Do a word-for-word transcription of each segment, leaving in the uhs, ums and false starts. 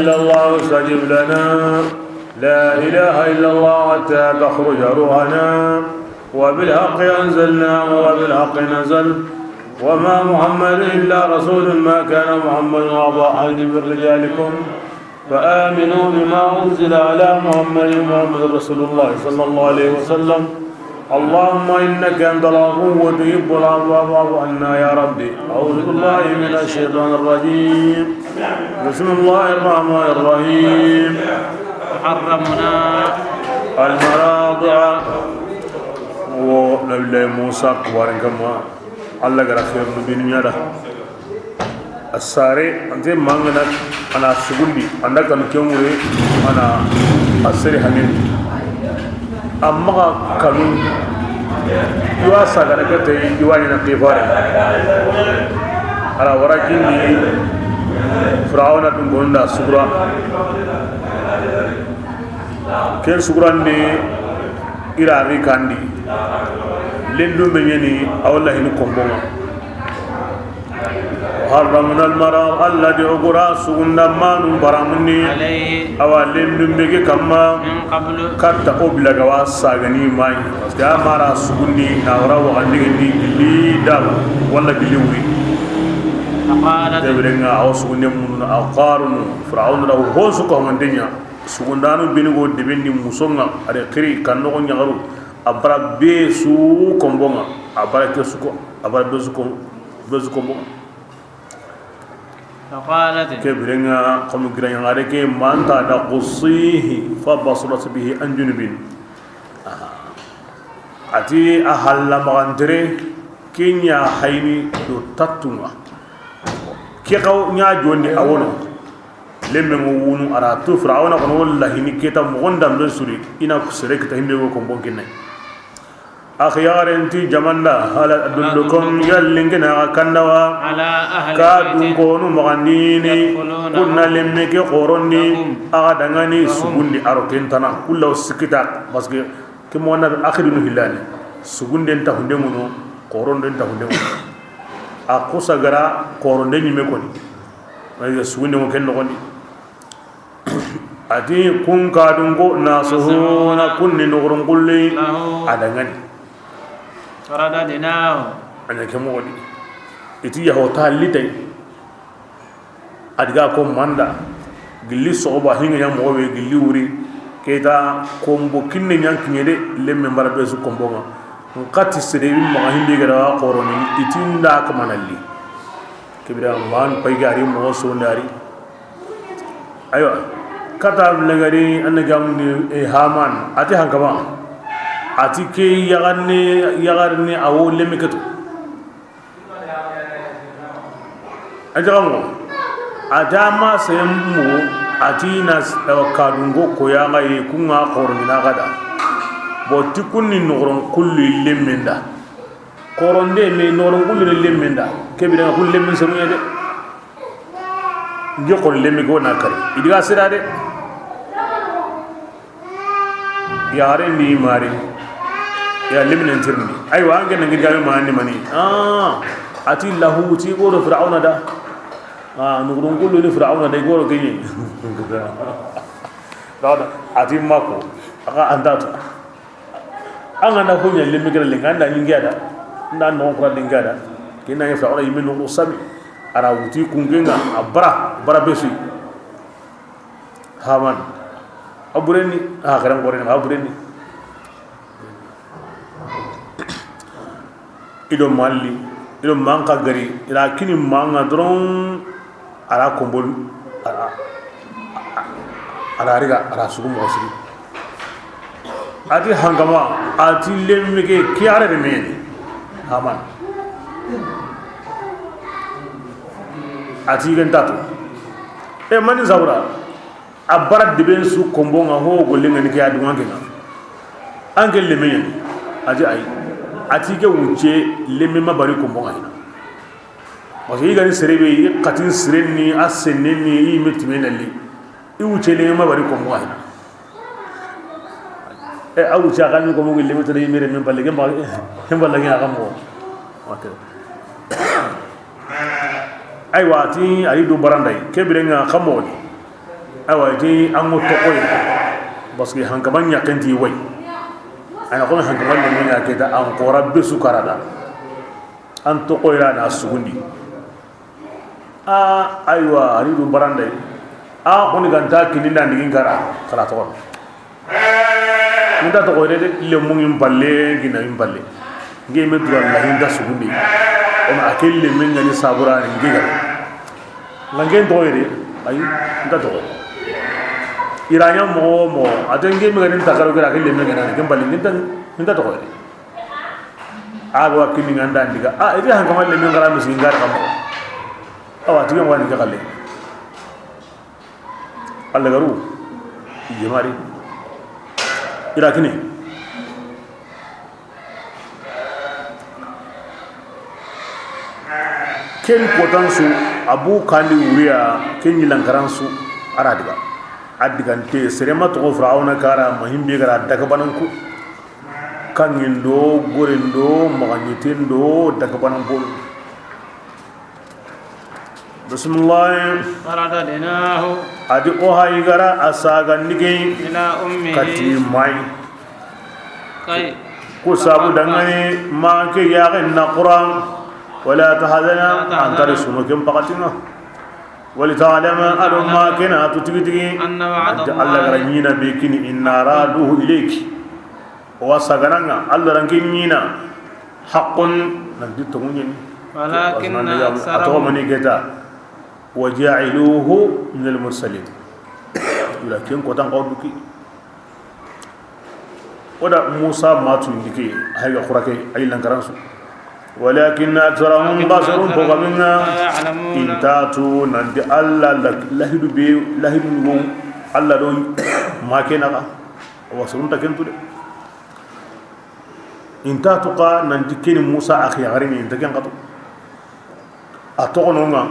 إلا الله استجب لنا، لا إله إلا الله حتى تخرج روحنا، وبالحق أنزلناه وبالحق نزل، وما محمد إلا رسول، ما كان محمد أبا أحد من رجالكم، فآمنوا بما أنزل على محمد، محمد رسول الله صلى الله عليه وسلم. اللهم إنك أنت العفو تحب العفو فاعف عنا يا ربي. أعوذ بالله من الشيطان الرجيم. بسم الله الرحمن الرحيم. حرمنا المراضع. Wo Nabillahi Musa kibaaren kanma, Alla ga da xeerunu beenu ɲa a da. A saare, a nta mangana, a na sugundi, a nda kanu ke ŋure, a na a sere haŋen. A maxa kanu, i wa sagana ke te, i wa ɲaana xibaare. A la wara kindi, Firawuna dun gonda sugura. Ken sugurandi, i ra ri kandi. Lendun be ɲeni, a wa lahini konbon ŋa. حرمنا المراضع, Alla di o ga ra sugunda manu baramundi. عليه. Awa lendun be ke kanma. من قبل. Katta o bila ga wa sagani mayi. Parce que a ma ra sugundi, na wara waxandigi ndi gilli daba, walla gilli wuri. فقالت. Ke biren ŋa, a wa sugunde munu, a qarunu, Firawuna da ho su ko manten ɲa. Sugundanu beenu go debe ndi muso ŋa, a da xiri, kan noxo, ɲaxaru, a bara be su konbon ŋa, a bara ke su ko, a bara be su ko, be su konbon ŋa. فقالت. Ke biren ŋa, comme gira ɲaxare ke, ma nta da قصيه فبصرت به عن جنب. Aha. A ti a halla maxantere, ke ɲa hayini do tattun ŋa. Ke xaw ɲa jondi a wono. Lemme ŋo wunu a ra tu Firawuna kono, wallahi ni ke ta moxon dambe suri, i na ku sere kita himbe go konbon kinne. Axa yaxare nti jamanda, هل أدلكم, yalli n ke na xa kanda wa, على أهل, ka بيت, dun konu maxandini, يكفلونه, kun na lemme ke xorondi, لكم, axa danŋani, لهم, sugundi a ro ken tana, kullaw sikita, parce que ke moxo na be axa dunu hillani, sugunden ta hunde ŋono, xoronden ta hunde ŋono. A xusa ga ra xoronde ɲime koni. Ay, sugunde mo ken noxondi. A ti kun ka dun ko, ناصحون, kun ni noxoron xulle, له, a danŋani. فرددناه. A ɲa ke moxo di. I ti yaho ta litay. A di ga ko manda. Gilli soxoba hinga ɲa moxo be gilli wuri. Ke ta konbo kinne ɲa n kiɲe de, lemme n bara be su konbon ŋa. N xa ti sere bi maxa himbe ga da xoroni, i ti n da ka manalli. Ke bira man pay ga ri moxo sondari. Aywa, kata lagari, an ga mundi, e, Haman, a ti hankama. A ti ke yaxarne, yaxarne a wo lemme ke tu. A ti xa moxo. A ti a ma seye moxo, a ti na s-, awa, kadunko ko ya ŋa ye, kun ŋa xorondini xa da. Bon, ti kun ni noxoron kullu lemme n da. Xoronde me noxoron kullu lemme n da. Ke bira kun lemme sonu ya de. N ke xo lemme go na kari. I di ga sira de. Yaxare ndi mari. Ya lemme n tirindi. Aywa, an ke na n ke jabe ma ni mani. Ah, a ti lahu ti go do Firawuna da. Ah, noxoron kullu ni Firawuna da go do kenye. Da, da. A ti mako. Axa an da tu. An ga na ko ɲa lemme ke ra lenga, an da ɲinge a da, n da noxon kura lenga a da, ke na ɲa Firawuna yime noxo sami, a ra wuti kunke ŋa, a bara, bara be su yi. Haman, a burenni, a xeren xoren, a burenni. I do malli, i do manka gari, i ra kini manga doron, a ra konbon, a ra, a ra riga, a ra sugu moxo sigi. A ti hankama, a ti lemme ke, ke yare de meni. Haman. A ti gentatu. E mani zabura. A bara deben su konbon ŋa ho golle ŋa ni ke a dunŋa ke ŋa. An ke lemme ɲa ni. A ti ayi. A ti ke wucce lemme ma bari konbon ŋa hina. Parce que i ga ni sere be, i xatin siren ni, a sennen ni, i me time na li. I wucce lemme ma bari konbon ŋa hina. E, a wucce a ga ni konbon ŋa lemme tana i mere men balle, ken ba, ken balle ken a ga mo. Ok. Aywa, a ti, a yi du baranday, ke biren ŋa xa moxo di. Awa, i ti an ŋa toxoye, parce que hankaman ɲaxen ti way. A na xo mi hankaman lemine ɲa ke ta, an xora be su kara da. An toxoye ra na sugundi. A, aywa, a ri du barande. A, xo ni ga nta kini na ndigi n kara, kala toxo. N ta toxoye de, lemu ŋa n palle, n kina ŋa n palle. N ke me dura la n ta sugundi. O ma a ke leme ŋa ni sabura ni n ke ga. N ke n toxoye de, ayi, n ta toxoye. I ra ɲa moxo wo moxo, a ti n ke me ga ni n ta karo ke ra, a ke leme ŋa ni, n ke n palle, n ta, n ta toxoye de. A ga wa kini ŋa n da n diga. A, i ti hankaman leme n kara misi n kara kamo. Awa, ti ke ŋa ni ke xalle. Alla garu, i jemari. I ra kini. Ken kotan su, Abu Kandi wuriya, ken ɲi lankaran su, a ra diga. A digante, sere ma toxo Firawuna kara, ma himbe gara daga banan ku. Kangin do, goren do, maxaɲiten do, daga banan bolu. Bismillah. فرددناه. A di o hayi gara a sagandi ke. إلى أمه. Kati mai. كي. Ku sabu dangani ma ke yaxen na Qur'an. ولا تحزن. An tari suno ken pakatinga. ولتعلم, a do ma ke na tu tigi tigi. أن وعد الله. Alla gara ɲina be kini إنا رادوه إليك. O wa sagananga, Alla ran ke ɲina, حق, nanti tonŋu ɲeni. ولكن أكثرهم. A toxo mani ke ta, وجاعلوه من المرسلين. Wala ken kotan xawa duki. O da Musa matu ndike, hayga xurake, ay lankaran su. ولكن أكثرهم, basurun ko gaminga, لا يعلمون. I nta tu nanti Alla la, lahidu be, lahidu wo, Alla do ma ke na ga. Awa, surunta ken tu de. I nta tu xa nanti ke ni Musa a xiyaxarini, i nta ken xa tu. A toxononga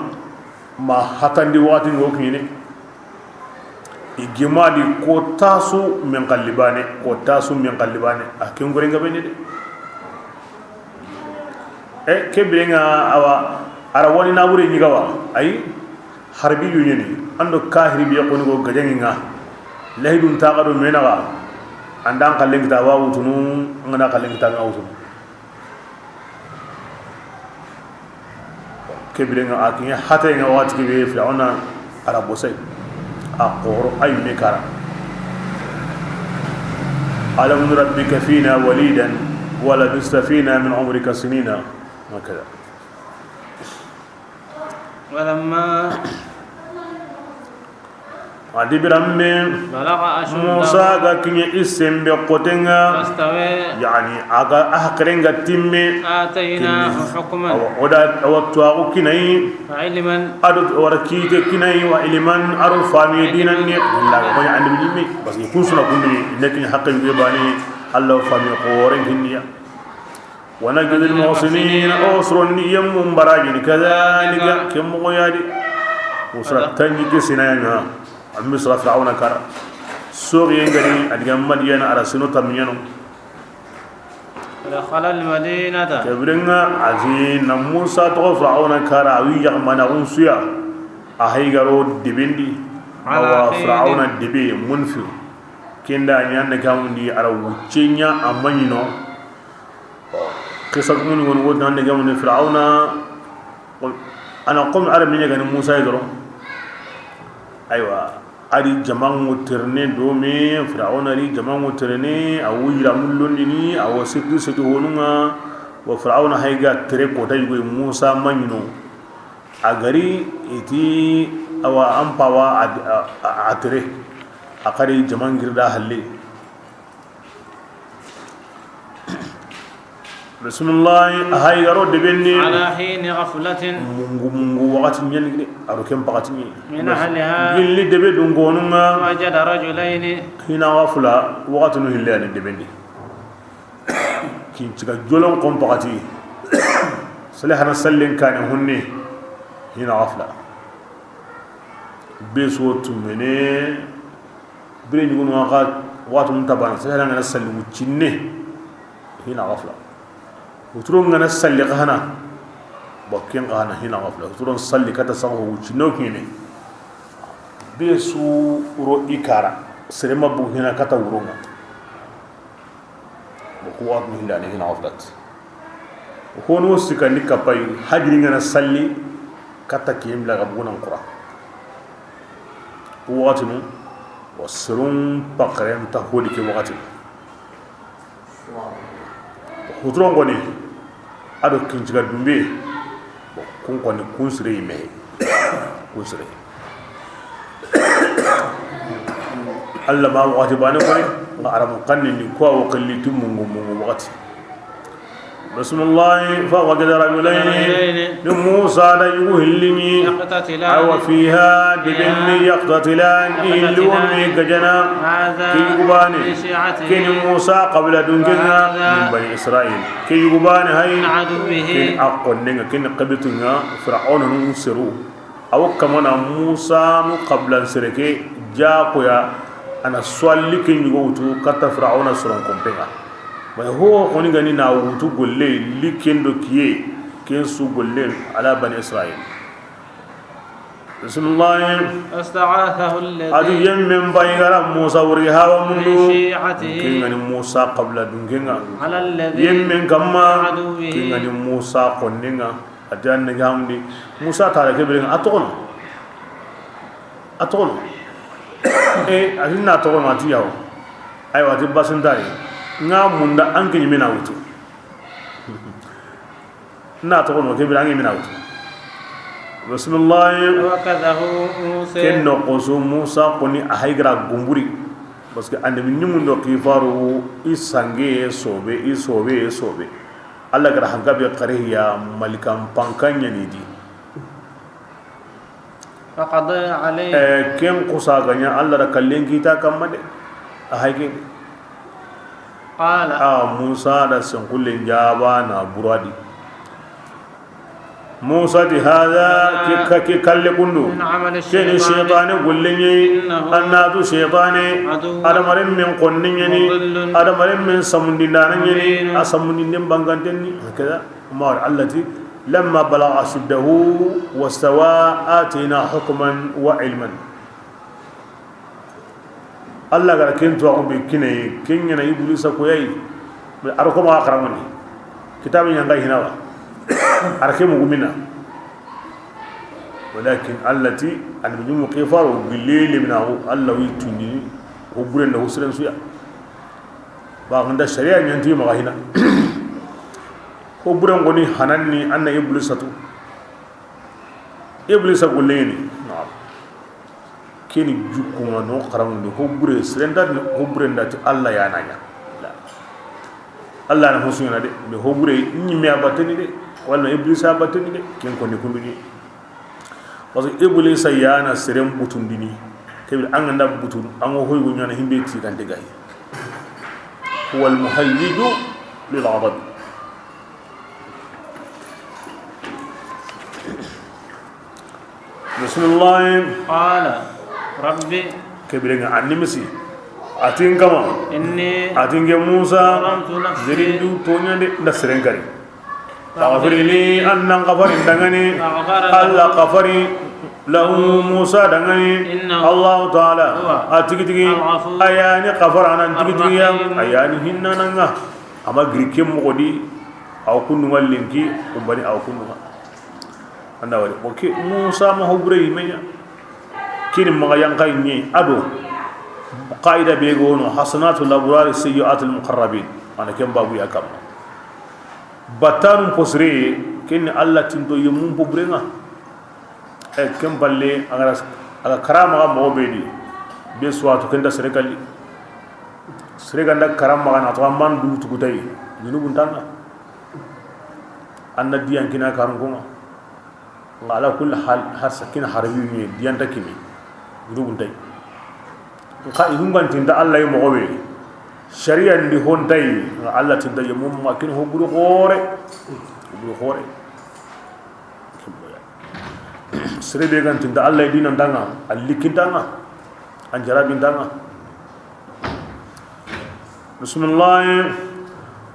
ma hatandi waxati ŋo kiɲene. I gemadi ko tasu men xalli bane, ko tasu men xalli bane. A ken gore nga bene de. E ke birenga awa, a ra wani na wure ɲiga wa. Ayi. Harbi yu ɲeni, an do kahiri be xoni go gajaŋi ŋa. Lahidun taxa do me naxa, an da n xallen kita wa wutunu, an ga na xallen kita ŋa wutunu. Ke birenga a kiɲe hate ŋa waxati ke be Firawuna a ra bosay. A xoro ay me kara. ألم نربك فينا وليدا ولبثت فينا من عمرك سنين. هكذا. ولما A di biranbe بلغ أشده Musa ga kiɲe i senbe xotenga, فاستوى yani a ga a hakirenga timme, آتيناه حكما awa, o da awa tuwaxu kinayi, وعلما a do wara kite kinayi, وعلما a do famiye dinanni. Illa ga koɲa andi biɲimme, parce que kun suna kun bini, ne kiɲe hakke be bani, Alla famiye xoren kinniya. ونجزي المحسنين, o sorondi yemmun barajini, كذلك, ke moxo ya di. O sora tanji ke sinayaŋa, a Misra Firawuna kara. Soxiye ngari, a diga Madiyana, a ra sino tamiyano. ودخل المدينة. Ke birenga, a ti na Musa toxo Firawuna kara, a wi yaxmana xunsuya, a haygaro debendi. على حين. Awa Firawuna debe, munfir. Kenda ɲanne kamundi, a ra wuccenya, a maɲino. Qissa gumuni woni wodi nan de gamuni Firawuna. A na komi a ra miɲe gani Musa yi doron. Aywa, a ri jamanŋu terene do me, Firawuna ri jamanŋu terene, a wu yira mullondini, a wo sikki seti honunga. Wa Firawuna hayga tere kota yugo Musa maɲino. A gari iti awa an pawa a, a, a, a tere. A kari jaman girda halle. Bisimilahi, a hayi garo debenni. على حين غفلة. Mungu mungu wakati ɲani de, a ro ken pakati ɲi. من أهلها. Gilli debe dungonunga. وجد رجلين. Hina gafula, wakati nu hille ani debenni. Kin ciga jolon kon pakati. Sale hana sallen kane hunne. Hina gafula. Be so tumene. Bire ɲugunu xa, waxatu nta bana, sere ngana salli wuccinne, hina gafla. Wuturo ngana salli xa hana, bo ken xa hana, hina gafla. Wuturo salli kata sago wuccinne o kine. Be su ro i kara, sere ma bu hina kata wuronga. Bo ku wa hilla ni hina wafdat. Hono sikandi kapay hajiri ngana salli kata kiyem la ga bunan qura. Waxatinu, wa serun pakaren ta hodi ke waxatinu. Huturon koni, a do kinciga dumbe, bon, kun koni, kun sire yi mehe. Kun sire. Allah ma waxati bane koni, nga Arabu xanni ni, ko wo xilli ti mungu mungu waxati. Bismillahi, fa wajada rajulayni. Ni Musa da yugu hillini. Yaqtatilan. Awa fiha, dibinni, yaqtatilan, i hilli wonni gajana. Hadha. Ke yugu bane. Min shi'atihi. Keni Musa qabila dungenga. Wa hadha. Min bani Israil. Ke yugu bane hay. Min aduwwihi. Keni a xonnenga, keni xabitunga, Fir'auna nun seru. Aw kamana Musa nu xabilan sere ke jakoya, a na swalli ken yugo wutu kata Fir'auna soron kompenga. May ho xoni gani na wutu golle li ken do kiye, ken su golle ala bani Israil. Bismillah. Fasta'athahu alladhi. Adu yemmen bayi gara Musa wuri hawa mundu. Min shi'atihi. Ken gani Musa qabila dungenga. Ala alladhi. Yemmen kamma. Aduwwihi. Ken gani Musa xonnenga. A ti an na ɲamundi Musa ta la ke biren a toxono. A toxono. E, a ti na toxono, a ti yawo. Aywa, a ti basintari. Nga munda an ke ɲimena wutu. Na toxono ke biren an ke ɲimena wutu. Bismillah. Wa kadhahu Musa. Ken no xoso Musa koni a haygra gumburi. Parce que annabi ɲimundo kifaru i sange sobe, i sobe, sobe. Allah gara hankabe xarehiya malikan pankan ɲani di. Faqada alayhi. Eh, ken kusa ganya Allah da kallen kita kamma de. A hayke. Qala. A Musa da senkullen jaba na buradi. Musa ti hada, ke ka-, ke kalle kundu. Min amali shaytani. Keni shaytane golle ɲi. Innahu. Annatu shaytane. Aduwwun. Adamaren men konne ɲani. Mudillun. Adamaren men samundindana ɲani. Mubinun. A samundinden bangantenni. Hakada. Umar allati lamma balagha ashuddahu wastawa atayna hukman wa ilman. Allah gara ken to ko be kine, ken ɲana Iblisa ko yayi. Ar ko ma xaramani. Kitabe ɲanga hinawa. Ar ke mugumina. Walakin allati, an bi jumu qifaro gilele mina, Allah wi tundi, ho buren da ho siren suya. Ba nganda sharia ɲanti ma hina. Ho buren goni hananni anna Iblisa tu. Iblisa golleni. Naam. Keni jukkunga no xaramundi ho bure sirenda ni ho bure ndati Allah ya nanya. Allah na hosu na de, mais ho bure ɲimme a batani de, wala Iblisa a batani de, ken koni kumbini. Parce que Iblisa ya na seren butundini, kebe an ganda butun, an go hoy go ɲana himbe ti kan de gahi. Huwa al-muhayyiju lil ghadab. Bismillah. Qala rabbi. Kebirenga annimisi. Atin kama. Inni. Atin ke Musa. Zalamtu nafsi. Zerindu tonya de nda seren kari. Faghfir li, an nan xafari dangani. Faghfara lahu. Allah xafari lahu Musa dangani. Innahu. Allah Ta'ala. Huwa. A tigi tigi. Al-ghafur. Ayani xafara nan tigi tigi ya. Ar-rahim. Ayani hinnananga. Ama giri ke moxo di, aw kundu nga linki, kumbani aw kundu nga. Anda wari. Bon, ke Musa ma ho bure yimeya. Kini maxa yanka ɲi ado. Qaida be gono, hasanatul abrari sayyiatul muqarrabin. Ana ken babu ya kam. Batanu posre, kini Allah tinto yemum po burenga. E, ken balle, a ga ra, a ga karama ga moxo be di, be suwatu ken da sere kalli. Sere ga nda karama ga na to amman du tugutay, junubun tanga. Anna diyan kina karun konga. Nga ala kulli hal, har sakin harbi ni diyan ta kimi. Junubun tay. Nka ihun gan tinta Allah yi moxo be. Sharia ndi hontay, nga Allah tinta yemum ma kin ho buru xore. Ho buru xore. Sere be gan tinta Allah yi dinan tanga, a likin tanga, an jarabin tanga. Bismillah.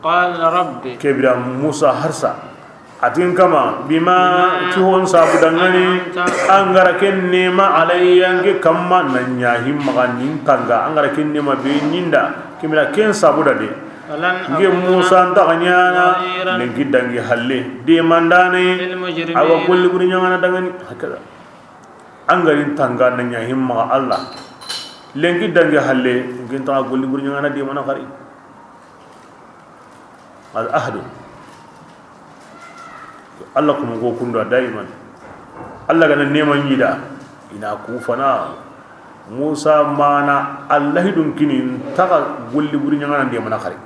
Qala rabbi. Kebira Musa harsa. A ti n kama, bima, ti hon sabu dangani, an ga ra ken nema alayya n ke kamma, na ɲa hi maxa nin tanga, an ga ra ken nema be ɲi n da, ke bire ken sabu da de. N ke Musa n taxa ɲaana lenki dangi halle, deemandaana, awa golli buri ɲaŋana dangani, hakaza. An ga ri n tanga na ɲa hi maxa Alla. Lenki dangi halle, n ke n taxa golli buri ɲaŋana deemana xari. Al ahdu. Alla kuma ko kunda daiman. Alla ga na nema ɲi da, i na ku fana. Musa ma na Alla hi dun kini n taxa golli buri ɲaŋana deemana xari.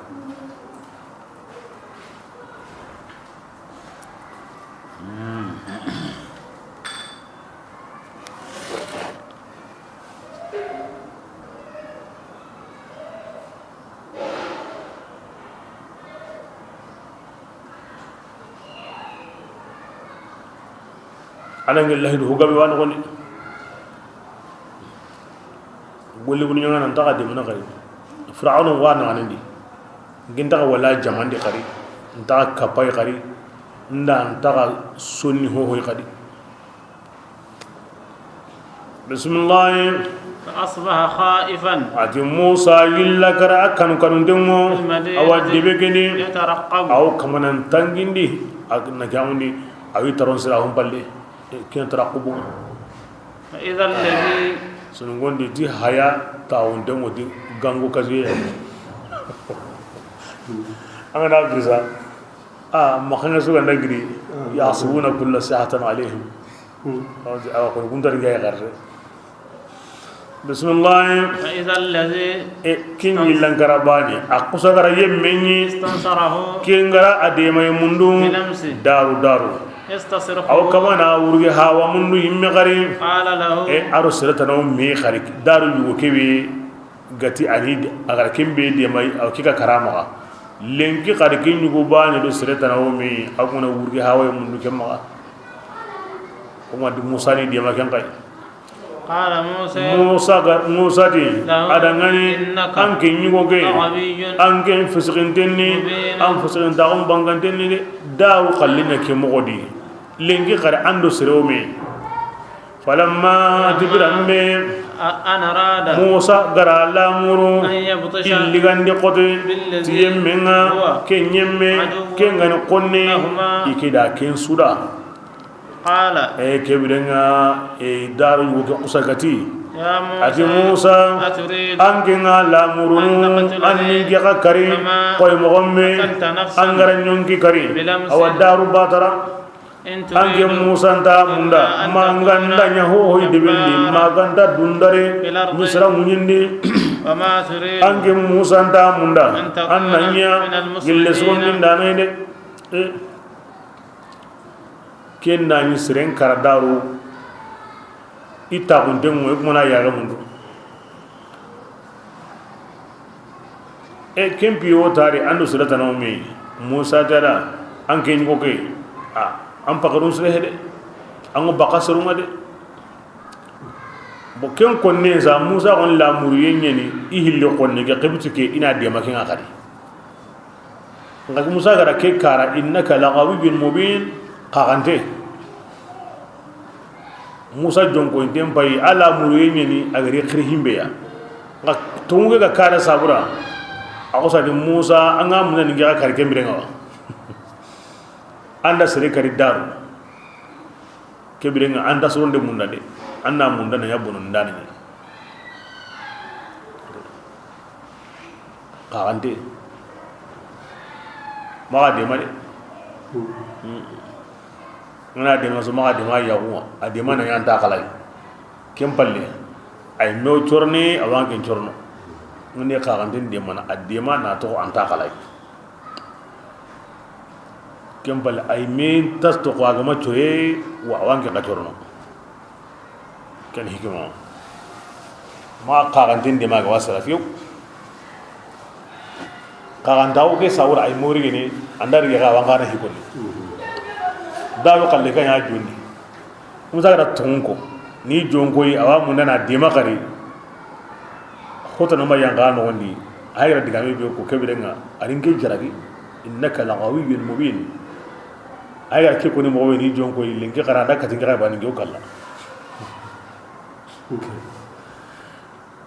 Ala ngi lahidu hu gabe wa noxondi. Golli buri ɲaŋana n taxa deemana xari. Firawuna wa na ŋanandi. N ke n taxa wala jamandi xari. N taxa kapay xari. N da n taxa sonni hohoy xari. Bisimilahi. Fa asbaha khaifan. A ti Musa yilla kara a kanu kanunten ŋo. Fil madinati. Awa debe ke ni. Yataraqabu. Aw kamanan tangindi. A na jamundi. Awi taron sira hon palle. Ken taraqubu. Fa idha alladhi. Sunungondi ti haya tawunten ŋo di gangu kasiye. An ga na bisa. A maxanga su ga na giri. Yahsabuna kulla sayhatin alayhim. Awa ko kuntar gay garre. Bisimilahi. Fa idha alladhi. E, kin yillan kara bani. A kusa gara yemme ɲi. Istansarahu. Kin gara a deema ye mundu. Bilamsi. Daru, daru. Yastasrikhu. Aw kamana wurgi hawa mundu yimme xari. Qala lahu. E, aro sere tana o me xari. Daru yugo kebe. Gati ani a gara ken be deema yi, aw kika karama ga. Lenki xari ken yugo bani do sere tana o me, a kuna wurgi hawa ye mundu ken maxa. Kuma di Musa ni deema ken xay. Qala Musa. Musa ga, Musa ti, lahu, a dangani, innaka, an ke ɲugo ke, laghawiyyun, an ke fisikinten ni, mubin, an fisikintaxun banganten ni de, daru xallina ke moxo di. Lenki xari an do sere o me. Falamma, a ti biranbe, a, an arada, Musa gara lamuru, an yabtisha, illigandi xote, billadhi, ti yemmenga, huwa, ke ɲemme, aduwwun, ke ngani xonne, lahuma, i ke da ken su da. Qala. E, ke birenga, e, daru yugo ke kusa gati. Ya Musa, a ti Musa, aturidu, an ke nga lamurunu, an taqtulani, an ni ke xa kari, kama, koy moxomme, qatalta nafsan, an gara ɲonki kari, bilamsin, awa daru batara. In turidu, an ke Musa nta munda, illa an, ma takuna, ganda ɲa hohoy debendi, jabbaran, ma ganda dundare, fil ardi, Misra ŋuɲindi. Wa ma turidu, an ke Musa nta munda, an takuna, an na ɲa, minal, gille, muslihin, sirondindanay de. E. Ken da ɲi siren kara daru, i taxunten ŋo, i kumana yaga mundu. E, ken piyo tari, an do sere tana o me, Musa tara, an ke ɲugo ke, a, an pakarun sere hede, an ŋo baka serunga de. Bo ken konne sa, Musa xon lamuriye ɲeni, i hilli xonne ke, xibiti ke, i na deema ke nga xari. Nga Musa gara ke kara, innaka laghawiyyun mubin, xaxante. Musa jonko inten payi, a lamuriye ɲeni, a gari xiri himbe ya. Nga tongu ke ga kara sabura, a xosa di Musa, an ga muna ni ga kari ken birenga wa. An da sere kari daru. Ke birenga an da soronde munda de. An na munda na ya bono ndani. Xaxante. Maxa deema de. Ngana deema so, maxa deema yaxu ŋa. A deema na ɲa an ta xalay. Ken palle. Ay mew corne, a wa an ken corno. Ngane xaxanten deemana, a deema na toxo an ta xalay. Ken palle, ay me tas toxo a ga ma coye, wa a wa an ken xa corno. Ken hikima. Ma xaxanten deema ga wa sara fiyew. Xaxantaxu ke sawura ay mori gene, an da rige xa wa an xa na hikoni. Daru xalle ka ɲa jondi. Musa ga da tonko. Ni jonkoyi, a wa munda na deema xari. Xotana ma yan xa noxondi. A ga da digame be ko ke birenga. A ri n ke jaragi. Innaka laghawiyyun mubin. A yi ga ke koni moxo be ni jon ko yille, n ke xara da kati n ke xa ba ni n ke o kalla.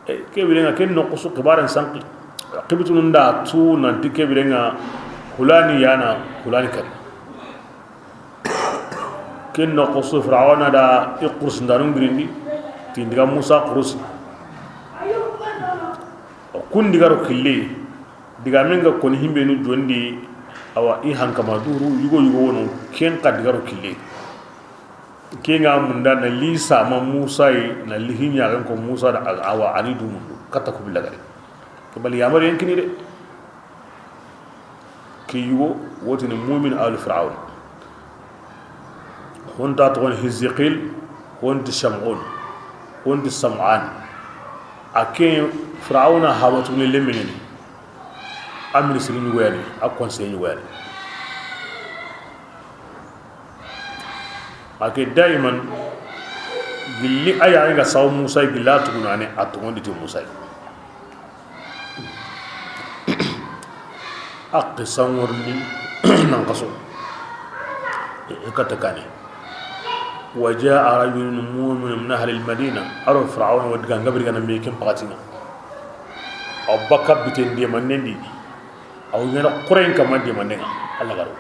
E, ke biren ŋa, ken noxo su xibaren sanqi. Xibitunun da tu nanti ke biren ŋa, hulani yana, hulani kari. Ken noxo su Firawuna da i xurusindaanun girindi, ti n diga Musa xurusi. Kun diga ro kille, digamen ga koni himbenu jondi, awa i hankama duru, yugo yugo wono, ken xa diga ro kille. Ke ŋa munda na li sama Musa yi, na li hinya ko Musa da, awa a ni du mundu, katta ku billa gari. Ke bali yamar yankini de. Ke yugo wotini mumin ali Firaun. Honta toxon Hiziqil, honti Shamun, honti Sam'an. A ke Firawuna habatuni lemini. A ministre ɲugoyani, a conseil ɲugoyani. A ke daiman gilli a ya ga saw Musa gilla tugunane a tongondi ti Musa. A xisan worni nan xaso. E kata kane. Wa jaa rajulun mu'minun min ahli al-madina. Aro Firawuna wa diga ngabri gana me ken pakatinga. Aw bakka biten de manendi. Aw ɲana Quraysh kamma de manenga. Allah garo.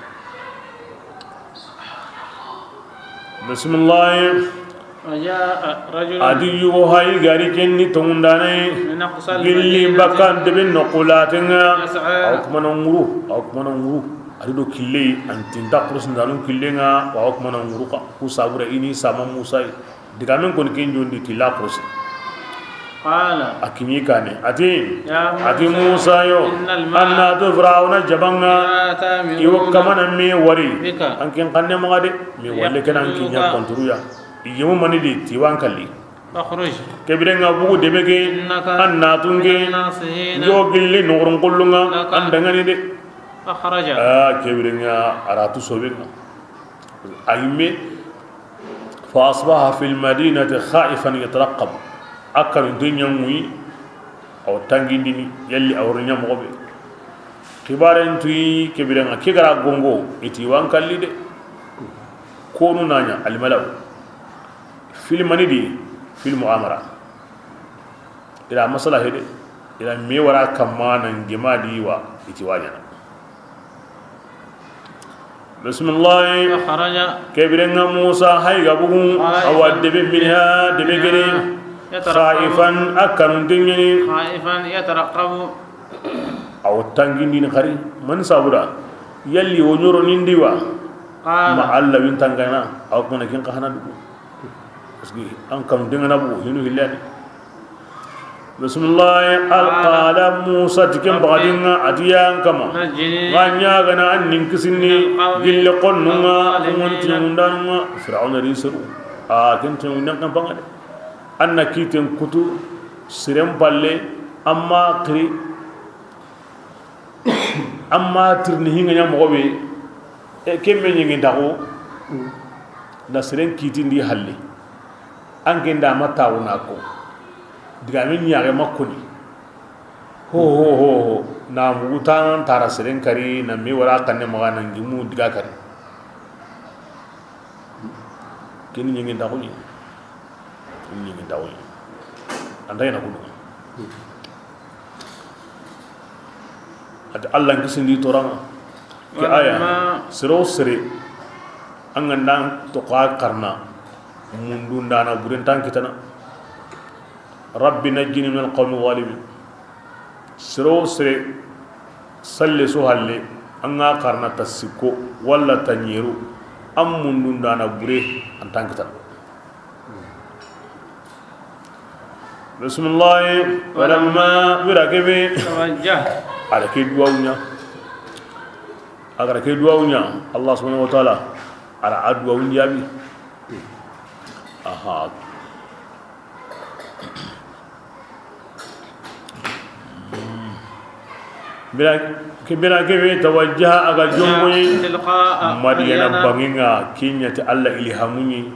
Bismillah. وجاء رجل A di yugo hayi gari kenni tongundane. من أقصى Gilli المدينة bakkan debe noqulatenga. يسعى. Aw kuma na nguru, aw kuma na nguru. A di do kille, an tinta kurus ndanu killenga, aw kuma na nguru ka. Ku sabura ini sama Musa. Digamen koni ken jondi ti la kurus. قال A kini kane, a ti, يا a ti موسى Musa yo, إن الماء an na to Firawuna jabanga, لا تامن iwo kamana me wari, بك an ken kanne maga de, me walle ken an kinya يقتلوك konturuya. Yemu mani di tiwan kalli. فاخرج Ke birenga bugu debe ke, إنك an na tunge, من الناصحين yo gilli nogorun kullunga, لك an dangani de. فخرج A ke birenga aratu sobenga. A yimme, فأصبح في المدينة خائفا يترقب. A kanunte ɲa ŋuyi, aw tangindini, yalli a wori ɲa moxo be. Xibaren tuyi ke birenga, ke gara gongo, iti wan kalli de. Konu na ɲa, almalaw. Filmani di, filmu amara. Ila masala hede, ila me wara kamma nan gema di wa, iti wa ɲana. Bismillah. فخرج Ke birenga Musa hay ga bugu, قال awa debe minha, debe gere. يترقب Khaifan, a kanunte ɲeni. خائفا يترقب Aw tangindini xari, man sabuda, yalli wo ɲoro nindi wa. قال Ma Allah win tangana, aw kuma na kin kahana dugu. Parce que an kanu dengana bugu hinu hillani. Bismillah. Al qala Musa tiken bagadinga atiyan kama. نجني Nga ɲagana an nin kisinni من القوم gille konnunga الظالمين. Kumun timundanunga Fir'auna ri seru. A ken timundan kan bangade. An na kiten kutu siren palle amma kiri. Amma tirni hinga ɲa moxo be, e, kemme ɲingintaxu na seren kitindi halle. An ke nda ma taxu na ko diga min ɲaxe ma koni. Ho, ho, ho, ho. Na mugu tan tara seren kari, na me wara kanne maxa na ngimu diga kari. Kini ɲingintaxu ɲi. Kini ɲingintaxu ɲi. Anta ina kudu. Ati Allah n kisindi toranga. Ke aya, sere wo sere, an ga nda toxo a karna, mundu ndana buren tan kitana. Rabbi najjini min alqawmi zalimin. Sere wo sere, salle so halle, an ga karna ta sikko walla ta ɲeru, an mundu ndana bure, an tan kitana. Bismillah. Walamma bira kebe. توجه. A da ke duwawu ɲa. A ga da ke duwawu ɲa, Allah subhanahu wa ta'ala a da a duwawu jaabi. Aha. Bira ke, bira kebe, توجه a ga jongoyi تلقاء Madiyana مدين. Bangenga, kinyati Allah ilhamuɲi.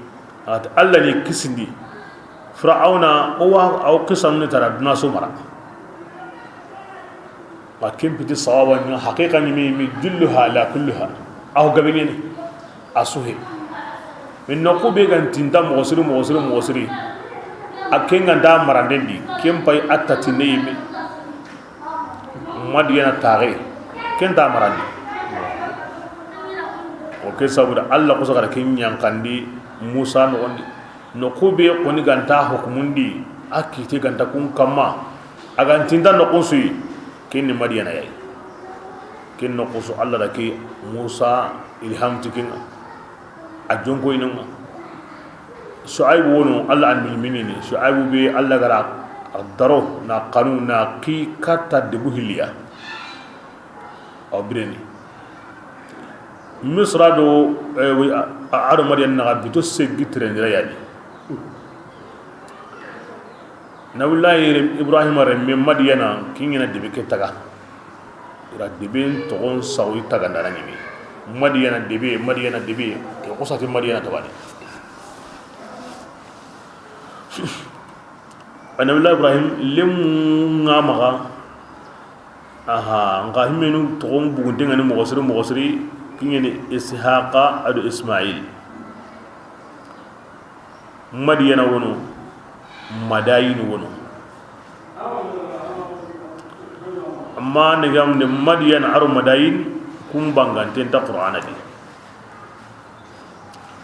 Ati Allah ni kisindi. Fir'auna, o wa, aw kisan ni tara duna so mara. Wa kin piti sawaba ni haqiqa ni mi, mi dilluha la kulluha. Aw gabe ni. A su he. Min noqu be ga ntinta moxo siri, moxo siri, moxo siri. A ken ga nta maranden di, ken pay a ta tinne yime. Madiyana taxe, ken ta marandi. O ke sabu da, Alla xusa ga da ken ɲankandi Musa noxon di. Noqu be xoni ga nta hukumundi, a kite ga nta kun kamma, a ga ntinta noqun su yi, ken ni Madiyana ya yi. Ken noqu su Alla da ke Musa ilham ti ken ŋa. A jonko i no ŋa. Suaybu wono, Alla an milminini. Suaybu be Alla ga da a daro na xanu na xi katta debu hilliya. Aw bireni. Misra do, eh, wi, a, a, a do Madiyan naxa bito seggi terendira yani. Nabillahi Ibrahima renme Madiyana, ken ŋa na debe ke taga. I ra deben toxon saxu i tagandana ɲimi. Madiyana debe, Madiyana debe, ke xosati Madiyana tabane. Nabillahi Ibrahim lemu ŋa maxa. Aha, nxa himenu toxon bugunte ŋa ni moxo siri, moxo siri, ken ŋa ni Ishaqa a do Ismail. Madiyana wono, Madayin wono. Amma ne gam ne Madiyana a do Madayin, kun bangante nta Qur'ana di.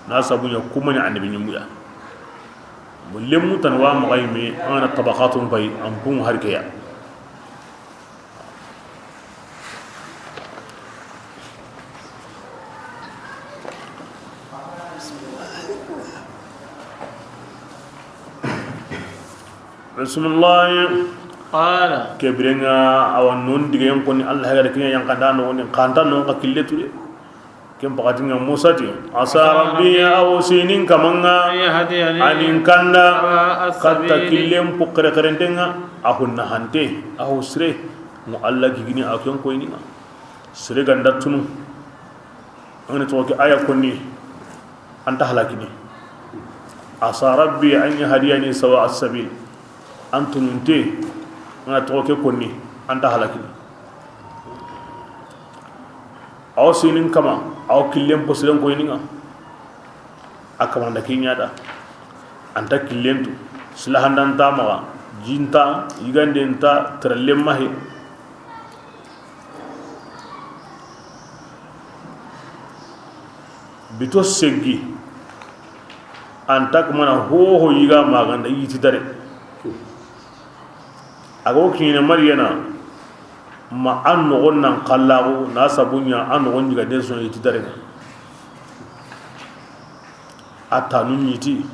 Na sabu ɲa, kuma ni annabi ɲimuya. Mo lemu tan wa maxa yime, an ga na tabaqatun pay, an kun harkeya. Bismillah. Qala. Ke biren ŋa, awa non digen koni, Alla ga da ken ɲa yankanda no ni, xanta non xa kille tu de. Ken paxati ŋa Musa ti, asa rabbi, a wo sinin kaman ŋa, an yahdiyani, a nin kanda, sawa'a sabil, katta killen pu xerexerenten ŋa, a ho nahante, a ho sire, mo Alla gigini a ken koyini ŋa. Sire ga nda tunu, an ga na toxo ke aya konni, an ta halakini. Asa rabbi an yahdiyani sawa'a sabil. An tununte, an ga na toxo ke konni, an ta halakini. Aw sinin kama, aw killen posiren koyini ŋa. A kamanda ke ɲa da. An ta killen tu, silahandan ta maxa, jin ta, yiganden ta, terallen maxe. Bito seggi, an ta kamana hoho yiga maganda yiti dare. A ga wo kiɲene Madiyana, ma an noxon nan xallaxu, na sabu ɲa an noxon ɲiga den sono yiti dare. A tanu ɲiti,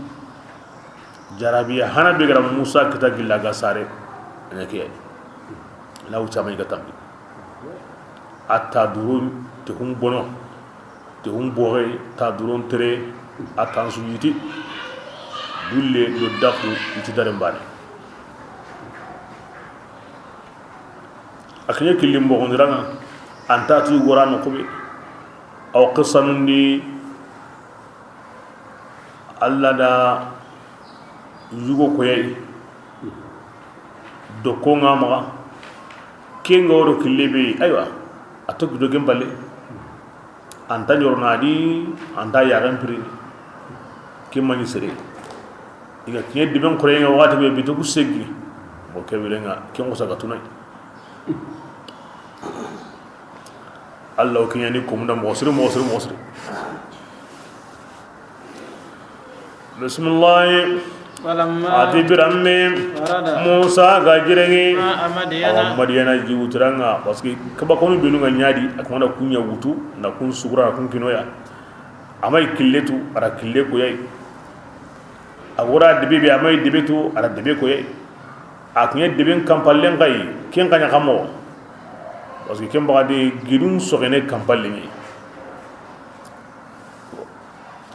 jarabiya hana be ga ra Musa kita gilla ga sare, ene ke, na wucama yiga tambi. A ta duru te hum bono. Te hum boxe ta duron tere, a tan su yiti. Dulle do dafu yiti daren bane. A kiɲe killin boxondiranŋa, an ta tu gora noxu be. Aw xisanundi, Alla da yugo koyay, dokko ŋa maxa, ke ŋa woro kille be, aywa, a to gido ken palle, an ta ɲorona di, an ta yaxen piri, ke maɲi sere. I ga kiɲe diben xoreyen ŋa waxati be, bito ku seggi, bo ke biren ŋa, ken xosa ga tunay. Alla wo kiɲani komunda moxo siri, moxo siri, moxo siri. Bisimilahi. Falamma. A ti biranme. Warada. Musa ga jirenŋi. Ma'a Madyana. Awa Madiyana ji wutiranŋa, parce que kaba konu benu ga ɲa di, a kuma na kun ɲa wutu, na kun sugura, na kun kinoya. A ma yi kille tu, a ra kille koyay. A wora debe be, a ma yi debe tu, a ra debe koyay. A kiɲe deben kanpallen xa yi, ken xa ɲa xa moxo. Parce que ken baxa de gidun soxene kanpallen ɲi.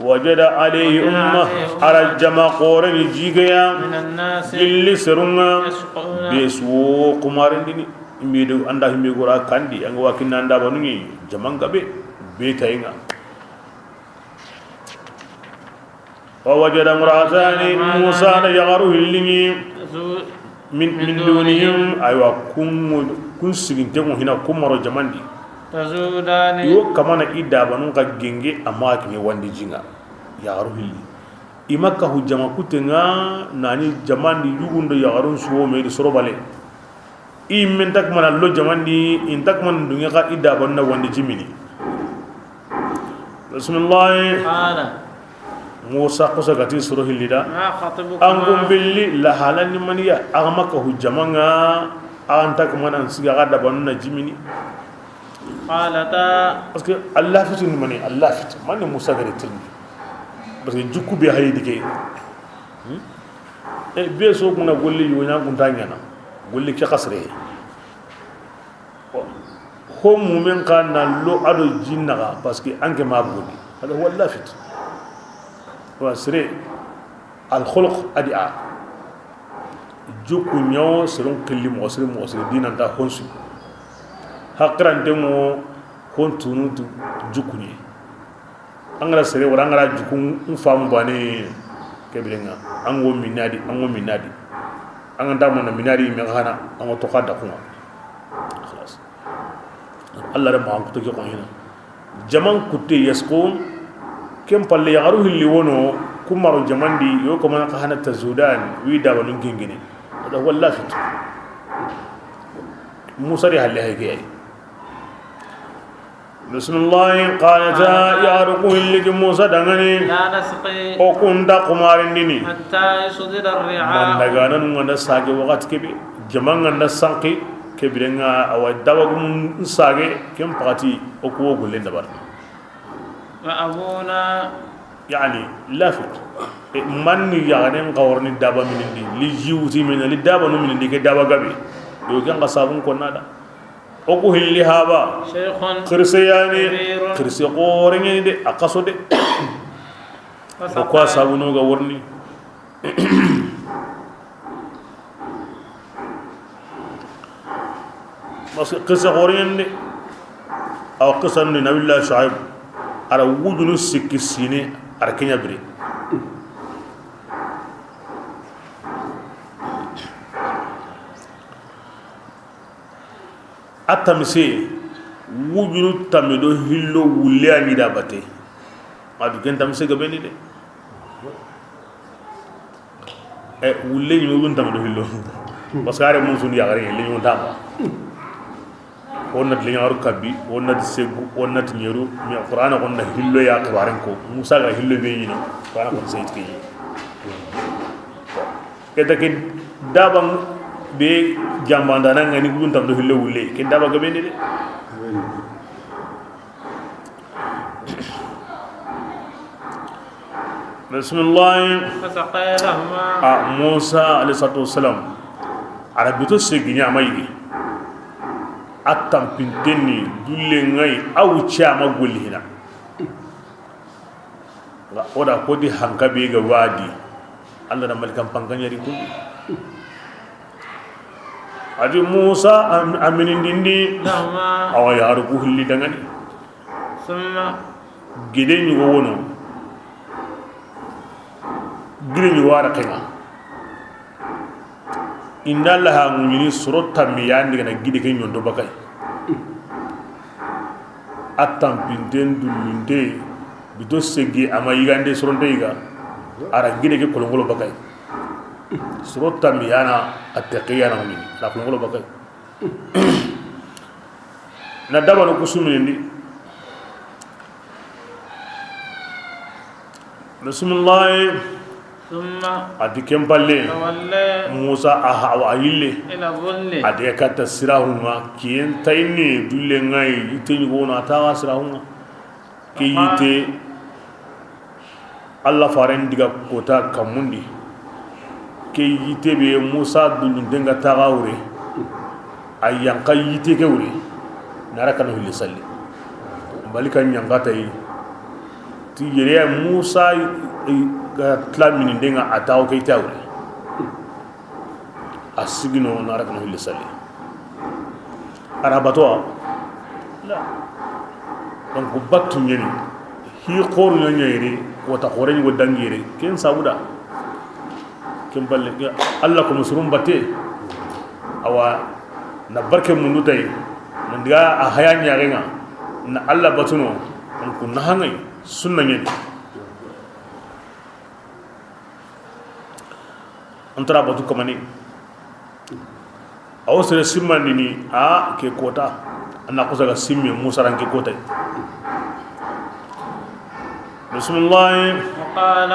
Wajada alayhi umma, a ra jama xore ni jigeya. Minan nasi. Gilli serun ŋa. Yasquna. Be su wo xumarindini. Mbe do anda himbe gora kandi, an ga wa kinna anda banu ni, jaman gabe, be tayi ŋa. Wa wajada imra'atani, Musa na yaxaru hilli ɲi, min, min dunihim, aywa, kun, kun siginte ŋo hina, kun maro jamandi. تذودان. I wo kamana i dabanun xa genge, a maxa kiɲe wandi ji ŋa. Yaxaru hilli. I ma kahu jama kuten ŋa, na ni jaman di yugun do yaxarun su wo me di soro bale. I men ta kamana lo jaman di, i nta kamana dunge xa i dabanun na wandi ji mini. Bismillahi. قال. Musa xosa ga ti soro hilli da. ما خطبكما. An kun billi la halan ni maniya, a ga ma kahu jama ŋa, an ta kamana n siga xa dabanun na ji mini. قالتا. Parce que Allah fitu ni mani, Allah fitu. Mani Musa gari tirni. Parce que jukku be hayi dike. Hmm? E be so kuna golle yo ɲa kun ta ɲana. Golle ke xasre. Ho mumen xa na lo a do jinna ga, parce que an ke ma bugudi. Hada huwa lafit. Wa sire. Al khuluq adi a. Jukku ɲa wo, seron xilli moxo siri, moxo siri dinanta honsu. Haqirante ŋo, hon tunu tu jukku ɲi. An ga ra sere wara, an ga ra jukku n famu bane, ke biren ŋa an ŋo minadi, an ŋo minadi. An ga nta mona minadi me xana, an ŋo to xa da kunŋa. Khalas. Allah da maxa n kuto ke xo hina. Jaman kutte yasqun. Ken palle yaxaru hilli wono, kumaro jaman di, yo kamana xa hana tazudan, wi dabanun gengene. Hada huwa lafit. Musa di halle hay ke ay. Bismillah, qalata, yaxaru ku hilli ti Musa danŋa ni. لا نسقي. O ku nta xumarindini. حتى يصدر الرعاء. Mandagananu ŋa na sage waxati kebe. Jaman ŋa na sanqi. Ke biren ŋa a wa dabagumun sage, ken paxati o ku wo gollen dabarini. وأبونا. Yani, lafit. E, manni yaxaren xa wa riini daba minindi, li jiwuti mina, li dabanu minindi, ke daba gabe. Yo, ken xa sabun konna da. O ku hilli haba. شيخ. Xirise yani. كبير. Xirise xoore ɲa ni de, a xaso de. O ku a sabuno ga wa riini. Parce que qissa xoren de, awa qissa ni Nabillahi Shuaib, a ra wujunu sikki sine, a ra ke ɲa bire. A tamise, wujunu tame do hillo wulle a ɲi da bate. A du ken tamise gabe ni de. E, wulle ɲi wujunu tame do hillo. Parce que a re musu ndi yaxare, le ɲi tama. O na ti le ɲaxaru kabi, o na ti segu, o na ti ɲeru, mais Qur'ana xo na hillo ya xibaren ko. Musa ga hillo be ɲi no, Qur'ana xo seyit ke ɲi. Keta ke daban be jambandana ŋa ni wujunu tame do hillo wulle, ke daba gabe ni de. Bisimilahi. فسقى لهما. A, Musa alayhi salatu wasalam, a ra bito segi ɲa ma yigi. A tanpinten ni dulle ŋa yi, a wucce a ma golli hina. Nga o da ko di hanka be ga wadi. Allah da malikan panka ɲa ri kundi. A di Musa am-, a minindindi. لهما. Awa yaxaru ku hilli danŋa ni. ثم. Gide ɲugo wono. Gide ɲugo a ra ke ŋa. Inda laha ŋuɲini soro tammi ya ndi ga na gide ke ɲonto bakay. A tanpinten dullunte bito segi a ma yigande soronte yiga. A ra gide ke kolongolo bakay. Soro tammi ya na a teqi ya na ŋuɲini a ra kolongolo bakay. Na dabanu ku su minindi. Bisimilahi. ثم. A ti ken palle. تولى. Musa a ha-, a yille. إلى الظل. A de katta sirahun ŋa, kiyen tayni dulle ŋa yi, yitte ɲugo na taga sirahun ŋa. Ke yitte, Allah faren diga kota kamundi. Ke yitte be Musa dullunten ga taga wure. A yanka yitte ke wure. Na ra kanu hilli salli. Bali kan yanka tayi. Ti yere ya Musa, eh, ga tila mininden ŋa a tawo ke yitte wure. A sigino na ra kanu hilli salli. A ra batuwa. La. Donc, batu ɲeni. Hi xoru ɲa ɲa yere, wata xore ɲi go dangi yere. Ken sabuda. Ken balle, Allah ko musurum batte. Awa, na barke mundu tayi. Nan diga a haya ɲaxen ŋa. Na Alla batuno, an ku na hangay sunna ɲen. An tara batu kamani. Awo sere simmandini a ke kota. An na kusa ga simme Musa ran ke kota. Bismillahi.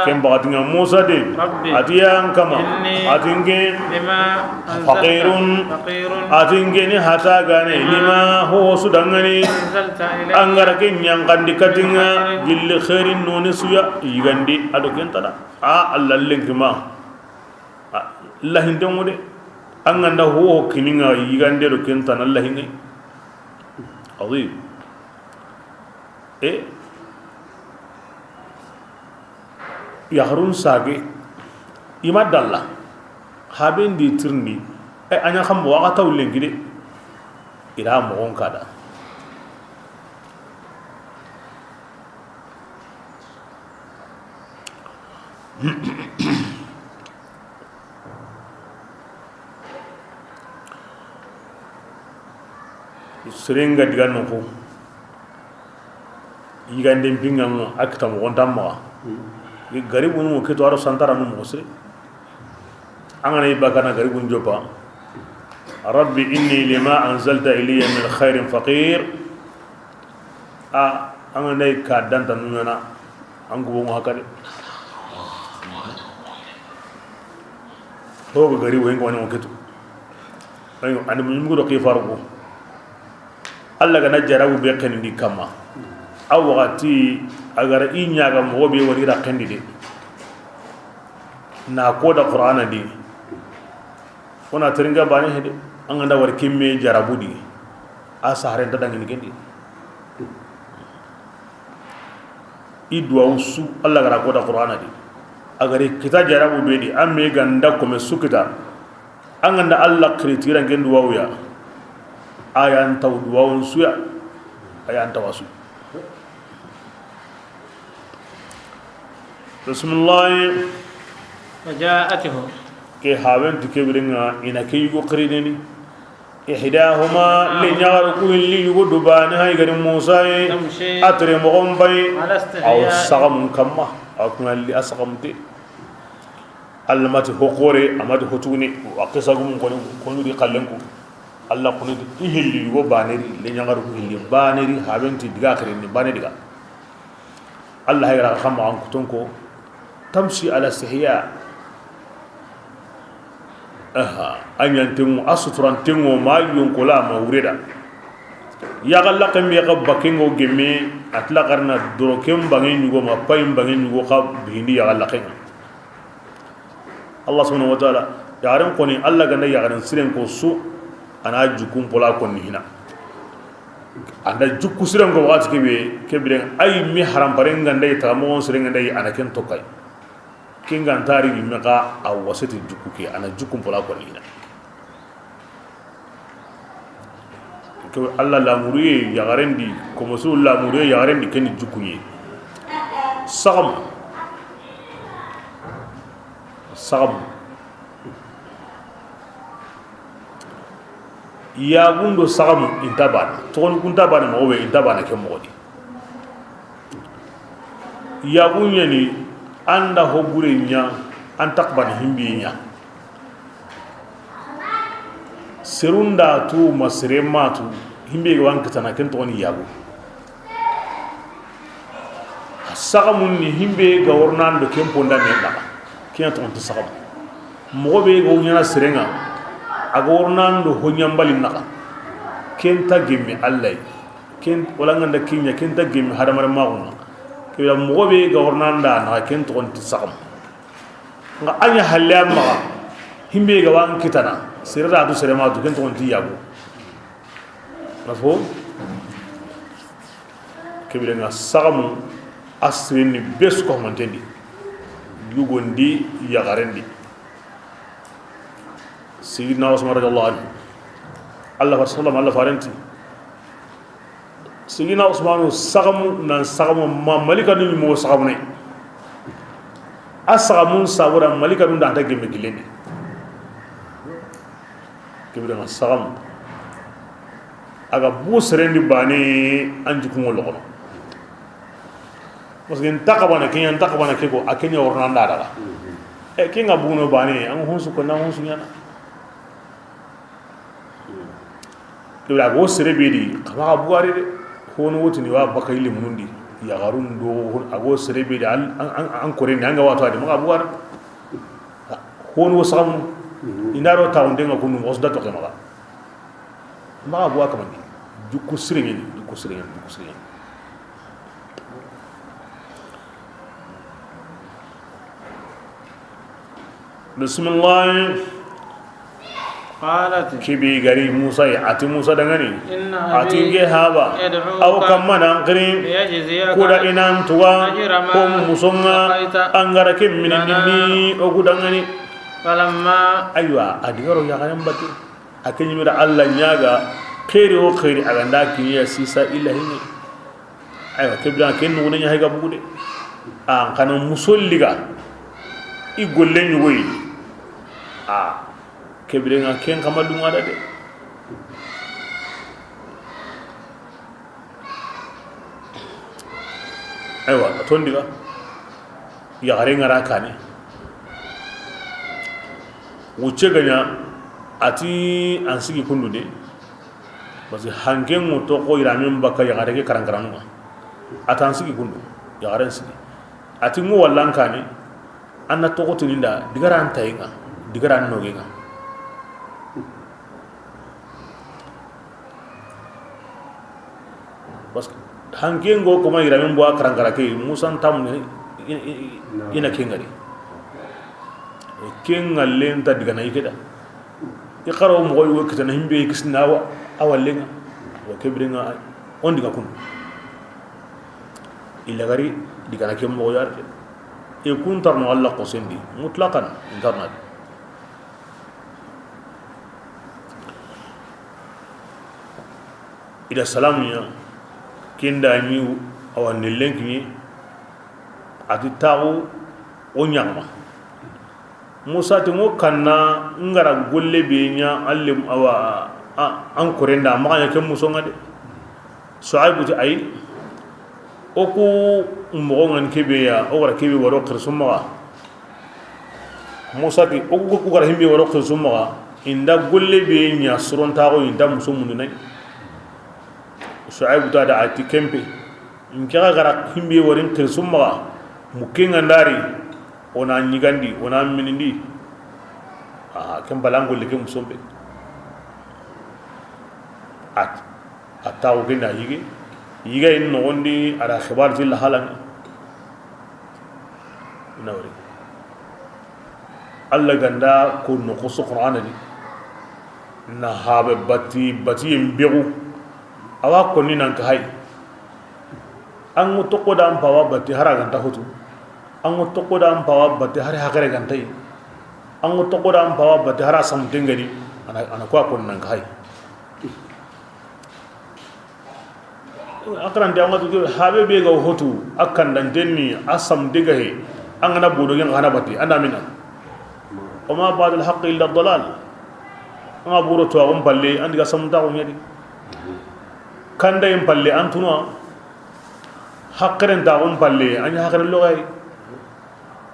Ken bakati ŋa Musa de. Rabbi, a ti ya n kama. Inni, a ti n ke, lima anzalta, faqirun, faqirun, a ti n ke ni hata gane, lima, ho su dangani, anzalta ilayya, an ga ra ke ɲankandi kati ŋa, min khairin, gilli xeerin noni su ya yigandi a do ken tana. A Alla lenki ma. A, lahinten ŋo de. An ga nda ho kini ŋa yigande do ken tana lahinŋe. Azim. E, yaxarun sage, i ma dalla. Haben di tirindi. E, a ɲa xam moxo, a xa taw lenki de. I ra moxon kada. Seren ga diga noxo, yiganden pinŋan ŋa a kita moxon ta maxa. Garibunu ke to a ro santara nu moxo sire. An ga na i bakana garibun joppa. Rabbi inni lima anzalta ilayya min khairin faqir. A, an ga na i ka danta nu ɲana. An gubo ŋo hakade. Ho ga gari wo yin ko wani ŋo ketu. Ayo, an mun gudo ke faru ko. Alla ga na jarabu be xenindi kama. A waxati a ga ra i ɲaga moxo be wari ra xendi de. Na ko da Qur'ana di. Wona teringa bane hede. An ga nda wari kimme jarabu di. A saharen ta dangini kendi. I duwawu su, Alla ga ra ko da Qur'ana di. A ga ri kita jarabu be di, an me ga nda kome su kita. An ga nda Alla xiri ti ran ken duwawu ya. A ya ntaw duwawun su ya. A ya ntawa su. Bismillah. Wa ja'atuhu. Ke haben ti ke birenŋa, i na ke yugo xirineni. Ihdahuma, le ɲaxaru ku hilli yugo do bane hay gari Musa ye. Tamshi. A tere moxon bay. Ala istihya. Aw saxamun kamma. Aw kunalli a saxamunte. Alla mati ho xore, a mati ho tugune. A qisa gumun koni, koni di xallenku. Alla kuni i hilli yugo baneri, le ɲaxaru ku hilli baneri, haben ti diga xirini bane diga. Alla hay gara xama an kutonko. Tamshi ala istihya. Aha, a ɲantenŋo, a suturantenŋo, ma yonkola, ma wureda. Yaxallaxen be xa bakenŋo gemme, a tila xarna doro ken bange ɲugo ma, payin bange ɲugo xa bihindi yaxallaxen ŋa. Allah subhanahu wa ta'ala, yaxaren koni, Allah ganda yaxaren siren ko su, a na jukkun pola konni hina. Anda jukku siren ko waxati kebe, kebiren ay mi haramparen ganda yi, taga moxon siren ganda yi, a na ken tokkay. Ken ga ntari yimme xa a wasati jukku ke, a na jukkun pola konni hina. Ke Allah lamuriye yaxaren di, komo su lamuriye yaxaren di, ken ni jukkuye. Saxam. Saxam. Yaxun do saxam inta bana. Toxoni kunta bana moxo be inta bana ke moxo di. Yaxu ɲani, anda ho bure ɲa, an taxbana himbe ɲa. Serun da tu ma sere ma tu, himbe ga wan kitana ken toxoni yaxu. Saxamun ni himbe ga wornando ken ponda me naxa. Ken toxon ti saxamu. Moxo be ga ɲana serenŋa, a ga wornando ho ɲambali naxa. Ken ta gemme Allah. Ken, wala nganda kiɲa, ken ta gemme hadamaren maxunŋa. Kebira moxo be ga wornanda naxa, ken toxon ti saxam. Nga a ɲa halle a maxa, himbe ga wan kitana, sere da tu sere ma tu, ken toxon ti yaxu. Na fo? Kebira nga saxamu, a siren ni be su ko mantendi. Yugon di, yaxaren di. Sayyidina Usman radiyallahu anhu. Allah fa sallam, Allah farenti. Sayyidina Usmanu saxamu, nan saxamu ma malika ni mo saxamu ne. A saxamun sabura malika dun da ta gemme gilene. Kebira nga saxamu. A ga bugu serendi bane, an jikun ŋa loxono. Parce que n ta xabana ke ɲa, n ta xabana ke ko, a ke ɲa worona nda daga. E, ke ŋa buguno bane, an honsu ko na honsu ɲana. Kebira go sere be di, xa maxa bugare de. Hono wotini wa baka yille munundi. Yaxarun do, a go sere be di, an, an, an, an kore ni, an ga wato adi, maxa bugare. Hono samu. Inaro tawunde ŋa kunu, mosu da toke maxa. Maxa buwa kamandi. Jukku sireŋeni, jukku sireŋeni, jukku sireŋeni. Bismillah. قالت. Kebe gari Musa ya, a ti Musa dangani. إن أبي. A ti n ke haba. يدعوك. Aw kamma nan xiri. ليجزيك. Kuda i nan tuga. أجر ما. Ko musoŋa. سقيت. An ga ra ke mini. لنا. Ni o ku dangani. فلما. Aywa, a digaro yaxaren bati. A ke ɲimira Alla ɲaga, xeeri o xeeri, a ga nda kiniya sisa ilahi ni. Aywa, kebira ken nuxune ɲa hayga bugu de. An xana musolliga, i golle ɲugoyi. A, kebire ŋa ken xama dunŋa da de. Aywa, a tondiga. Yaxare ŋa ra kane. Wucce ga ɲa, a ti an sigi kundu de. Parce que hanke ŋo toxo yiramen baka yaxare ke karankaranu ŋa. A ti an sigi kundu, yaxaren sigi. A ti ŋo wallan kane, an na toxo tininda, digara an tayi ŋa, digara an noge ŋa. Parce que hanke ŋo koma yiramen bo a karankara ke, Musa ntamu i, i, i, i na ke ŋari. Ke ŋallen ta digana i ke da. I xaro moxo yogo kitana himbe kisina wa, a wallen ŋa. Wa kebire ŋa, o n diga kun. I lagari digana ke moxo yar de. E kun tarno Alla xosendi, mutlaqan, intarna de. I da salamu ɲa, ken da ɲi awa nillen kiɲe, a ti taxu o ɲaxama. Musa ti ŋo kanna n ga ra golle be ɲa, an le awa, a, an korenda, maxa ɲa ke musoŋa de. Suaybu ti ayi, o ku moxo ŋa ni kebe ya, o ga ra kebe waro xirsu maxa. Musa ti, o ku, ku ga ra himbe waro xirsu maxa, i nda golle be ɲa sorontaxo, i nda muso mundu nay. Suaybu ta da a ti kempe, n ke ga ra himbe warin xirsu maxa, mukke ŋa ndari, o na ɲigandi, o na minindi. Aha, ken balan golle ke musombe. A ti. A taxu ke nda yige, yiga in noxondi a da xibar ti laxalani. Na wari. Alla ga nda ko noxo su Qur'ana ni. Na habe bati, bati yen bexu. Awa konni nan ka hay. An ŋo toxo da an pawa bati hari a ga nta hotu. An ŋo toxo da an pawa bati hari haxere ga nta yi. An ŋo toxo da an pawa bati hari a samu tengani. Ana, ana ko a konni nan ka hay. A karante, an ga tu habe be ga hotu, a kandanten ni, a sam dega he, an ga na bodo gen xana bati, an da mina. Wa ma ba'dal haqqi illa dalal. An ga boro to agun palle, an diga samu ta ɲa di. Kanda in palle, an tunwa. Haqiren ta agun palle, an ɲa haqiren loxay.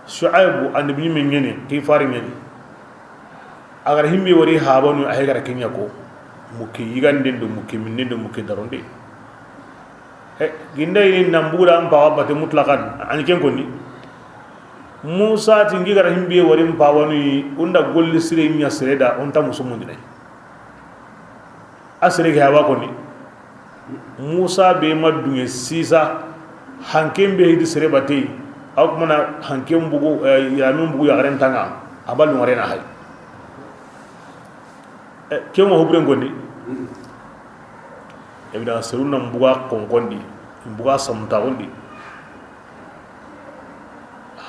Suaybu, annabi ɲimme ɲene, ki fari ɲene. A ga ra himbe wari habanu, a he ga ra ke ɲa ko. Mukke yiganden do, mukke minnen do, mukke daronde. He, ginda ini nan bugu da an pawa bate mutlaqan, an ken konni. Musa ti n ke ga ra himbe wari n pawanu, o nda golli sire ɲa sere da, o nta muso mundinay. A sere ke haba konni. Musa be ma duŋe sisa, hanken be hidi sere bate, aw kuma na hanken bugu, eh, yamin bugu yaxaren taŋa, a ba luŋare na hay. Eh, ke ŋa hoburen konni. E bi da seru na mbuga konkondi, mbuga samtaxundi.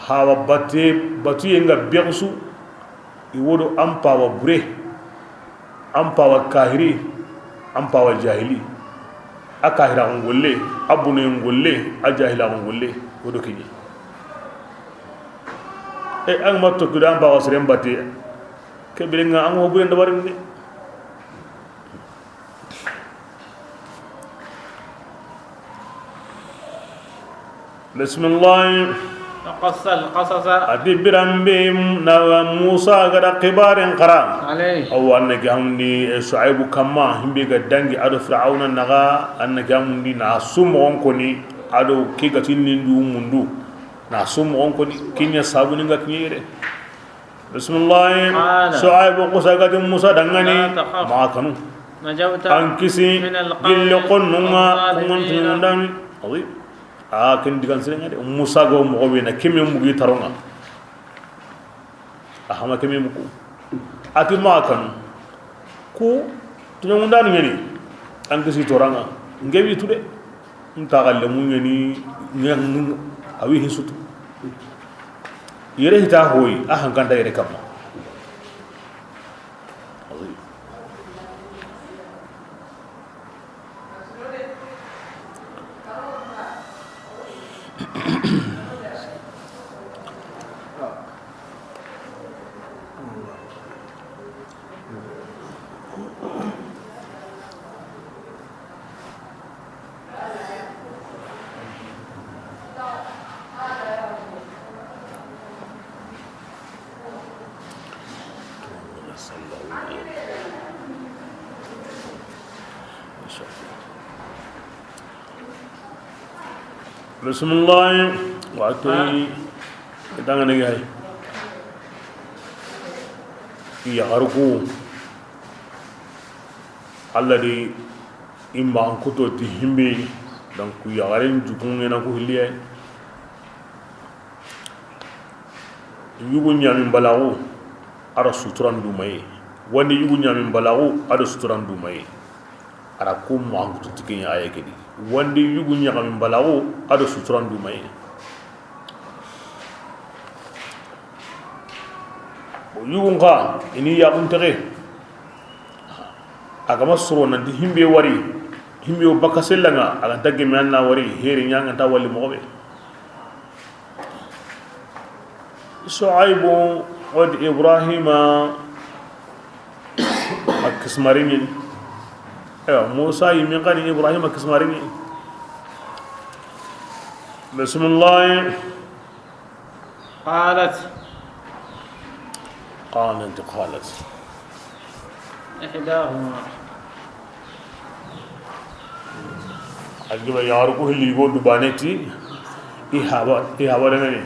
Hawa bate, batuye ŋa bexusu, i wodo an pawa bure, an pawa kahiri, an pawa jahili. A kahiraxu ŋolle, a bune ŋolle, a jahilaxu ŋolle, wodo kiɲe. E, an ma tokki do an pawa seren bate, ke biren ŋa an ŋo buren dabarin de. Bismillah. وقص القصص A di biranbe na Musa ga da xibaaren xara. عليه. Awa, an na ke hamundi, eh, Shuaibu kamma, himbe ga dangi a do Firauna naxa, an na ke hamundi na su moxon koni, a do ke ga ti nindu mundu. Na su moxon koni, ken ɲa sabu ni ga kiɲe yere. Bismillah. قال Shuaibu xusa ga ti Musa danŋa ni, لا تخف maxa kanu. نجوت An kisi من القوم gille xonnun ŋa, الظالمين. Kun ŋa tunu ndami. Awi. A ken digan sirenŋa de. Musa go moxo be na keme mugi taronŋa. A hama keme mugu. A ti maxa kanu. Ku tuɲongundanu ɲeni. An kisi toranŋa. Ngebi tu de. Nta galle mu ɲeni. Awi hisutu. Yere hita hoyi, a hankanta yere kamma. Bismillah. Wato, i danga ne hay. Yaxaru ku. Alla di i ma an kuto ti himbe, donc yaxaren jukun ŋena ku hilliye. Yugu ɲamin balaxu, a do suturan dumaye. Wandi yugu ɲamin balaxu, a do suturan dumaye. A ra ku ma an kuto ti ken ɲa aye ke di. Wandi yugu ɲaxamin balaxu, a do suturan dumaye. Bon, yugun xa, i ni yaxun texe. A ga ma soro nanti himbe wari, himbe wo bakka sellanŋa, a ga nta gemme an na wari, heri ɲa ŋa nta wali moxo be. Shuaibu wa di Ibrahima a kismarini. Ewa, Musa yi min xa ni Ibrahima kismarini. Bismillah. قالت قالت قالت إحداهما Agiba yaxaru ku hilli go du bane ti i haba, i haba da mene.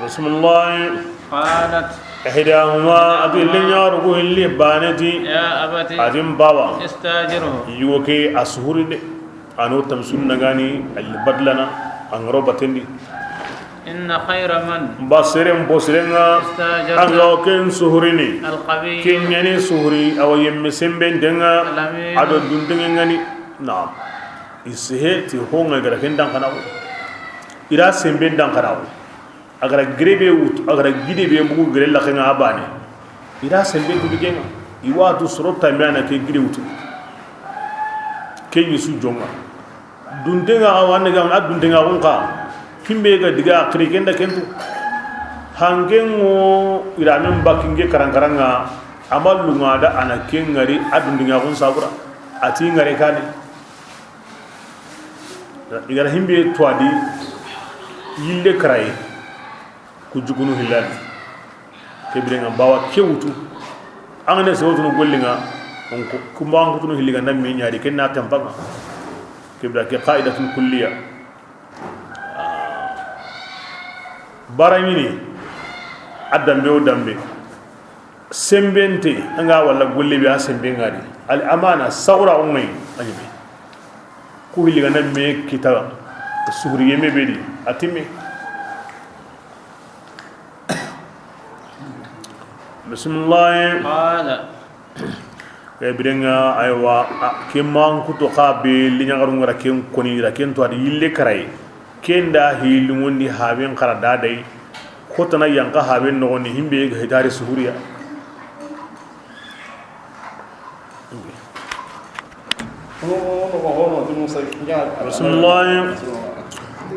Bismillah. قالت Ihdahuma, a ti lenyaru ku hilli bane ti. يا أبت A ti n baba. استأجره Yugo ke a suhuri de. Ano tamsun nagani al badlana an ro batendi. إن خير من Ba seren bo serenŋa. استأجرت An ga o ken suhurini. القوي Ken ɲani suhuri awa yemme semben denŋa. الأمين A do dundenŋe ŋani. Naam. I sehe ti honŋa i ga ra ken dankanaxu. I ra semben dankanaxu. A ga ra gire be wutu, a ga ra gide be mugu gire laxenŋa a bane. I ra semben tu digenŋa. I watu soro tambe a na ke gide wutu. Ke ɲi su jonŋa. Dundenŋa awa ne ga a dundenŋa xunxa. Kimbe ga diga a xiri ken da ken tu. Hangenŋo i ra men bakinge karankaranŋa. A ma lunŋa da a na ken ŋari a dundenŋa xun sabura. A ti ŋare kane. I ga ra himbe tuwadi yille karaye ku jukunu hillani. Ke birenŋa bawa ke wutu. An ga ne sewtunu gollinŋa. On ko kumba an kutunu hillinŋa nan me ɲari ken na tampanga. Ke bira ke qaidatun kulliya. Bara ɲini a dambe o dambe. Sembente, an ga walla golle be a semben ŋa di. Al amana, sawra o ŋa yi, a ɲi me. Ku hilli ga na me kita, suhuri yeme be di, a ti me. Bismillah. قال Ke birenŋa, aywa, a, ke mankuto xa be liɲaxarun ŋa ra ken koni, ra ken to a di yille karaye. Ken da hi lunŋondi haben xara da day. Xotana yanqa haben noxondi himbe ga hitari suhuriya. Bismillah.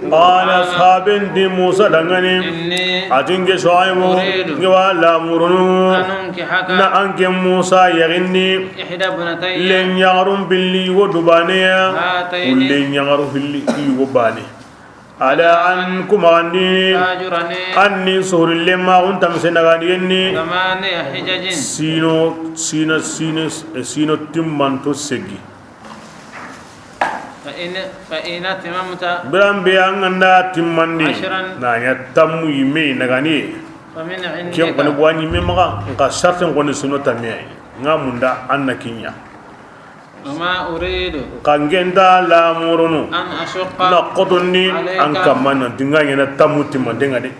Qala, sahaben ti Musa danŋa ni, إني a ti nke Shuaibu, أريد nke wa lamurunu, أن أنكحك na an ke Musa yaxindi, إحدى ابنتي len yaxarun pilli yugo du baane ya, هاتين ku len yaxaru pilli yugo baane. على أن ku maxandi, تأجرني an ni sohori len maxun tamse nagani yenni, ثماني حجج sino, sino, sino, sino timmanto segi. فإن، فإن أتممت Biran be an ga nda timmandi, عشرا na ɲa tammu yimme nagani. فمن عندك. Ken koni bo an yimme maxa, nka sartin koni suno tammiya. Nga munda an na kiɲa. وما أريد Nka nke nta lamurunu أن أشق na xotondi عليك an kamma na dinga ɲa na tammu timmande nga de.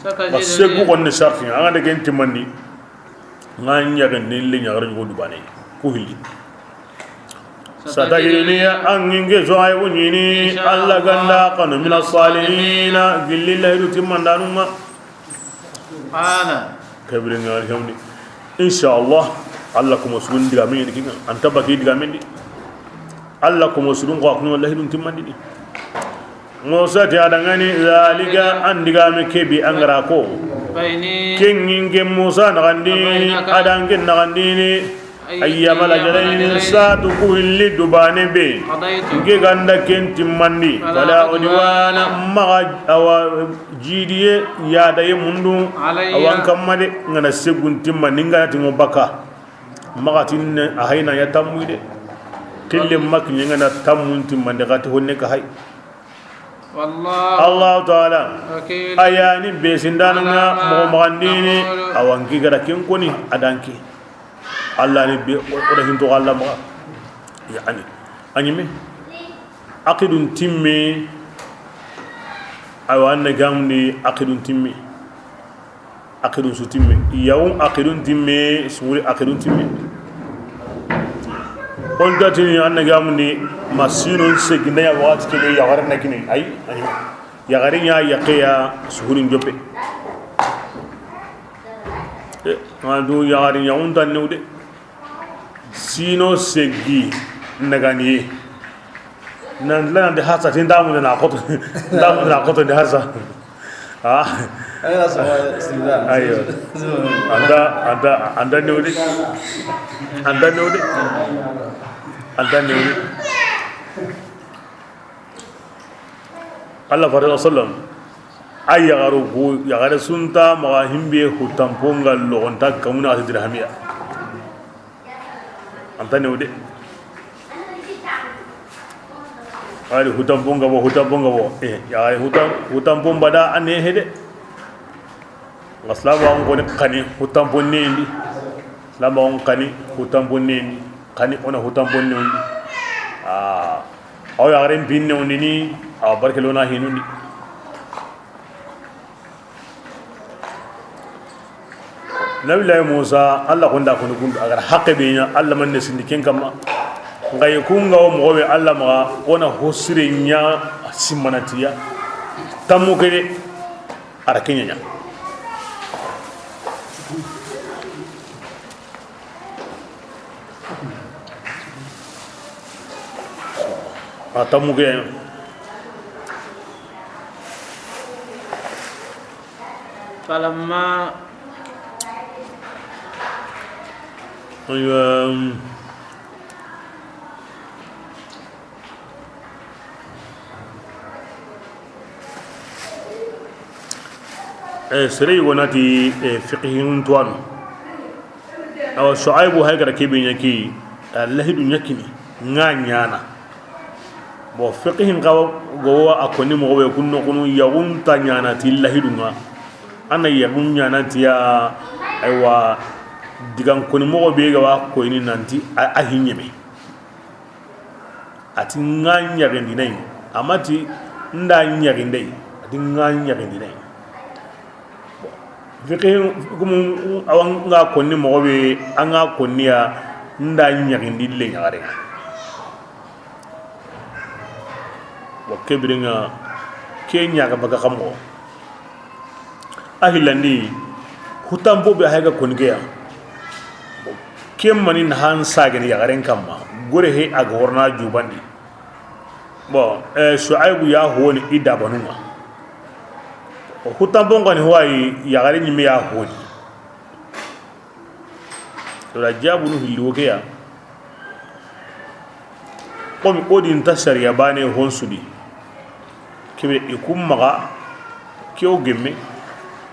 Ba ستجدني segu koni sartin, an ga de ken timmandi. Nga ɲaxen ni le ɲaxare ɲugo du baane ku hilli. ستجدني Satajiduni, an nke Shuaibu ɲini, إن شاء الله Alla ga nda xanu, من الصالحين gilli lahidu timmandanun ŋa. قال. Ke biren ŋa alhamdi. Inshallah, Alla kuma sugun digamen ni kinga, an ta baki digamen di. Alla kuma sugun ko a kun wa lahidun timmandi di. Musa ti a danŋa ni, ذلك an digame ke bi an ga ra ko. بيني Ken nke Musa naxandi, وبينك a da nke naxandi ni. أيما الأجلين saatu ku hilli du baane be. قضيت Nke ga nda ken timmandi. فلا فلا عدوان Maxa awa jidiye yadaye mundu علي awa an kamma de. Nga na segun timmandi nga na tingo baka. Maxa tinne a hayna ya tammu de. Kille mak ni nga na tammun timmandi ga ti honne ka hay. والله Allahu taala وكيل a ya ni be sindana nga على ما moxo maxandini. نقول Awa nke ga ra ken koni a da nke. Alla ni be o da hinto Alla maxa. Yani a ɲimme aqidun timme. Awa an na gamundi aqidun timme. Aqidun su timme, yawun aqidun timme, suuri aqidun timme. Xontatini an na gamundi ma sinon seginda ya waxati kebe yaxare na kini ay. Ani yaxare ɲa yaqe ya suhurin joppe. E ma du yaxare ɲa unta new de. Sino segi naganiye. Nan la nan de harsa tin damu na xoto. Damu na xoto de harsa. Ah. Ayo. Anda, anda, anda newdi. Anda newdi. Anda newdi. Allah faare sallam. Ay yaxaru ku yaxare sunta maxa himbe hutanpo nga loxonta kamuna ati dirhamiya. Anta new de. Ari hutanpo nga bo, hutanpo nga bo. Eh, yaxare hutan, hutanpo mbada ane hede. Nga silamaxun koni xani hutanpo nendi. Silamaxun xani hutanpo nendi. Xani ona hutanpo nendi. Ah. Aw yaxaren pin newndini, aw barkelona hinundi. Nabilayi Musa, Allah xonda koni kundu, a ga ra haqqe be ɲa, Allah man ne sindi ken kamma. Nga ye kunga wo moxo be Allah maxa, wona hosire ɲa simmanatiya. Tammu ke de, a ra ke ɲa ɲa. A tammu ke. فلما Aywa. Eh, sere yogo nati, eh, fiqihin tuwano. Awa, Shuaibu hay gara kebe ɲa ki, a lahidu ɲa kini, nga ɲana. Bon, fiqihin kawa go a koni moxo be kunno kunu yaxun ta ɲana ti lahidu nga. Ana yaxun ɲana ti ya, aywa, digan koni moxo be ga wa koyini nanti a, a hiɲeme. A ti nga ɲaxindinayi, a ma ti nda ɲaxindayi, a ti nga ɲaxindinayi. Fiqhi gumu, awa nga konni moxo be, a nga konniya nda ɲaxindi le ɲaxare. Wa ke birenga ke ɲaxa baga xa moxo. A hillandi, hutanpo be a hayga koni ke ya. Ken mani na han sagene yaxaren kamma, gore he a ga worna jubandi. Bon, eh, Suaibu ya honi i dabanun ŋa. O hutanpon xa ni ho yi, yaxare ɲimme ya honi. Wala jabunu hilli wo ke ya. Komi o di nta sariya bane hon su di. Kebe i kun maxa ke o gemme.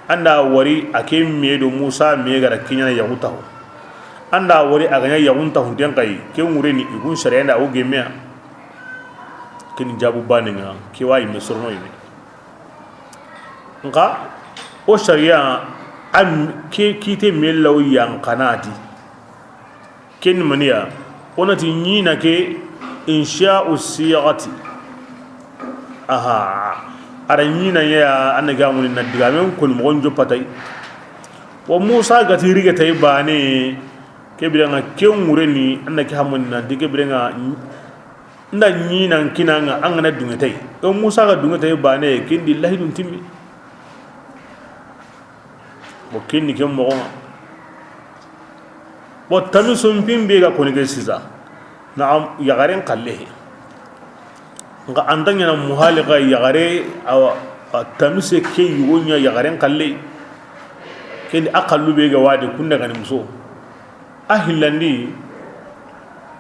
An da wari a ke me do Musa me ga ra kiɲana yaxu taxu. An da wari a ga ɲa yaxun taxunten xa yi, ke ŋureni i kun sariya nda o gemme ya. Ken ni jabu banen ŋa, ke wa yimme sorono yimme. Nxa o sariya, a ke kite me law yanqana di. Ken ni maniya, o na ti ɲina ke insha'u siyagati. Aha, a ra ɲina ya, an na ga muni na digamen koni moxon joppa tay. Wa Musa ga ti rige tay bane, ke biren ŋa ke ŋureni, an na ke hamuni na di ke biren ŋa. Nda ɲi nan kina ŋa an ga na dunŋe tay. O Musa ga dunŋe tay bane, ken di lahidun timmi. Bo ken ni ken moxo ŋa. Bo tamisun pin be ga koni ke sisa. Naam, yaxaren xalle he. Nxa an ta ɲana muhali ga yaxare, awa, a tamise ke yugo ɲa yaxaren xalle. Ken di a xallu be ga wadi kunda ga ni muso. A hillandi,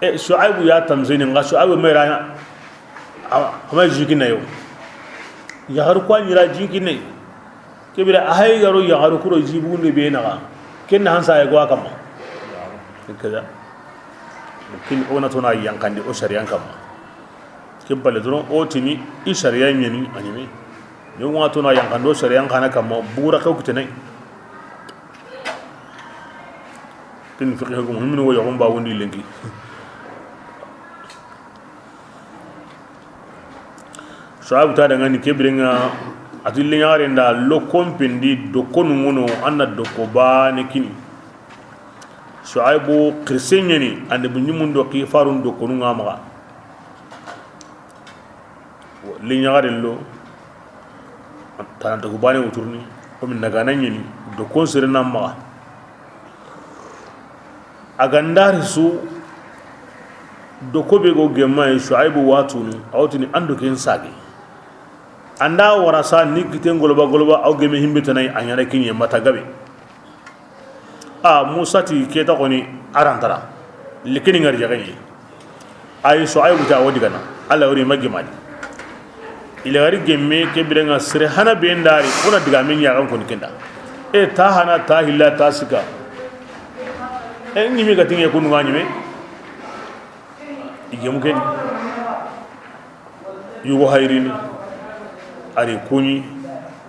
e, Suaibu ya tamsini, nxa Suaibu me ra ɲa, a, a ma jinkina yo. Yaxaru ko a ɲi ra jinkine. Ke bire a hay garo yaxaru kuro jibugunde be naxa. Ken na hansa ya go a kamma. Kaza. Kin o na tona yanqandi o sariyan kamma. Ken palle doron o tini i sariya ɲeni a ɲeme. Yo wa tona yanqandi o sariyan xana kamma bura xew kitenay. Ken fiqhi ko muhimmin wo yaxun ba wondi lenki. Suaibu ta dangani ke biren ŋa, a ti le ɲaxare nda lo konpen di dokonu ŋono, an na doko bane kini. Suaibu xirse ɲeni, an da bu ɲimun do xifarun dokonu ŋa maxa. Li ɲaxaren lo, tana doko bane wuturni, komi nagana ɲeni, dokon sere na maxa. A ga ndari su, doko be go gemma yi, Suaibu wa tunu, a wa tini an do ken sage. An da wara sa ni kiten goloba goloba, a wa gemme himbe tanay, a ɲana kiɲe mata gabe. A Musa ti keta xoni arantara. Likini ngari jaxeɲe. Ay Suaibu ta wodi gana. Alla wori ma gemadi. Ila gari gemme ke biren ŋa sere hana be ndari, o na diga men ɲaxan koni kenda. E ta hana, ta hilla, ta sika. E ɲime ga tinŋe kunu ŋa ɲime. I gemu keni. Yugo hayrini, a ri kuɲi.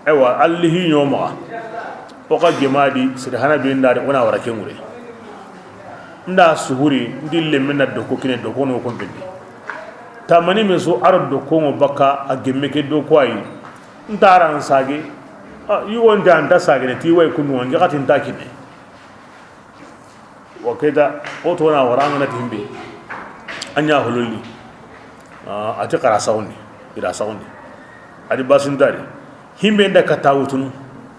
Ewa, allihi ɲomaxa. O xa gemadi, sere hana be ndari, o na wara ke ŋure. Nda suhuri, ndi lemme na doko kine, doko no konpendi. Tamani me so a ro doko ŋo baka, a gemme ke doko ayi. Nta ran sage. A, yugo nta anta sage ne, ti way kunu ŋa, nge xati nta kine. Wa keta, o to na wara ngana ti himbe. A ɲa hololi. A, a ti xara saxundi, i ra saxundi. A di basintari. Himbe nda kata wutunu,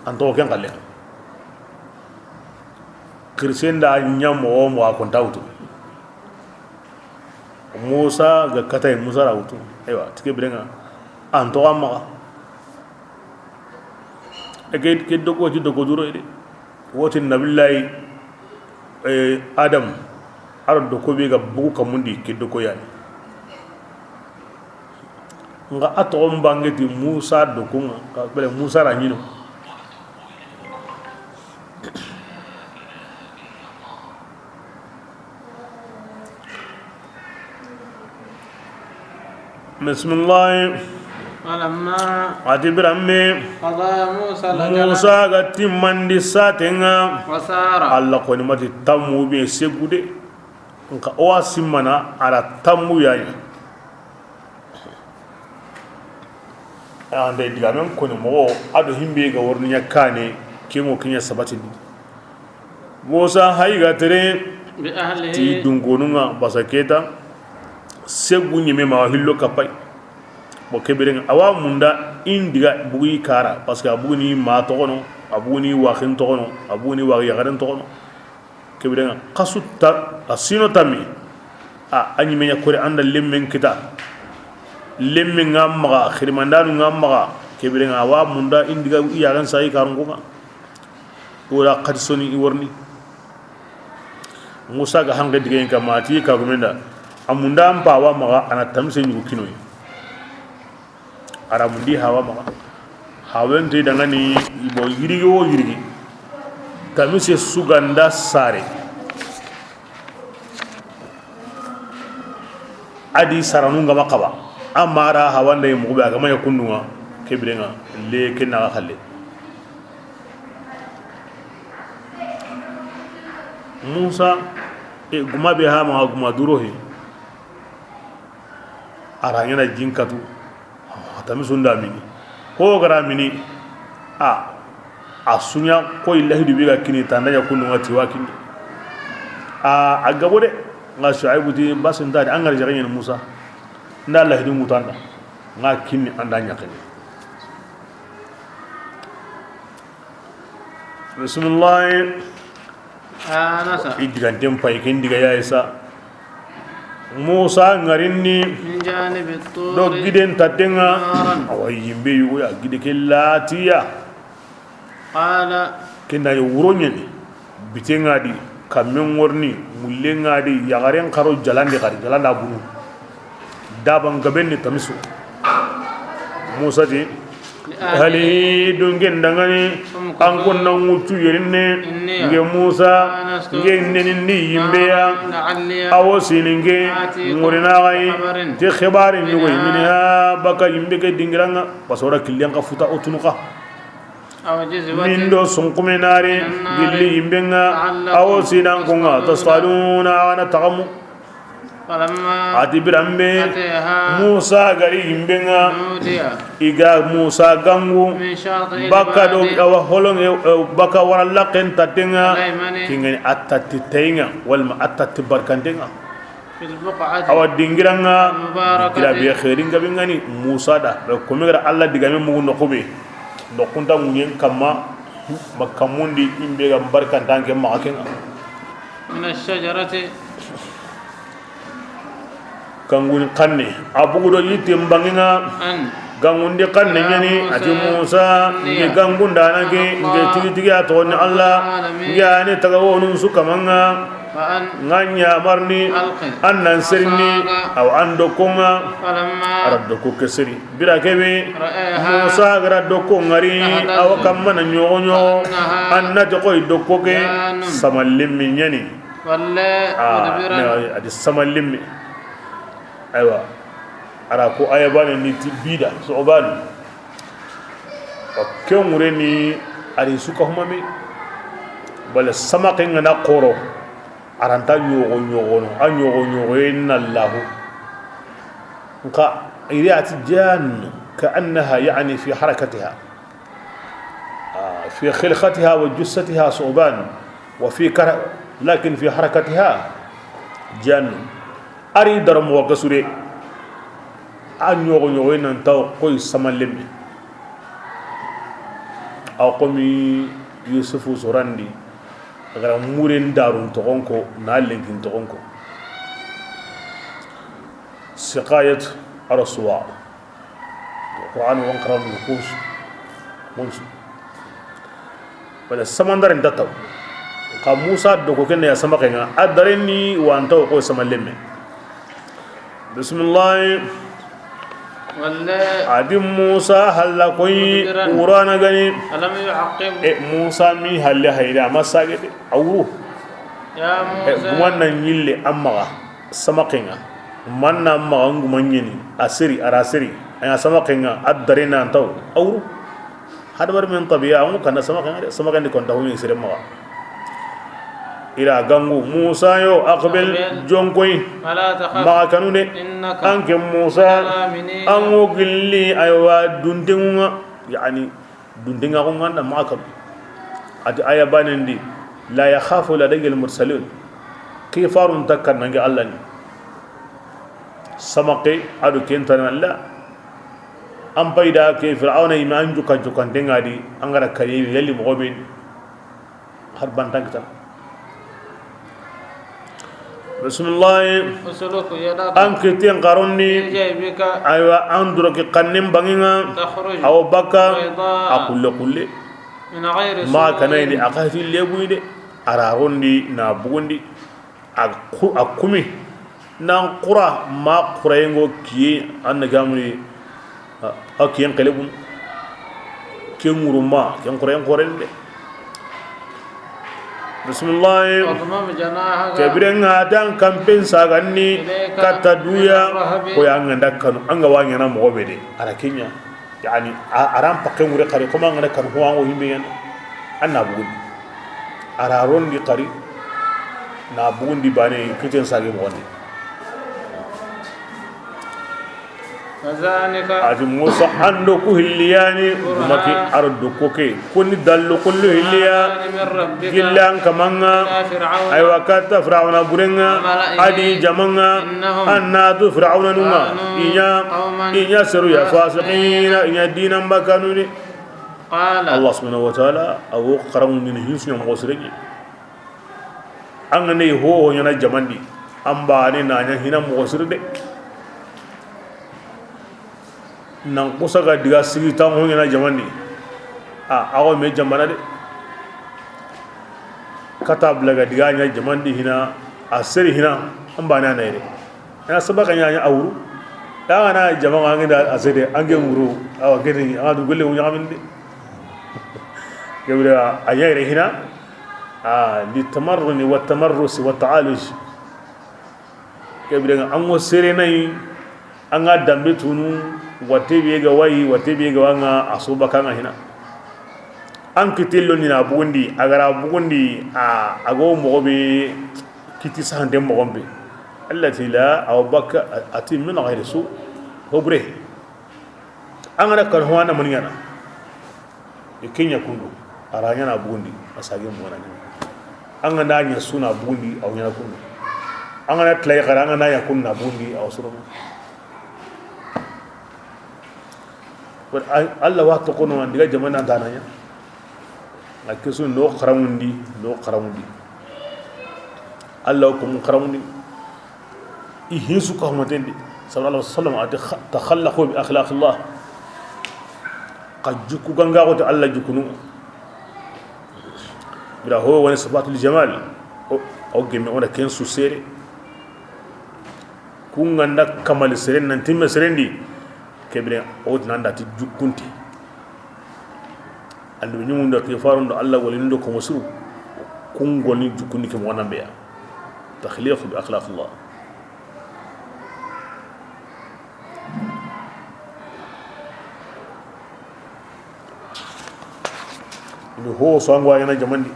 an to ken xalle. Xirisen da ɲa moxo moxo a konta wutu. Musa ga katay, Musa ra wutu. Aywa, ti ke biren ŋa. An to a maxa. E ke, ke doko ti doko duro de. Woti nabillahi, eh, Adam, a ro doko be ga bugu kamundi ke doko yani. Nxa a toxon bange ti Musa doko ŋa, ka bele Musa ra ɲino. Bisimilahi. Falamma. A ti biranme. Qada Musa al-ajala. Musa ga timmandi saten ŋa. Wa sara. Alla koni mati tammu be segude. Nka o wa simmana a ra tammu yani. Ande digamen koni moxo a do himbe ga worni ɲa kane, ke mo kiɲa sabatindi. Musa hayi ga tere bi ahlihi. Ti dunkonun ŋa basa keta segu ɲeme ma hillo kapay. Bo ke biren ŋa a wa munda in diga bugi kara, parce que a buguni ma toxono, a buguni waxin toxono, a buguni waxi yaxaren toxono. Ke biren ŋa xasu ta a sino tammi. A, a ɲime ɲa kore anda lemmen kita. Lemmi ŋa maxa, xirimandanu ŋa maxa, ke biren ŋa a wa munda i n diga i yaxen saxi karunko ŋa. Wala xati soni i worni. Musa ga hanke digen kama, a ti ka gumenda, a munda an pa wa maxa, a na tamise ɲugu kinoyi. A ra mundi hawa maxa. Hawen ti dangani, i bo yirigi wo yirigi. Tamise su ga nda sare. A di saranu ŋa ma xaba. Amma a ra hawanda yi muxu be a ga ma ya kundu ŋa, ke biren ŋa, le ke na xalle. Musa, e, guma be ha maxa guma duro he. A ra ɲaana jin katu. Tamisun da mini. Ho ga ra mini. A, a su ɲa koy lahidu be ga kini tanda ya kundu ŋa ti wa kini. A, a gabo de. Ŋa Shuaibu ti basin da an ga ra jaxen ɲaana Musa. Nda lahidu ŋutanda. Ŋa kini an da ɲaxini. Bismillah. آنس. I diganten pay ken diga ya Isa. Musa ŋarini. من جانب الطور. Do giden tatten ŋa. نارا. Awa yimbe yugo ya gide ke latiya. قال. Ken da yo wuro ɲaani. Biten ŋa di, kamen ŋorni, mullen ŋa di, yaxaren xaro jalandi xari, jalanda bunu. Daban gaben ni tamisu. Musa ti, hali dungen dangani, an kunna ŋutu yerinne, nge Musa, nge nenindi yimbe ya, awo sini nge, ŋurina xayi, ti xibari ɲugoy, mini ha, baka yimbe ke dingiran ŋa, pasora killen ka futa o tunu xa. Min do sunkume nari gilli yimben ŋa, awo sinan kun ŋa, تصطلون, a ga na taxamu. A ti biranbe Musa ga ri yimben ŋa, i ga Musa gangu, baka do awa holon, e, e, baka wara laken tatten ŋa, kingani a tatti tayin ŋa, walma a tatti barkanten ŋa. Awa dingiran ŋa, gira be xeerin gabe ŋa ni Musa da. Be kome gara Alla digame mugu noxu be. Noxunta ŋuɲen kamma, ma kammundi imbe ga barkantan ke maxa ken ŋa. من الشجرة. Gangun xanne, a bugu do yitte mbangi ŋa. Gangundi xanne ɲaani, a ti Musa, nge gangundana ke, nge tigi tigi a toxoni Alla, nge a ni taga wonun su kaman ŋa. Ŋa ɲamarni, an nan serini, awa an dokko ŋa, a ra dokko ke seri. Bira kebe, Musa ga ra dokko ŋari, awa kamma na ɲogo ɲogo, an na ti koy dokko ke, samalimmi ɲaani. A di samalimmi. Aywa, a ra ko aya bane ni ti bida, so bane. Wa ken ŋure ni a ri su ka humami. Bale samaqen ŋa na xoro. A ra nta ɲogo ɲogono, a ɲogo ɲogoye na Allahu. Nka iri a ti جان كأنها يعني في حركتها. آه، في خلقتها وجثتها ثعبان، وفي كر-، لكن في حركتها جان. A ri daro moxo ke su de. A ɲogo ɲogoye nan tawo koy samalemme. A xomi Yusufu sorandi. A ga ra muren darun toxon ko, na lenkin toxon ko. Siqayat arsuwa. Qur'an wan xaran kus. Mun su. Wala samandare nta taw. Xa Musa do ko kenne ya samaqen ŋa, a dare ni wa nta ko samalemme. Bismillah. A di Musa halla koy wurana gani. E Musa mi halle hayra ma sagede. A wuru. E guman na ɲille amma ga samaqen ŋa. Man na amma ga nguman ɲeni. A seri, a ra seri. A ɲa samaqen ŋa, a dare nan taw. A wuru. Hadamar men tabiya, an kana samaqen ŋa de, samaqen di konta humi sere maxa. Ira gangu, Musa yo, aqbil, jonkoy. Maxa kanu de. An ke Musa, an wo gilli, aywa, duntenŋu ŋa, yani, duntenŋa ko ŋa nda maxa kanu. A ti aya banen di, la yakhafu ladayya al-mursalun. Kifarun takkan nange Allah ni. Samaqe, ado kentana la. An payda ke Fir'auna yime an juka jukanten ŋa di, an ga ra kari yalli moxo be har bantan kitana. Bismillahi. اسلك يدك An kitten xarondi. في جيبك Aywa, an doroki xannen banŋen ŋa. تخرج Awa bakka. بيضاء A xulle xulle. من غير سوء Ma kanayini a xati lebuyi de. A ra rondi na bugundi. A ku-, a kumi. Nan xura ma xurayengo kiye an na gamuni. A, a kiyen xelebun. Ken ŋuruma, ken xoren xoren de. Bismillahi. واضمم جناحك Ke biren ŋa dan kampen saganni إليك katta duya. من الرهب Ko ya an ga nda kanu, an ga wa ɲaana moxo be de. A ra ken ɲa. Yani, a, a ran pakke ŋure xari, comme an ga nda kanu, ho an go himbe yan. An na bugundi. A ra rondi xari. Na bugundi bane, kiten sage moxondi. فذلك A ti Musa, an do ku hilli yani, برهان gumaki a ro do ko ke. Kuni dallu kullu hilliya. برهان من ربك Gilla an kaman ŋa. إلى فرعون Aywa, katta Firawuna buren ŋa. وملئه A di jaman ŋa. إنهم An na tu Firawuna nun ŋa. كانوا I ɲa, قوما I ɲa seru ya فاسقين fasiqina, i ɲa dinan bakanu ni. قال Allah subhanahu wa ta'ala, a wo xaranŋundini hinsu ɲa moxo sire ɲi. An ga ne ho ho ɲaana jamandi, an bane na ɲa hina moxo siri de. Nan kusa ga diga sigi tan ho ɲaana jamandi. A, a go me jamana de. Kata bla ga diga ɲa jamandi hina, a seri hina, an bane na yere. Ina sabaka ɲa ɲa a wuru. Da ga na jama ga ngi da a sede, an ge wuru, awa gedi, an ga du golle wu ɲaxaminde. Kebira a ɲa yere hina. A, li tamarruni wa tamarrusi wa ta'aluj. Kebira an go sere nayi, an ga dambe tunu, wate be ga wayi, wate be ga wa ŋa, a so baka ŋa hina. An kitillo ni na bugundi, a ga ra bugundi, a, a go moxo be kiti sahante moxo be. Allah ti la, awa bakka, a ti min ghayri su, ho bure. An ga na kan ho an na mani ɲaana. E ke ɲa kundu, a ra ɲaana bugundi, a sage moxo na ɲaana. An ga na ɲa su na bugundi, a wa ɲaana kundu. An ga na tilay xara, an ga na ɲa kundu na bugundi, a wa sorono. Wala, Allah wa toxono an diga jamana dana ɲa. A ke su no xaranŋundi, no xaranŋundi. Allah ko mun xaranŋundi. I hinsu ka humatendi. Sallallahu alaihi wasallam a ti kha-, takhallaqu bi akhlaqillah. Xa jikku ganga ko ta Allah jikkunu. Bira ho woni sifatul jamal. O, o gemme o na ken su sere. Ku ga nda kamali seren nan timme serendi. Kebire o ti nan da ti jukkunti. Andu ɲumun do ke farun do Allah wali ndo ko musu. Kun goni jukkundi ke mo nan be ya. Takhliq bi akhlaqillah. Ni ho so an ga wa ɲaana jamandi.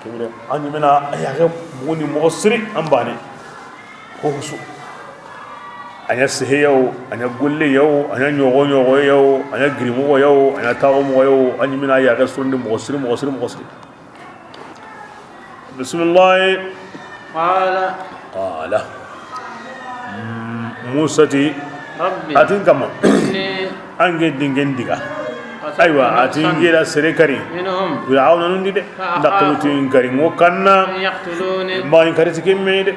Kebire, an ɲi mena a yaxe muguni moxo siri an bane. Ho su. A ɲa sehe ya wo, a ɲa golle ya wo, a ɲa ɲoxo ɲoxo ya wo, a ɲa giri moxo ya wo, a ɲa taxo moxo ya wo, an ɲi mena a yaxe surundi moxo siri, moxo siri, moxo siri. Bisimilahi. Qala. Qala. Mm, Musa ti, Rabbi, a ti n Kama, inni, an ke di n ke n diga. Qataltu, aywa, a ti n ke da sere kari. Minhum. Firawuna nun di de. Fa akhafu. N da xalu ti n kari ŋo kanna. An yaqtuluni. Ma in kari ti ke me de.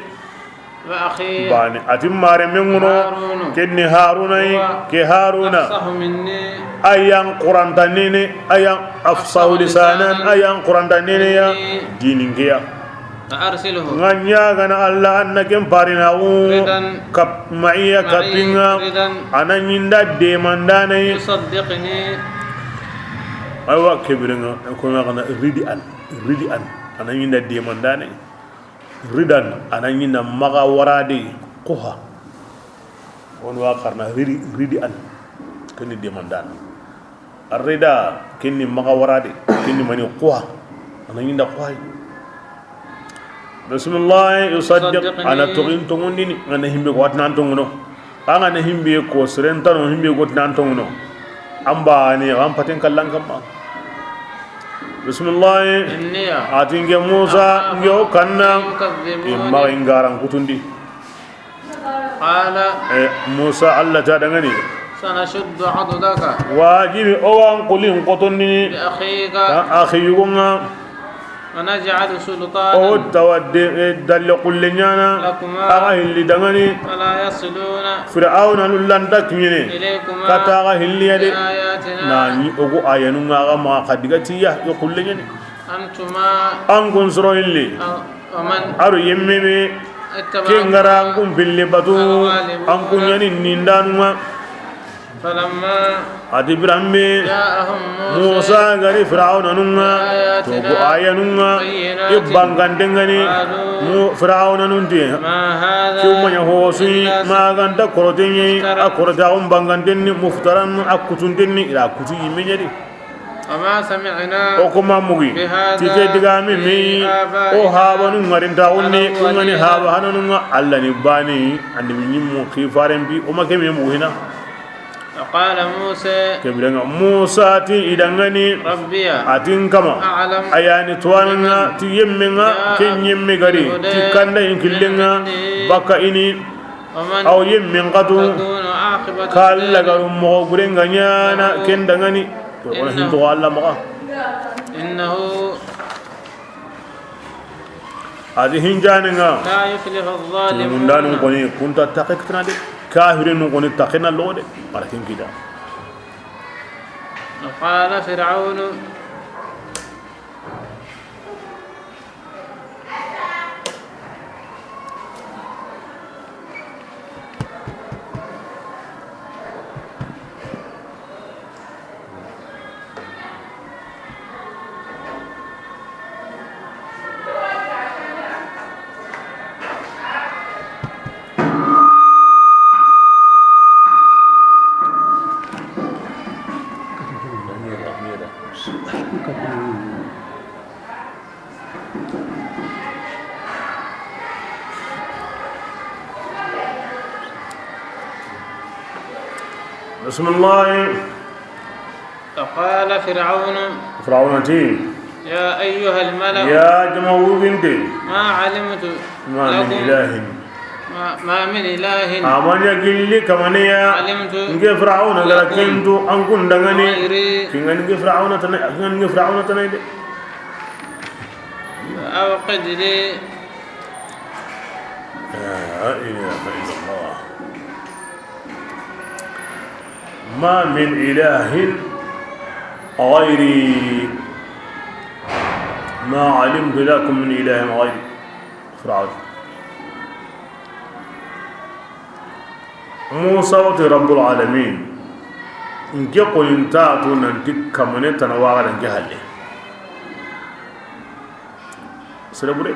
Wa akhi. Bani, a ti mare men ŋono. Harunu. Ken ni Haruna yi. Huwa. Ke Haruna. Afsahu minni. A yan Quranta nene, a yan afsahu lisanan, a yan Quranta nene ya. Minni. Dinin ke ya. Fa arsilhu. N ga ɲaagana Allah an na ken parinaxu. Ridan. Kap-, ma'iya. Ma'i, kapinga. Ridan. A na ɲi n da demandane. Yusaddiqni. Aywa, kebirenga, ko na kana ridi an, ridi an. A na ɲi n da demandane. Ridan, a na ɲi n da maxa warade, kuha. Woni wa xarana ridi, ridi an. Ken ni demandana. Arrida, ken ni maxa warade, ken ni mani, kuha. A na ɲi n da kuha. Bisimilahi, yusaddiq, a na toxin tongundini, a na himbe ko a ti nan tonguno. An ga na himbe ko, seren tano himbe ko ti nan tonguno. An ba ni, an paten kallan kamma. Bisimilahi. Inniya. A ti n ke Musa, n ke o kanna. Yukazzibuni. I ma i n garan kutundi. Qala. E, Musa, Allah ta dangani. Sanashuddu adudaka. Wajibi o wa n kulin kotondini. Bi akhika. Kan akhi yugunga. ونجعل سلطانا O tawa de, e, dalle xulle ɲaana, لكما a ga hilli dangani. ولا يصلون Firawuna nu lanta kiɲene, إليكما kata a ga hilli ya de. بآياتنا Na ɲi o gu ayanun ŋa a ga ma xa diga ti ya, i xulle ɲene. أنتما An kun soro hilli. ومن A ro yemme me, اتبعكما ke ngara an kun pille batu, الغالبون an kun ɲani nindanun ŋa. فلما A ti biranbe, جاءهم موسى Musa gari Firawuna nun ŋa, بآياتنا to gu ayanun ŋa, بينات i banganten ŋa ni, قالوا mu Firawuna nun ti, ما هذا ke ma ɲa ho su yi, إلا ma ganta koroten ɲi, افترى a korota un banganten ni, muftaran, a kutunten ni, i ra kutu yimme ɲa di. وما سمعنا O ku ma mugi, بهذا ti ke digame me, في آبائنا o habanun ŋarintaxun ni, الأولين ku ŋa ni haba hananun ŋa, Alla ni bani, annabi ɲimmu, xifaren bi, o ma ke me mugu hina. وقال موسى Ke biren ŋa, Musa ti i dangani, ربي a ti n kama, أعلم a ya ni tuwaana ŋa, بمن ti yemme ŋa, جاء ke yemme gari, بالهدى ti kanda in killen ŋa, من عنده baka i ni, ومن aw yemmen katu, تكون عاقبته ka Alla للظالمين garu moxo guren ŋa ɲaana, ken dangani. Wala إنه hinto Alla maxa. إنه A ti hinjanen ŋa. لا يفلح الظالمون. Timundanun koni, kunta taxe kitana de. Kafirinun koni, taxe na lo de. Bara ken kita. وقال فرعون بسم الله. فقال فرعون Firawuna ti, يا أيها الملأ ya jama wurginte, ما علمت ما من لكم إله. ما، ما من إله A ma ɲa gilli kamane ya. علمت Nke Firawuna gara لكم kentu an kun dangani. غيري. Ken ga ni nke Firawuna tana, ken ga ni nke Firawuna tana de. فأوقد لي. لا إله إلا الله. ما من إله غيري. ما علمت لكم من إله غيري. Firawuna. Musa wa ti Rabbul Alamin, nke xo in ta tu nanti kamane tana wa ga da nke halle. Sere bure.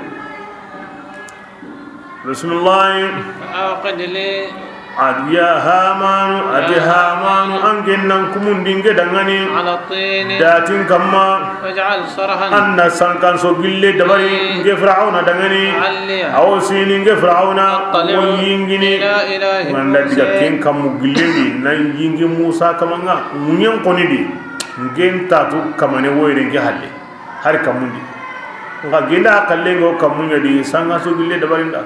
Bismillah. فأوقد لي A ti ya Hamanu, a ti يا Hamanu, an ken nan kumundi nke dangani. على الطين Datin kamma. فاجعل صرحا An na sankanso gille dabari, مم. nke Firawuna dangani. لعلي Awo sini nke Firawuna, أطلع wo yingini. إلى إله Manda diga موسى. Ken kammu gille di, nan yingi Musa kamanga, munyen koni di. Ngen tatu kamane woyre nke halle. Hari kammundi. Nga genda kalle ngo kammunya di, sankanso gille dabarinda.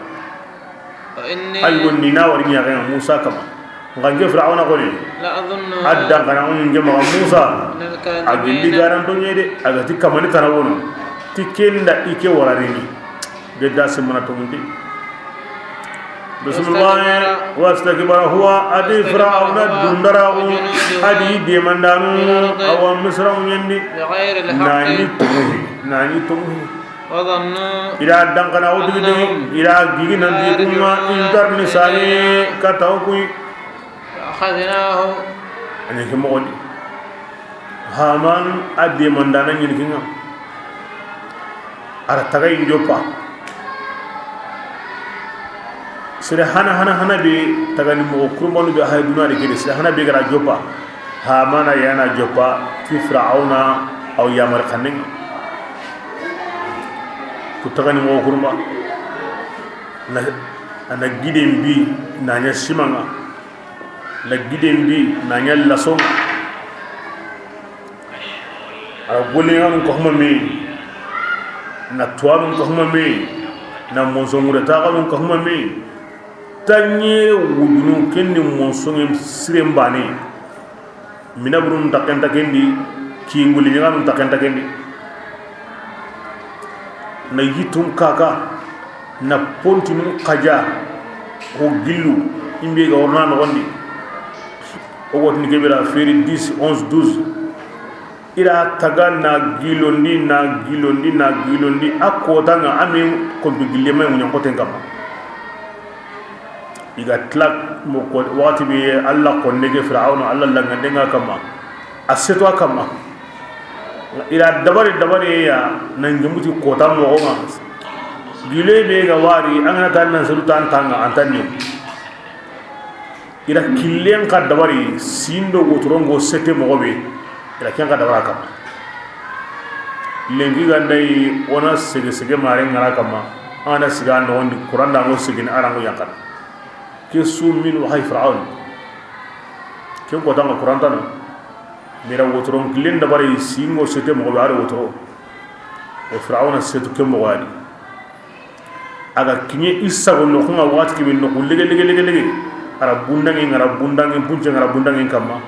وإني Ay wonni na wari ɲaxen ŋa Musa kama. Nga nke Firawuna xoni. لأظنه A dan kana on nke maxa Musa. من الكاذبين. A gilli garanto ɲe de. A ga ti kamane tana wono. Ti kenda i ke wararini. Gedda simana tomundi. Bismillah. واستكبر هو A di Firawuna dundaraxu. وجنوده A di demandanu. في الأرض Awa Misra ɲendi. بغير الحق. Nani tomuhi. Nani tomuhi. وظنوا I da dankana o digi digi, أنهم i da gigi nan di kuma, خارجون i ntar ni sage, منها kata o kuyi. فأخذناه. A ɲi ke moxo di. Haman a demandana ɲi ni kinga. A ra taga in joppa. Sere hana, hana, hana be tagani moxo kurumanu be hay duna de kede. Sere hana be gara joppa. Hamana yana joppa ti Firawuna aw yamar xannen. Ku tagani moxo kurumba. Na, ana giden bi na ɲa simanga. Na giden bi na ɲa lasonga. A ra golleŋanun kaxuma me, na tuwanun kaxuma me, na monsongure taxanun kaxuma me, tanɲere wujunu ken ni monsongen siren bane. Minaburun taxen ta ken di, kinguli ɲaganun taxen ta ken di. Na yittun kaka, na pontinu xaja, ko gillu, imbe ga worna noxondi. O wotini kebira feri dix, onze, douze. Ira taga na gilondi, na gilondi, na gilondi, a kotanga ame kontu gille may muñan koten kamma. I ga tlak mo ko, waxati be Allah konne ke Fir'auna, Allah langandenga kamma. A seto a kamma. Ira dabari dabari ya, na ngemuti kota moxo ma. Gile be ga wari, an ga na tan nan selu tan tanga, an tan ni. Ira killen xa dabari, sindo wotorongo sete moxo be. Ira ken xa dabara kamma. Lenki ga ndai, wona sege sege mare ngara kamma. An ga na siga noxondi, Qur'an da ngo sigini, a ra ngo yankana. Ke su min waxay Fir'aun. Ken kotanga Qur'an tana. Mira wotoron killen dabari, singo sete moxo be, a ra wotoro. E Fir'auna setu ke moxo ya di. A ga kiñe i sago noxunga waxati kebe noxu lege, lege, lege, lege. A ra bundange, a ra bundange, punce, a ra bundange kamma.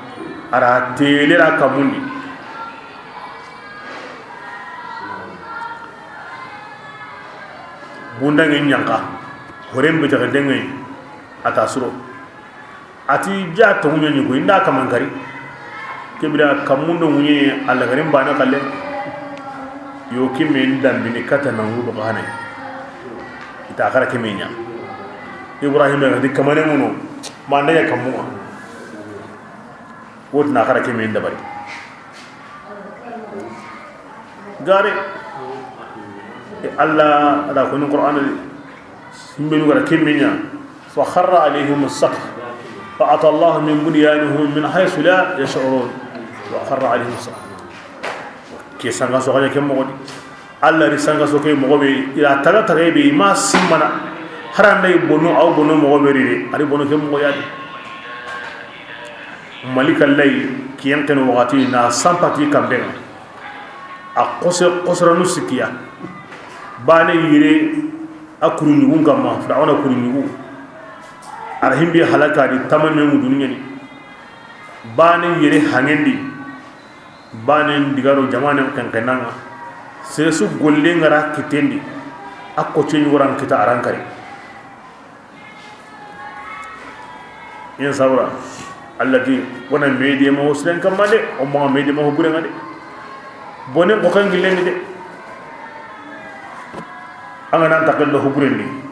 A ra tele ra kamundi. Bundange ñanka. Horen be jaga denge. A ta suro. A ti ja to ŋuñe ñi ko inda kaman kari. Kebira kamundo ŋuñe, Allah garin bana kalle. Yo kimme ndambini kata na ngudo xane. Ita xara kimme ña. Ibrahim ga di kamane muno. Ma nda ya kamunga. Wotna xara kimme ndabari. Gare. E Allah da ko ni Qur'an di. Simbenu gara kimme ña. فخر عليهم السقف فأتى الله من بنيانهم من حيث لا يشعرون. فخر عليهم السقف. Ke sanga so xaja ke moxo di. Allah ri sanga so ke moxo be, ira taga taga be, ma simmana. Haranda i bono, aw bono moxo be ri de. Ari bono ke moxo ya di. Malika lay, kiyen ken waxati na sampati kambenga. A xose, xosranu sikkiya. Bane yire, a kuruñugun kamma, Fir'auna kuruñugu. A ra himbe halaka di, tamame ŋuduni ñani. Bane yere hangendi. Bane ndigaro jamanen kenkenanga. Sesu golle ngara kitendi. A ko ceñu waran kita arankari. Yen sabra. Allah di, wona media ma hosren kamma de, o ma media ma hobure nga de. Bonen ko kan gillen de. An ga nan tagal do hobure ni.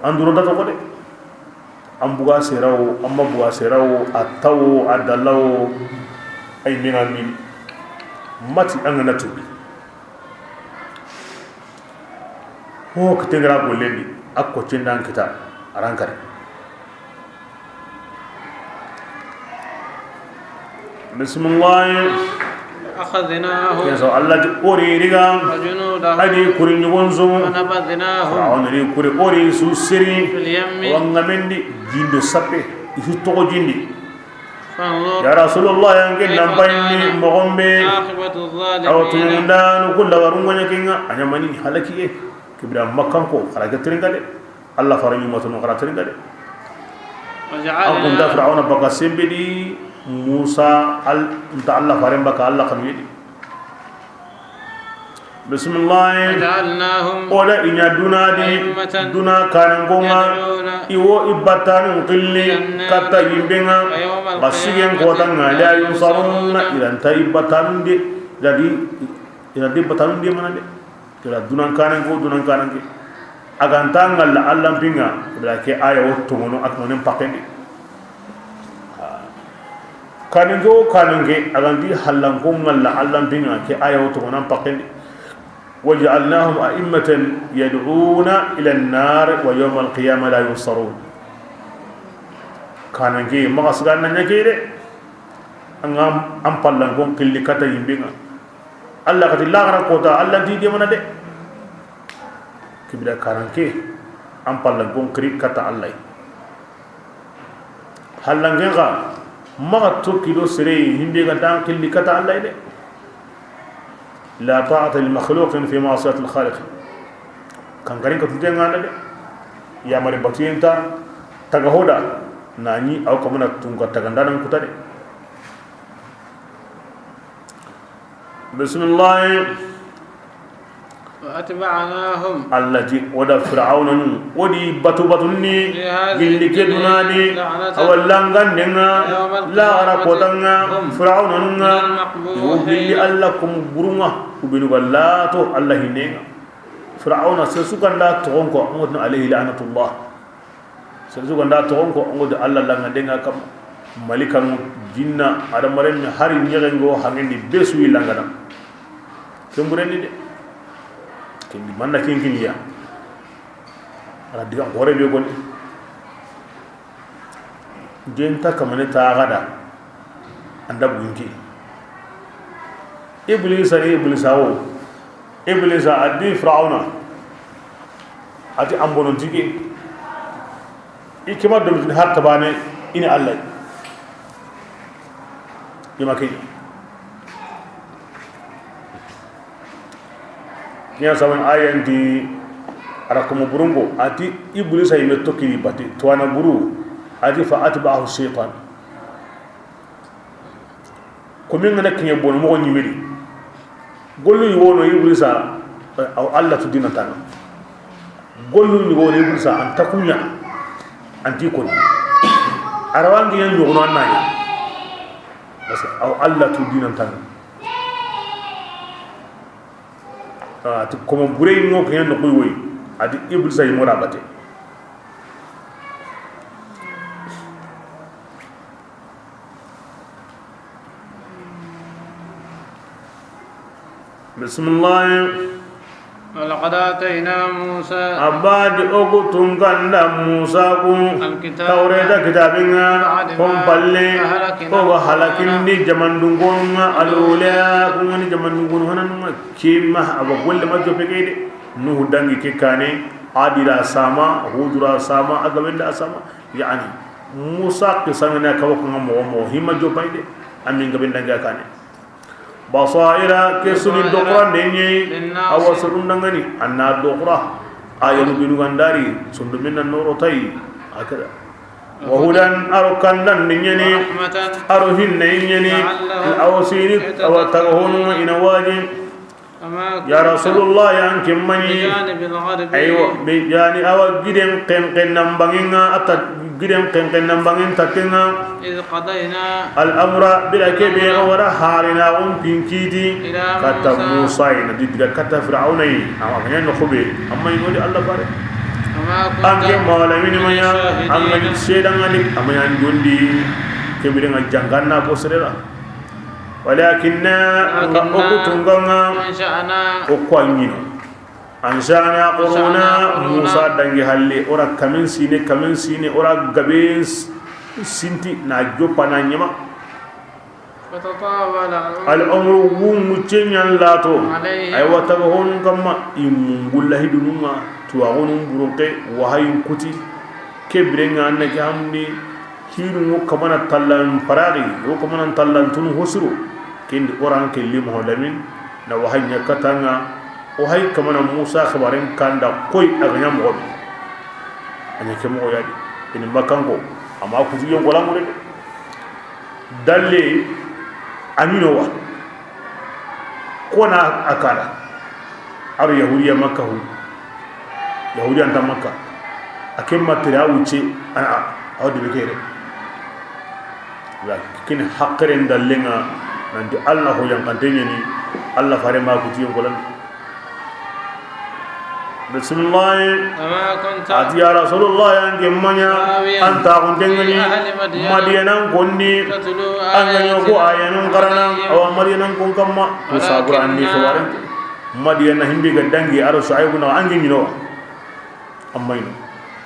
An duro da to ko de. An buga serawo, an ma buga serawo, a tawo, a dalawo. Ay mina min. Mati an ga na tubi. Ho kitengra gollendi, a ko cindan kita, arankari. Bismillah. أخذناهم Ken so Allah ti ori riga. وجنودهم Adi kuri ñugonzo. ونبذناهم Fir'aun ri kuri ori su siri. في اليم Wanga mendi jindo sappe. Isu togo jindi. فانظر Ya Rasulullah, yanke كيف nan bayni كان mogombe. عاقبة الظالمين Awa tumundanu kulla warungonya kinga. Anyamani halakiye. Kibira makkanko, xara ga teringa de. Allah fara ñuma tono xara teringa de. وجعلنا An kunda Fir'auna baka sembe di Musa al, nta Allah faren baka Allah kanu yedi. Bismillah. وجعلناهم Ola iña duna di, أئمة duna kanangonga, يدعون iwo ibatanu qilli, إلى النار kata yimbenga, ويوم القيامة basigen kotanga, لا la yunsaruna, ينصرون iranta ibatanu de, jadi, iranta ibatanu de mana de. Kira dunan kanan ko, dunan kanan ke. Aganta ngalla Allah pinga, bila ke aya wo tongono ak monen pakendi. Kaningo kanange aganti hallanko ngalla Allah pinga ke aya wo togonan pakendi. وجعلناهم أئمة يدعون إلى النار ويوم القيامة لا ينصرون. Kanange maga siga nanya kede. An pallanko qilli kata yimbenga. Allah kati laxara kota, Allah nti demana de. Kibira karanke, an pallanko qiri kata Allah. Hallanken xa, maxa tokki do sere himbe ga dan qilli kata Allah de. لا طاعة لمخلوق في معصية الخالق. Kankarin ka tunte ngana de. Yamari batuyenta taga hoda nani aw kamana tunka tagandanan kuta de. Bismillah. وأتبعناهم. Alla ti, o da Firawunanu, o di batu batu ni, في هذه gilli ke الدنيا duna di, لعنة awa langanden ŋa, ويوم القيامة laaxara kota ŋa, هم Firawunanu ŋa, من المقبوحين. I wo gilli Alla komo buru ŋa, ku benu ga lato Alla hinnen ŋa. Firawuna, sere su ga nda toxon ko, an ga ti no alayhi la'natullah. Sere su ga nda toxon ko, an ga ti Alla langanden ŋa kamma. Malikan, jinna, adamarenme, hari ɲexen ŋo hangendi be su yi langana. Ken burendi de. Ken di manna ken kiniya. Ala diga xore be goni. Jenta kamane ta gada. Anda bunki. Iblisa ni Iblisa wo. Iblisa a di Firawuna. A ti an bono jige. I kema do har tabane ini Alla. I ma ke. Ken ya saban ayan di a ra komo burungo, a ti Iblisa yime tokki ni bati, tuwana buru, a ti fa atba'ahu shaytan. Ko min ngana kiɲe bono moxo ɲimedi. Gollu yi wono Iblisa, eh, aw Alla tu dina tanga. Gollu yi wono Iblisa, an ta kuɲa, an ti koni. A ra wangi yan ɲogono an na ɲa. Parce que aw Alla tu dina tanga. A ti komo bure yi ŋo kiɲe no kuy woy. A ti Iblisa yi mora bate. Bismillah. ولقد آتينا موسى Abadi o ku tunganda Musa ku الكتاب Tawreta kitabin ŋa بعد ما kon palle أهلكنا o ga halakindi jamandungon ŋa الأولى ku ŋa ni jamandungon hananun ŋa kima a ba golle ma jope ke de. Nuhu dangi ke kane, Adi ra sama, Hudu ra sama, a gaben da sama. Yani Musa ke sangana ka wa ku ŋa moxo moxo hima jopay de. Amin gaben dangi a kane. Basaira ke suni doxurande ɲi, awa sorun dangani, anna doxura. Ayanu binu gandari, sundu minna noro tayi, akada. Wa hudan, aro kandan ni ɲani, aro hinna ɲani, awa sini, awa taga honu ina waji. Ya Rasulullah, yan kimmani. Aywa, bi jani awa giden kenken nan bangin ŋa, ata giden kenken nan bangin tatten ŋa. إذ قضينا الأمر bila kebe o wara harina on pinkiti إلى موسى katta Musa ina didiga katta Fir'auna yi. Awa kanya no kube amma ino di Allah bare. وما كنت Anke mawlamini manya من anga الشاهدين sedan ani amma yan jondi kebire nga janganna ko serera. Walakinna nga o ku tunganga أنشأنا o kwanyino. Ansana quruna, Musa dangi halle, ora kamen sine, kamen sine, ora gabe sinti na joppa na ɲama. Al umru wumu cenyan lato. Ay wata ga hon kamma imungulla hidununga, tuwagunun burunke, wahayin kuti. Kebirenga anna ke hamni. Hiru ŋo kamana tallan parari, ŋo kamana tallan tunu hosuro. Kendi oran ke limo lamin, na wahanya katanga, o hay kamana Musa xibaren kanda koy a ga ɲa moxo be. A ɲa ke moxo yadi. Ini makanko, ama kutu yon gola mure de. Dalle, amino wa. Kona a kara. Aro Yahudiya Makka hu. Yahudiya nta Makka. A ke materi a wuce, ana a, a wa debe kere. Ya, kini hakkeren dallenga, nanti Allah ho yankante ɲani, Allah fare ma kuti yonkolan. Bismillah. وما كنت Ati ya Rasulullah, yanke manya, ثاويا anta kuntengani, في أهل مدين Madiyanan konni, تتلو anga ɲoko آياتنا ayanun karana, عليهم awa Madiyanan kun kamma, ku sabura anni ولكنا xibaren. Madiyana himbe ga dangi aro Shuaibu na ange ɲino. Amma ino.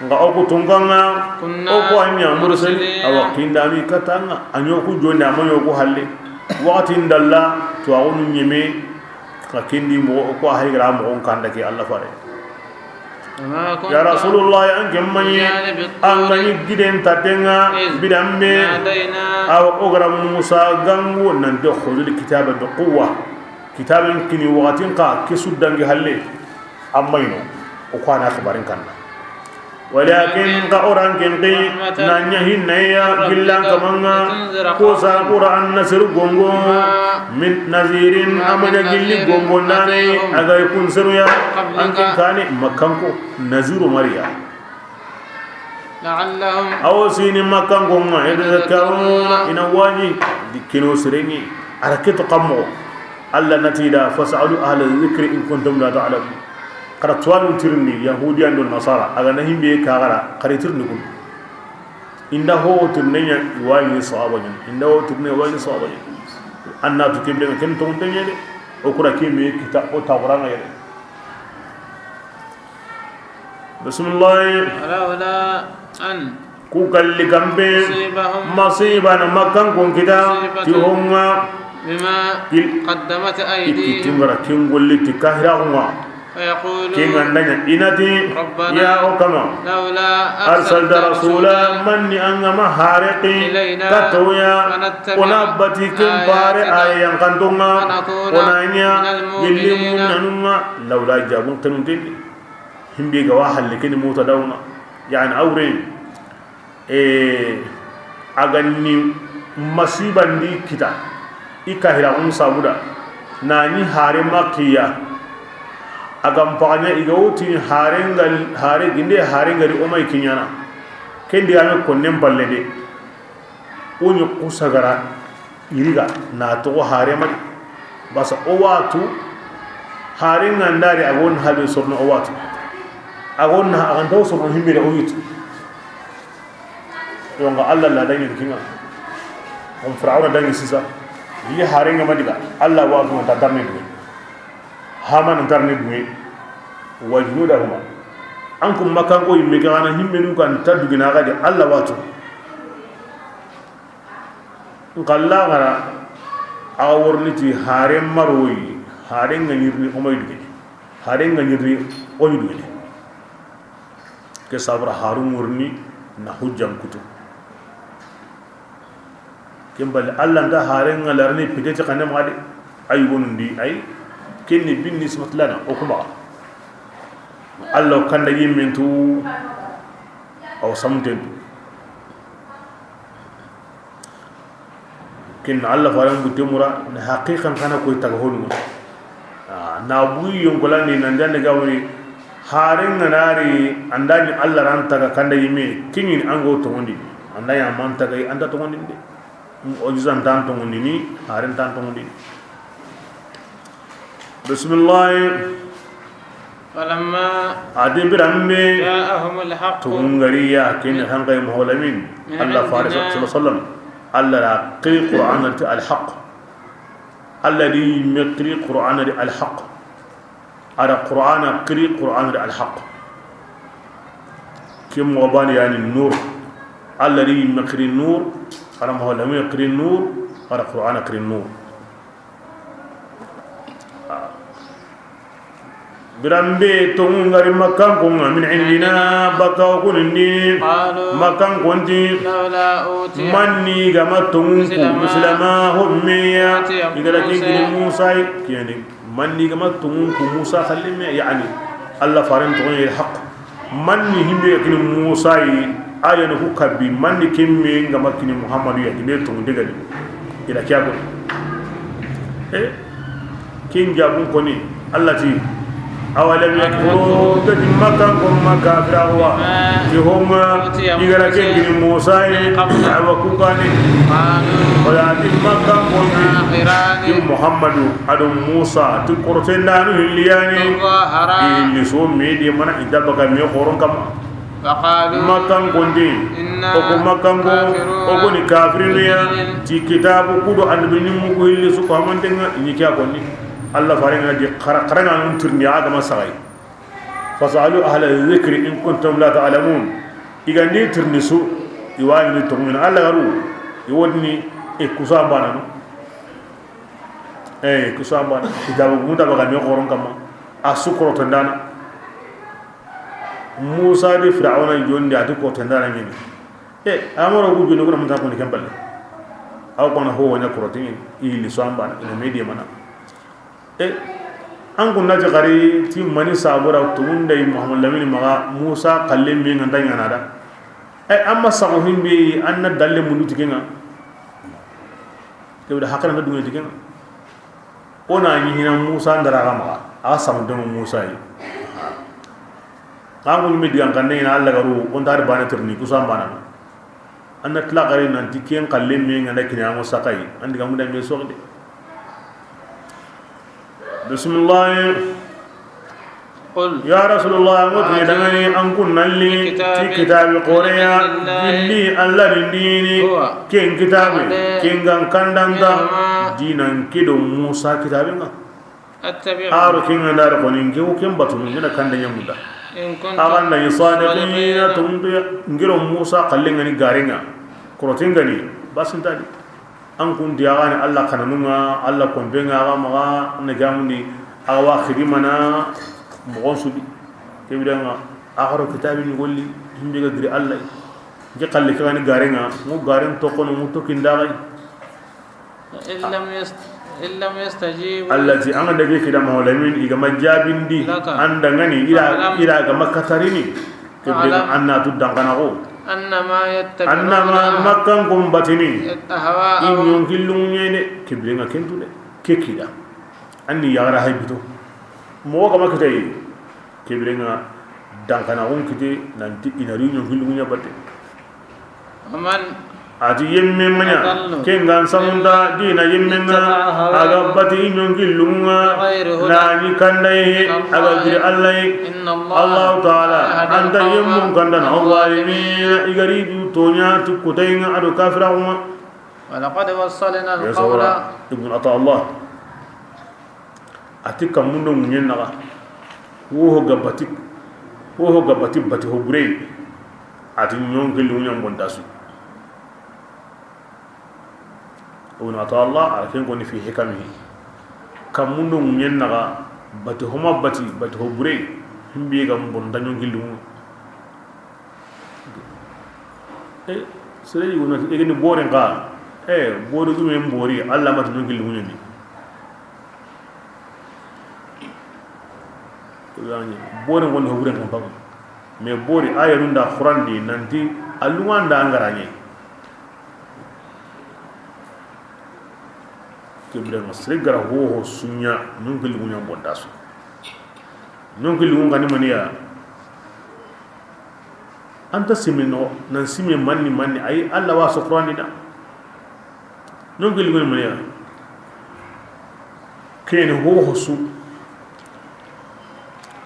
Nga o ku tunganga, كنا o ku anya mursali, مرسلين awa kindami katanga, anyo ku jonda, amanyo ku halle. Wakati ndalla, to awunu nyeme, Ka kindi moxo, ko a hay gara moxon kanda ke Allah fare. وما كنت Ya Rasulullah, an ke mani, بجانب الطور an gani giden tatenga, إذ bidambe, نادينا aw o gara Musa gangu, nan de khudul kitaba bi quwwa. Kitabin kini wakatin ka, ke su dangi halle, amma ino, o ko ana xibarin kanda. Walakin ka oran ken ke na ɲa hinneya gillan kaman ŋa, ko sa Qur'an na sir gongo, min nazirin, a ma ɲa gilli gongo ndane a ga kun seru ya. An ken kane Makkanko, naziru mariya. Awo sini Makkanko ŋa, yatazakkaruna, i na waji di kino sirengi, a ra ke to kammo. Allah na ti da, fasalu ahla zikri in kuntum la ta'lamun. Xara tuwanu tirindi, Yahudiyan do Nasara, a ga na himbe ka xara, xari tirindi kun. Inda ho tirinde ɲa, i wa ni sawaba ɲa. Inda ho tirinde, i wa ni sawaba ɲa. An na tu kebe ken to ɲa de. O kura ke me kita o tawranga yere. Bismillah. Lawla an Ku kalli kambe, tusibahum, masiba na Makkankon kita, musibatun, ti honga, bima, kil, qaddamat, i aydihim, kittungara ken golli ti kahiraxunga. Fayaqulu, ken ga nda ɲa i na ti, rabbana, ya o kama, lawla arsalta, arsalta rasula, rasula, manni an ga ma hare xi, ilayna, katta o ya, fanattabi'a, o na bati ken pare, ayatika, aya yankantonga, fanakuna, o na ɲa, minal mu'minina, gilli mu'minanunga. Lawla jabun kanun tendi. Himbe ga wa halle keni muta dawna. Yani awre. E, a ga ni masiba ndi kita, i kahiraxun sabuda, na ni hare makiya. A ga mpaganya i ga wotini hare ngal, hare ginde, hare ngari o may kiɲana. Kendi ame konnen palle de. O ni kusagara iriga na toxo hare mari. Basa o watu hare ngandari a gon habe sorno o watu. A gon na a ganta o sorno himbe da o yitu. Yonga Allah la dangi kinga. On Fir'auna dangi sisa. Yi hare nga madiga. Allah watu ta darne duwe. Haman darne duwe. Wa junudahuma. An kum Makkanko yimme kana himmenu kan tadugina gadi Allah watu. Nkalla gara a worni ti hare maroyi, hare nga ɲirni o may duge, hare nga ɲirni o ɲi duge. Ke sabra haru ŋurni na hujjan kutu. Ken bali Allah nda hare nga larni pideti kane ma de. Ay wonundi ay. Kenni binni smatlana o kuma. Allah kanda yimmintu aw samtentu. Kin Allah faran butte mura na haqiqan kana koy taga honu. Ah, na buyi yonkolani nan jande ga woni haren nganari andani Allah ran taga kanda yime kinin ango tongondi. Andani amman taga anda tongondi de. Ojizan tan tongondi ni, haren tan tongondi. Bismillah. Falamma, a di biranbe, ja'ahumul haqqu, tungariya ken hanqay muhawlamin. Min Allah faris indina, sallallahu alaihi wasallam. Allah ra qiri Qur'an ti al-haq. Allah di me qiri Qur'an di al-haq. Ara Qur'an qiri Qur'an di al-haq. Kim wabani yani nur. Allah di me qiri nur. Ara muhawlamin qiri nur. Ara Qur'an qiri nur. Biranbe tongu ngari Makkankon ŋa, min indina, baka o kunindi. Qalu, Makkankon ti, lawla utiya, manni ga ma tongu ku, misla ma, misla ma, hommeya, utiya, i ga ra ken kini Musa, Musa yi, kiyani, manni ga ma tongu ku Musa xallime, yani, Allah faren tongu yi haq. Manni himbe ya kini Musa yi, ayanu ku kabbi, manni kemme nga ma kini Muhammadu ya, kini tongu degani. Ila kiya ko. Eh? Kin jabun koni, Allah ti, awalam yakfuru, gadi Makkankon ma kafira wa, ti homa, i ga ra ken kini Musa yi, awa ku kani. Wala ti Makkankon ti, ti Muhammadu, ado Musa, ti korotendanu hilliyani, i hilli so me di mana i dabaka me xoron kama. Makkankon ti, o ko Makkanko, o ko ni kafirinu ya, ti kitabu kudo annabi ni mu ko hilli su ko hamantenga ni kiya konni. Allah fare nga di xara, xara nga nun tirni a ga ma saxay. Fasalu ahla dhikri in kuntum la ta'lamun. I ga ndi tirni su, i wa ni to min Allah garu, i wodni e kusa bana no. E kusa bana. Kitabu munda baga me xoron kama. A su korotendana. Musa di Fir'auna jondi a ti korotendana ɲini. E, amaro ku jondi kuna muta koni ken balle. Aw kono ho wanya korotin i li so ambana ina me di mana. E, An kun na ti xari ti mani sabura tugunday Muhammad Lamini maxa Musa xalle me ŋa nda ɲana da. Ay, amma sago himbe an na dalle mundu ti ke ŋa. Ke be da hakana na dunge ti ke ŋa. O na ɲi hina Musa ndara ga maxa. A samu demo Musa yi. An kun me digan kan ne na Allah garu on tar bana terni kusa bana. An na tila xari nanti ken xalle me ŋa na kini an ŋo saxay. An diga munda me soxi de. Bismillah. قل Ya Rasulullah, an ŋo ti dangani an kun nalli ti kitabi xoreya gilli Allah dindini. Ken kitabe ken gan kandanta dinan kido Musa kitabe ŋa. Aro ken ŋa ndaro koni nke wo ken batunu ngena kanda ɲamunda. Axa nda ɲi sadiqina tongundo ya. Ngiro Musa xalle ŋa ni gare ŋa. Korote ŋa ni basintadi. An kun di axa ni Allah kananu ŋa, Allah kompe ŋa axa maxa na gamundi axa wa xidimana moxon sudi. Ke be da ŋa axa ro kitabi ni golli himbe ga giri Allah. Nke xalle ke ŋa ni gare ŋa ŋo garen toxono ŋo tokindaxay. إن لم يست-، إن لم يستجيبوا Allah ti an ga dage kida Muhammad Lamin i ga ma jabindi لك an dangani ira فاعلم ira ga ma katarini. Ke be فاعلم an na tu dangana ko أنما يتبعون annama makkan kun batini أهواءهم i ɲon killungu ɲene. Ke be ŋa kentu de ke kida. Anni yagara haybito mo ga ma kitayi. Ke be ŋa dangana kun kite nanti ina ri ɲon killungu ɲa batte. ومن Ati yemme maɲa أضل ken gan samunda dina yemme ŋa. اتبع هواه A ga bati ɲon killungu ŋa بغير هدى na ɲi kandaye من الله a ga giri Allah yi. إن الله Allahu taala لا يهدي anta القوم yemmun kandana الظالمين. Alzalimin i gari du toɲa ti kutayi ŋa ado kafira ŋa. ولقد وصلنا Ya القول sawara Ibn Ata Allah. Ati kammundo ŋuɲen naxa. Woho ga bati, woho ga bati bati ho bure. Ati ɲon killungu ɲa bondasu. Ibn Ata Allah a ken koni fi hikamihi. Kammundo ŋuɲen naxa bati homa bati bati ho bure. Himbe ga bonda ɲon killungu. E sere yugo na egeni boren ka. E bori gumen bori Allah mati ɲon killungu ɲeni. Yani bori ŋon hoburen kan pam. Mais bori aya nun da Qur'an di nanti alunga nda angaraɲe. Ke be ŋa sere gara ho ho suɲa ɲon killungu ɲa bondasu. Ɲon killungu ŋa ni maniya. Anta simino nan simi manni manni ayi Allah wa so Qur'an da. Ɲon killungu ɲa maniya. Kene ho ho su.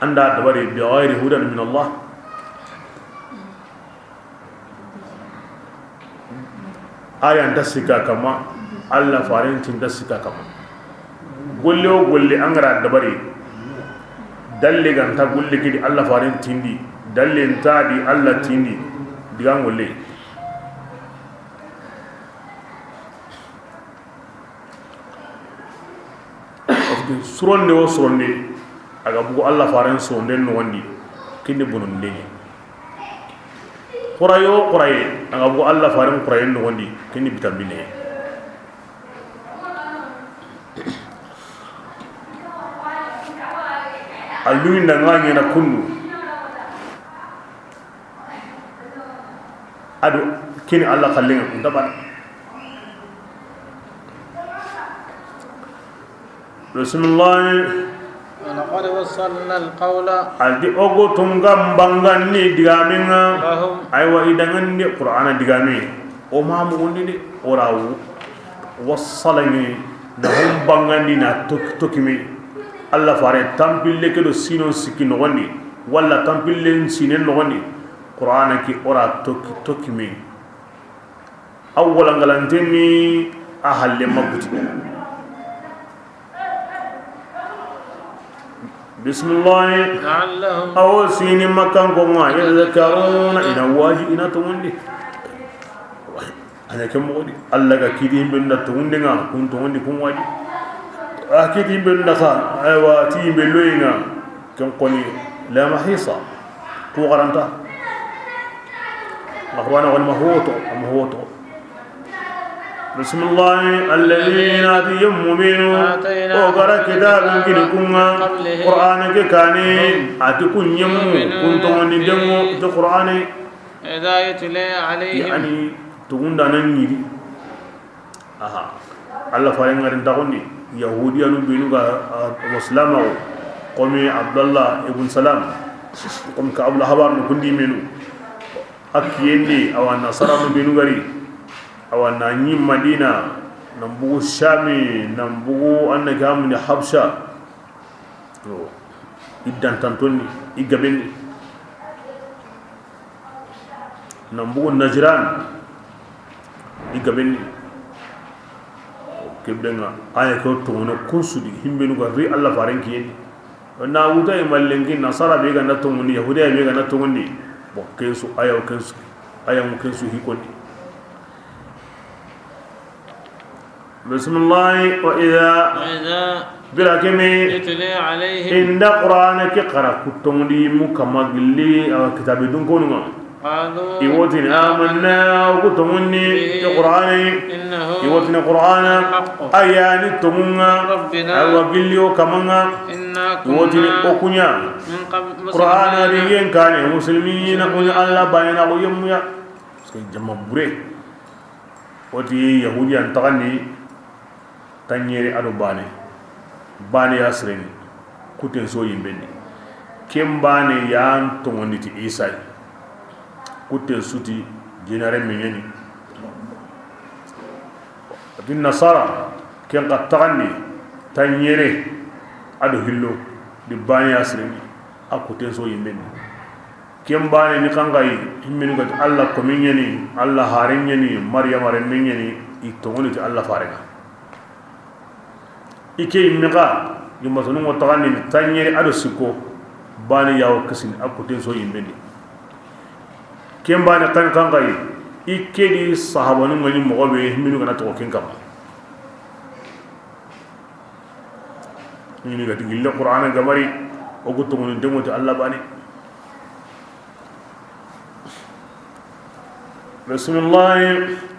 Anda dabari bi ghayri hudan min Allah. Aya nta sika kama, Allah faren tinta sika kama. Golle o golle angara dabari. Dalle ganta golle kidi Allah faren tindi. Dalle nta di Allah tindi. Digan golle. Parce que suronde o suronde a ga bugu Allah faren suronde nogondi kindi bononde. Xuraye o xuraye a ga bugu Allah faren xuraye nogondi kindi bitambine. A luminda nga ɲana kundu. Ado kini Allah kallinga kunta bana. Bismillah. ولقد وصلنا القول Aldi ogo tunga mbangani digaminga. لهم. Aywa idangandi Qur'ana digami. O ma mugundi de ora wu. Wassalani na hum bangandi na toki toki me. Allah fare tampille ke do sinon sikki nogondi walla tampille sinen nogondi. Qur'ana ki ora toki toki me. Awwala ngalantenni a halle makuti. Bismillah. لعلهم Awo sini makkan ko ma يذكرون. Ina waji ina tumundi. Ana ke moxo di Allah ga kidi himbe nda tongunde nga kun tongundi kun waji. A kidi himbe nda xa aywa ti himbe loyinga ken koni la mahisa. Ku garanta. Alqur'ana woni ma hoto ma hoto. Bismillahi, alladhina, a ti yemmu benu, آتيناهم, o ga ra الكتاب, kitabun kini kun ŋa, من قبله, Qur'ana ke kaane, هم, a ti kun yemmu, يؤمنون, kun tonŋundi, به, dengo ti Qur'ana. إذا يتلى عليهم. Yaani, tugunda nan ɲiri. Aha. Allah faren ŋa ri n taxundi, Yahudiyanu benu ga, a, wa silamaxu, comme Abdallah ibn Salam, comme Ka'bul Ahbar nu kundi menu. A kiyen di, awa Nasaranu benu ga ri, awa na ɲi Madina, nan bugu Shami, nan bugu anna gamuni Habsha. Yo, i dantanton ni, i gaben ni. Nan bugu Najran, i gaben ni. Kebe ŋa, aya ke tonŋono kun su di, himbenu ga ri Allah faren kiyen di. Na wuta i ma lenki Nasara be ga na tonŋundi, Yahudiya be ga na tonŋundi. Bon, ken su, aya ken su, aya ken su hikoni. Bismillahi, wa idha, وإذا, bira keme, يتلى عليهم, i nda Qur'ana ke xara ku tonŋundi mu kama gilli, awa kitabe dunkonu ŋa. قالوا, i wo tini, آمنا, o ku tonŋundi, به, ti Qur'ana yi. إنه, i wo tini Qur'ana, الحق, a ya ni tonŋu ŋa, من ربنا, awa gilli o kama ŋa. إنا, i wo tini, كنا, o ku ɲa, من قبل, Qur'ana, مسلمين, di yen kaane, muslimina, o ɲa Allah baane na o yemmu ya. Parce que jama bure. O ti Yahudiyan taxandi, tanɲere a do baane. Baane ya sireni, kuten so yimben di. Ken baane yan tonŋundi ti Isa yi. Kuten su ti jinare me ɲa ni. A ti Nasara, ken xa taxandi, tanɲere a do hillo, di baane ya sireni, a kuten so yimben di. Ken baane ni xanxayi, himmenu ga ti Allah komi ɲa ni, Allah haren ɲa ni, Maryama renme ɲa ni, i tonŋundi ti Allah faren ŋa. I ke yimme xa, yimmatonu ŋo taxandini, tanɲere a do sikko, baane ya wo kisini, a kuten so yimben di. Ken baane xan xanxayi, i ke di sahabanu ŋa ɲi moxo be, himmenu ga na toxo ken kama. Ni ga ti gille Qur'ana ga ma ri, o ku tonŋundi dengo ti Allah baane. Bismillahi.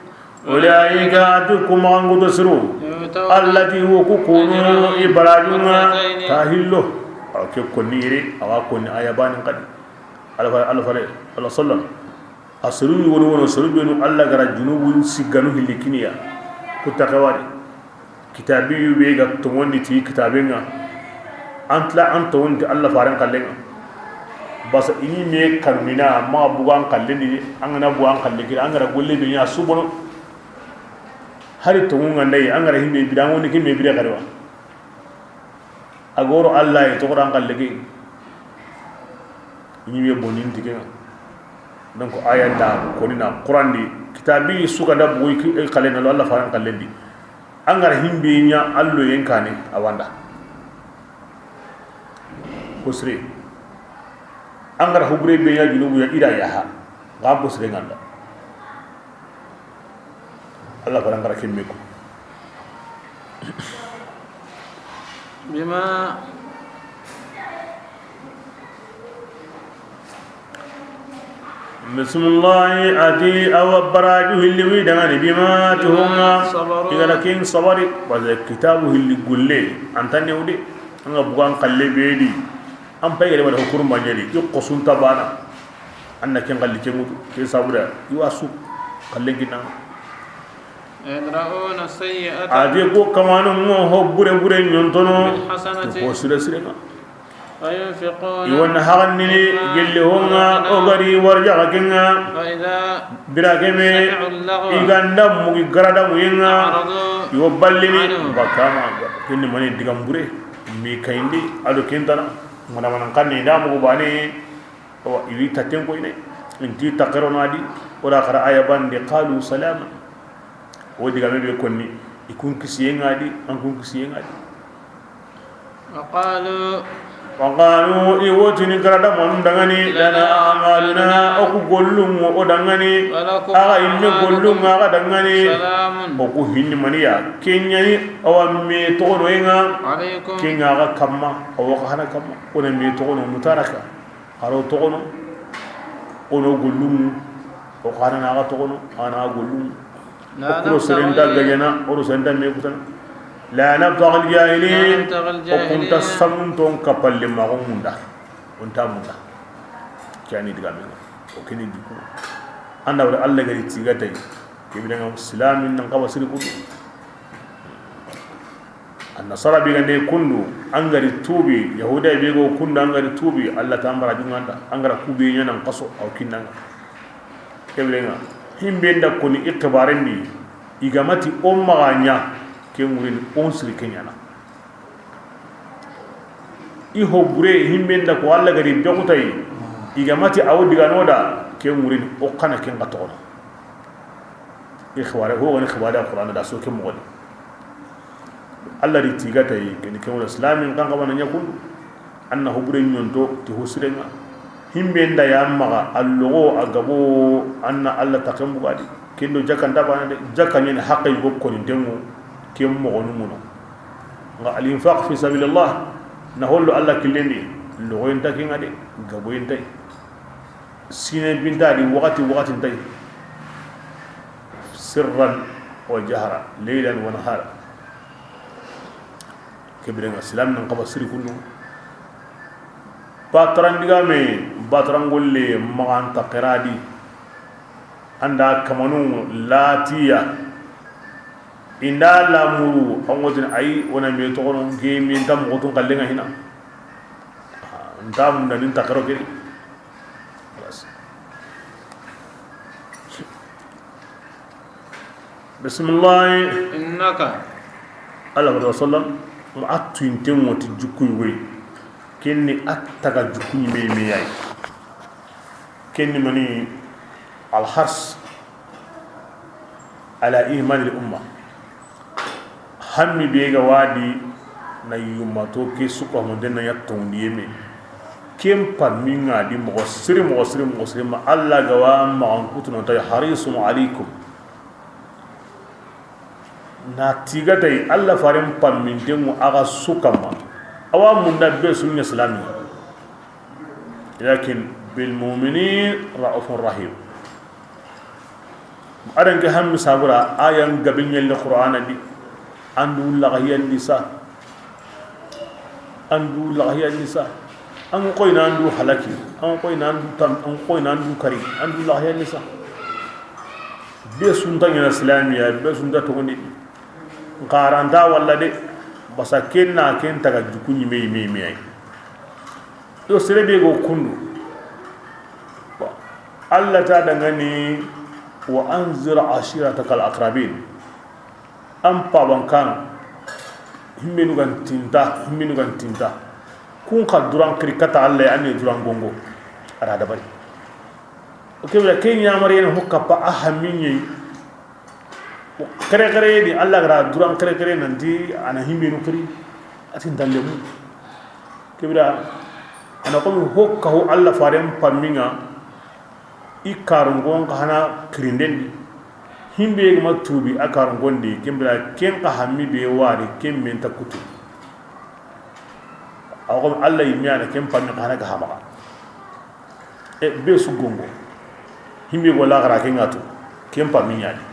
أولئك, a ti ku maxanguto siru, يؤتون, Allah ti wo ku kunu, أجرهم, i barajun ŋa, مرتين, ta hillo. Awa ke konni yere, awa konni aya baane xadi. Alfa, alfa, alfa sallam. A seru ɲi wono wono, seru benu Allah ga ra junubun sigganu hilli kiniya. Ku taxawadi. Kitabiyu be ga tonŋundi ti kitaben ŋa. An tila an tonŋundi ti Allah faren xallen ŋa. Basa i ɲi me kanunina, ma buga an xallen di, an ga na buga an xallen kira, an ga ra golle be ɲa su bono. Hari tonŋu ŋa ndayi, an ga ra himbe bida, an ŋo ni ke me bire xarewa. A goro Allah ye toxo da an xalle ke. Ɲi me bonin ti ken ŋa. Donc aya nda koni na Qur'an di, kitabi su ga da bugu i xallen ŋa, lo Allah faren xallen di. An ga ra himbe ɲa allo yen kaane, a wa nda. Ko sire. An ga ra hubure be ɲa junubu ya, i da yaha. Ga ko sire ŋa nda. Allah faren ga ra kemme ko. بما Bismillahi, a ti awa baraju hilli wi dangani, bima, ti ho ŋa, صبروا, i ga ra ken sabari, parce que kitabu hilli gulle, an ta newde, an ga bugan xalle be di, an pay ga de wala hukurum banjali, i qosun ta bana, an na ken xalli ke ŋutu, ke sabuda, i wa su, xallen kinna. يدرؤون السيئة, a ti ko kamanu ŋo ho bure bure ɲontono, بالحسنة, ti ho sire sire ŋa. وينفقون, i wa na hagandini, مما, gelle ho ŋa, رزقناهم, o ga ri warjaxa ke ŋa. فإذا, bira keme, سمعوا اللغو, i ga nda mugi garada mu ye ŋa, أعرضوا, i wa ballini, عنه, bakka ma, kinni mani digam bure, mi kayindi, a do kentana, mana mana kanni da mugu bane, wa i wi taten ko ine, inti takero na di, o da xara aya bande, قالوا سلاما. O digame be konni, i kun kisiye ŋa di, an kun kisiye ŋa di. وقالوا, وقالوا, i wo tini garada manu dangani, لنا أعمالنا, o ku gollun ŋo o dangani, ولكم, axa imme, أعمالكم, gollun ŋa axa dangani, سلام, o ku hinni maniya, kenyani, awa me toxono ye ŋa, عليكم, ke ŋa axa kamma, awa xa hana kamma, o na me toxono mutaraka, a ro toxono, o no gollun ŋo, o xa hana na axa toxono, a na axa gollun ŋo. O kuro seren nta gaɲana, o ro seren nta me kutana. La nabtaghi al-jahilin. O kunta samunton kapalle ma o munda. O nta munda. Kiyani diga me. O kini diku. Anda wala Allah gari tiga tay. Kibira ngam islamin nan kawa siri kudu. Annasara be ga nde kundu, an ga ri tuubi, Yahuda be go kundu, an ga ri tuubi, Allah ta mara junganda, an ga ra kube ɲanan kaso, aw kinnanga. Kebrenga, himbe nda koni i xibarendi, i ga mati o maxa ɲa, ke ŋurini on siri ke ɲana. I ho bure, himbe nda ko Allah ga ri be kutay, i ga mati awo diga noda, ke ŋurini o xana ken ga toxono. I xibare, ho woni xibare Qur'an da so ke moxoni. Allah ri tiga tay, keni ke wala islamin kan xabana ɲa kun, anna hubure ɲonto ti ho sirenga. Himbe nda ya maxa, allogo, a gabo, anna Allah taken bugadi. Kendo jakka nda bana de, jakka ɲen haqqe go koni dengo, ke moxonu muno. Nga al-infaq fi sabilillah, na hollo Allah killendi, logo yenta kinga de, gabo yenta. Sine binta di waxati, waxati nta yi. Sirran wa jahra, laylan wa nahara. Kebirenga silam nan xaba siri kundu. Bataran digame, bataran golle maxanta xeradi. Anda kamanu latiya. Inda lamuru, an ŋotin ayi, wona me toxono, ge mi nta moxotun xallenga hina. Nta munda nin taxero kedi. Bismillah. Innaka. Allah wa sallam. Ma attu inte ŋoti jukkuy woy. Kenni attaga jukkuy me me yayi. Kenni mani alhars. Ala imanil umma. Hammi be ga wadi na yumma to ke suka mo den na yattondi yeme. Ken pa minga di mo siri, mo siri, mo siri ma Allah ga wa ma an kutuno tay harisun alaikum. Na tiga tay Allah faren pa min dengu aga sukama. Awa munda be sunni islami. Lakin bil mu'minin ra'ufur rahim. Adan ke hammi sabura ayan gabe ɲelle Qur'ana di. Andu laga yandi sa. Andu laga yandi sa. An koy nandu halaki. An koy nandu tam, an koy nandu kari. Andu laga yandi sa. Be sunta ɲana islamiya, be sunta togondi. Nkaranta walla de. Basa kenna ken taga juku ɲime yime yime ay. Yo sere be go kundu. Bon, Allah ta dangani, wa anzir ashiratakal aqrabin. An paban kan, himmenu gan tinta, himmenu gan tinta. Kun xa duran kiri kata Allah ya, an ne duran gongo. Ara dabari. O ke bira ke ɲamari yana hokka pa a haminye. Kere kere ni Allah gara duran kere kere nanti ana himmenu kiri. Atin dallemu. Ke bira ana komi hokka ho Allah faren paminga. I karungon ka hana kirinden di. Himbe ga ma tubi a karungon di, ken bira ken ka hammi be wari ken men ta kutu. Aw ko Allah yimmi ana ken panni ka hana ga hamaga. E be su gongo. Himbe go la gara ken ngatu. Ken pa minyani.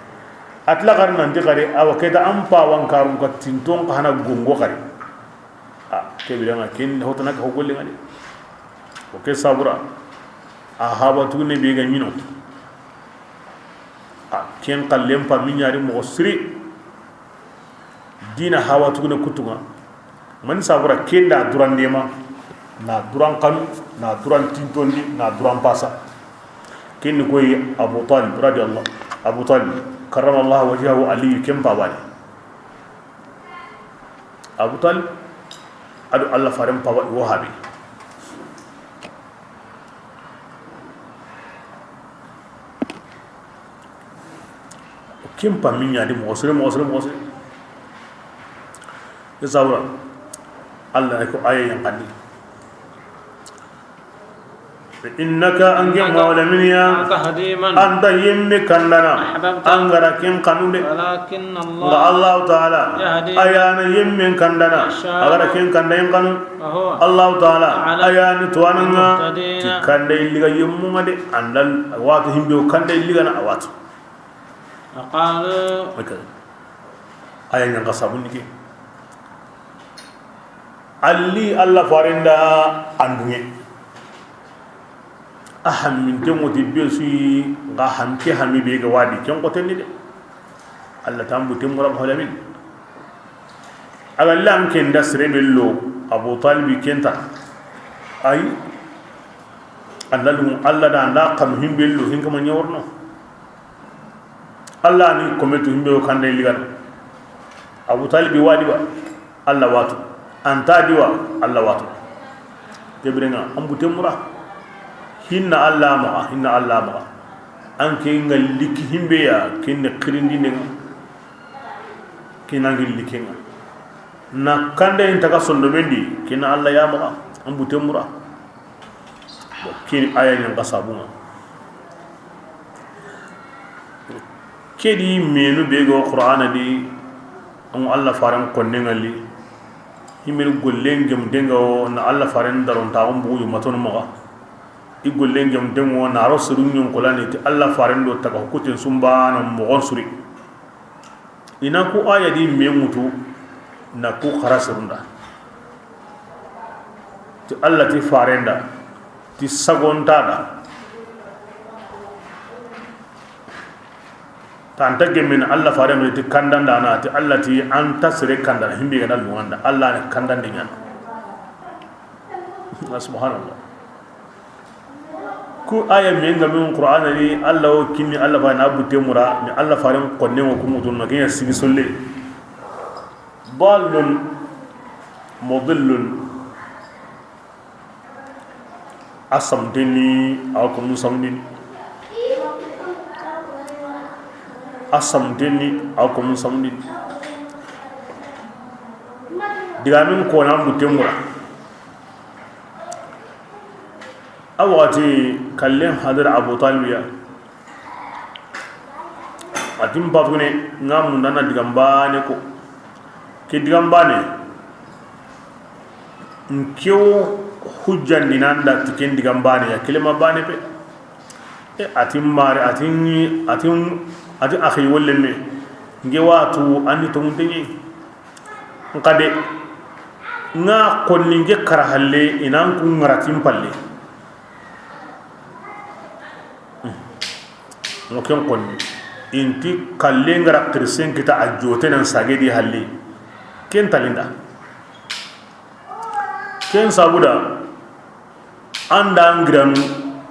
Atla gar nan di gare awa keta am pa wan karun ka tinton ka hana gongo gare. A ke bira nga ken hotana ka golle ngani. O ke sabura. A haba tugune be ga ɲino. A ken kallen pa minyari mo siri. Dina haba tugune kutunga. Man sabura kenda duran dema. Na duran kanu, na duran tintondi, na duran pasa. Ken koy Abu Talib radiyallahu, Abu Talib karramallahu wajhahu, Ali ken pa bani. Abu Talib ado Allah faren paba wo habe. Ken pa minya di mo sere, mo sere, mo sere. Isawra Allah ko aya yan kandi. Innaka, anke Muhammad, la tahdi man, anta yemme kandana, ahbabta, angara ken kanude. Walakin Allah, nga Allah Ta'ala, yahdi, ayana yemme kandana, yasha, agara ken kanda yen kanu. Wa huwa, Allah Ta'ala, a'lamu, ayani tuwananga, bil muhtadin, ti kanda illiga yemmu ngade, andal watu himbe o kanda illiga na awatu. فقالوا. Aya ɲa n xa sabu ni ke. A li Alla faaren da an duŋe. A hamminten ŋo ti be su yi, n ga ham ke hammi be ga wadi, ken xoten ni de. Alla ta an buten mura, Mahalamine. A ga lan ken da sere be lo, Abu Talibi ken ta. Ay, Alla lu, Alla da an da kanu himbe lo, hin kama ɲa worno. Alla ni kome tu himbe o kande ligana. Abu Talibi wadi ba, Alla watu. An ta di wa, Alla watu. Ke biren ŋa, an buten mura. Hinna Alla maxa, hinna Alla maxa. An ke ŋa liki himbe ya, ken ne xirindi ne ŋa. Ken ŋa liki ŋa. Na kande in taga sondo mendi, ken Alla ya maxa, an buten mura. Bon, ken aya ɲa n xa sabu ŋa. Ke di menu be go Qur'ana di, an Alla faaren konne ŋa li. Himbe gollen gem denga o na Alla faaren daron ta on bugu matonu maxa. I gollen gem dengo na ro surun ɲon kolani ti Alla faaren do taga hukuten sumba na mogon suri. I na ku aya di me ŋutu na ku xara serun da. Ti Alla ti faaren da, ti sagonta da. Tanta gemmen Alla faaren do ti kandanda na, ti Alla ti an ta sere kandana, himbe ga na luŋa nda, Alla ne kandandi ɲana. Subhanallah. Ku aya me ŋa min Qur'ana ni, Alla o kinni Alla faaren na buten mura, mi Alla faaren konne ŋo ku ŋutun na, ken ɲa sigi solle. Dallun mudillun. A samteni, a ko mun samdini. A samteni, a ko mun samdini. Digamin ko na buten mura. A waxati kallen hadar Abu Talibi ya. A ti n patune, n ga mundana digan baane ko. Ke digan baane, n ke wo hujjandi nan da ti ken digan baane ya, kelema baane pe. E, a ti n mare, a ti n, a ti n, a ti axi wolle me. N ke watu andi tongunte ɲi. N xa de, n ga konni n ke kara halle, i nan ku ŋaratin palle. Mo ken konni. Inti kalle ngara kirsen kita a jote nan sage di halle. Ken talinda. Ken sabuda, anda ngiranu,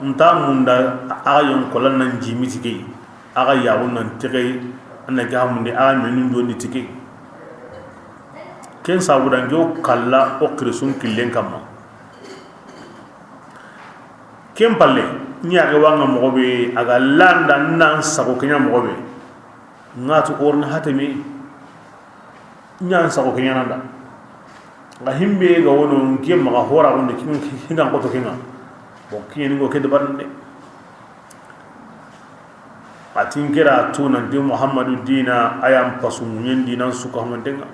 nta munda, a yon kolan nan jimi tike. A ga yaxun nan tike, an na gamundi, a ga menun joni tike. Ken sabuda, n ke wo kalla o kirsun killen kamma. Ken palle, n yaxe wanga moxo be, a ga landa nan sago kenya moxo be. N ga tu orni hatemi, n yan sago kenya nanda. Nga himbe ga wono n ke maxa hora wono kin, kin, kin koto kenga. Bon, kin ni go ke dabarande. A ti n kira tu nanti Muhammadu dina, a yan pasu ɲen dinan suka humantenga.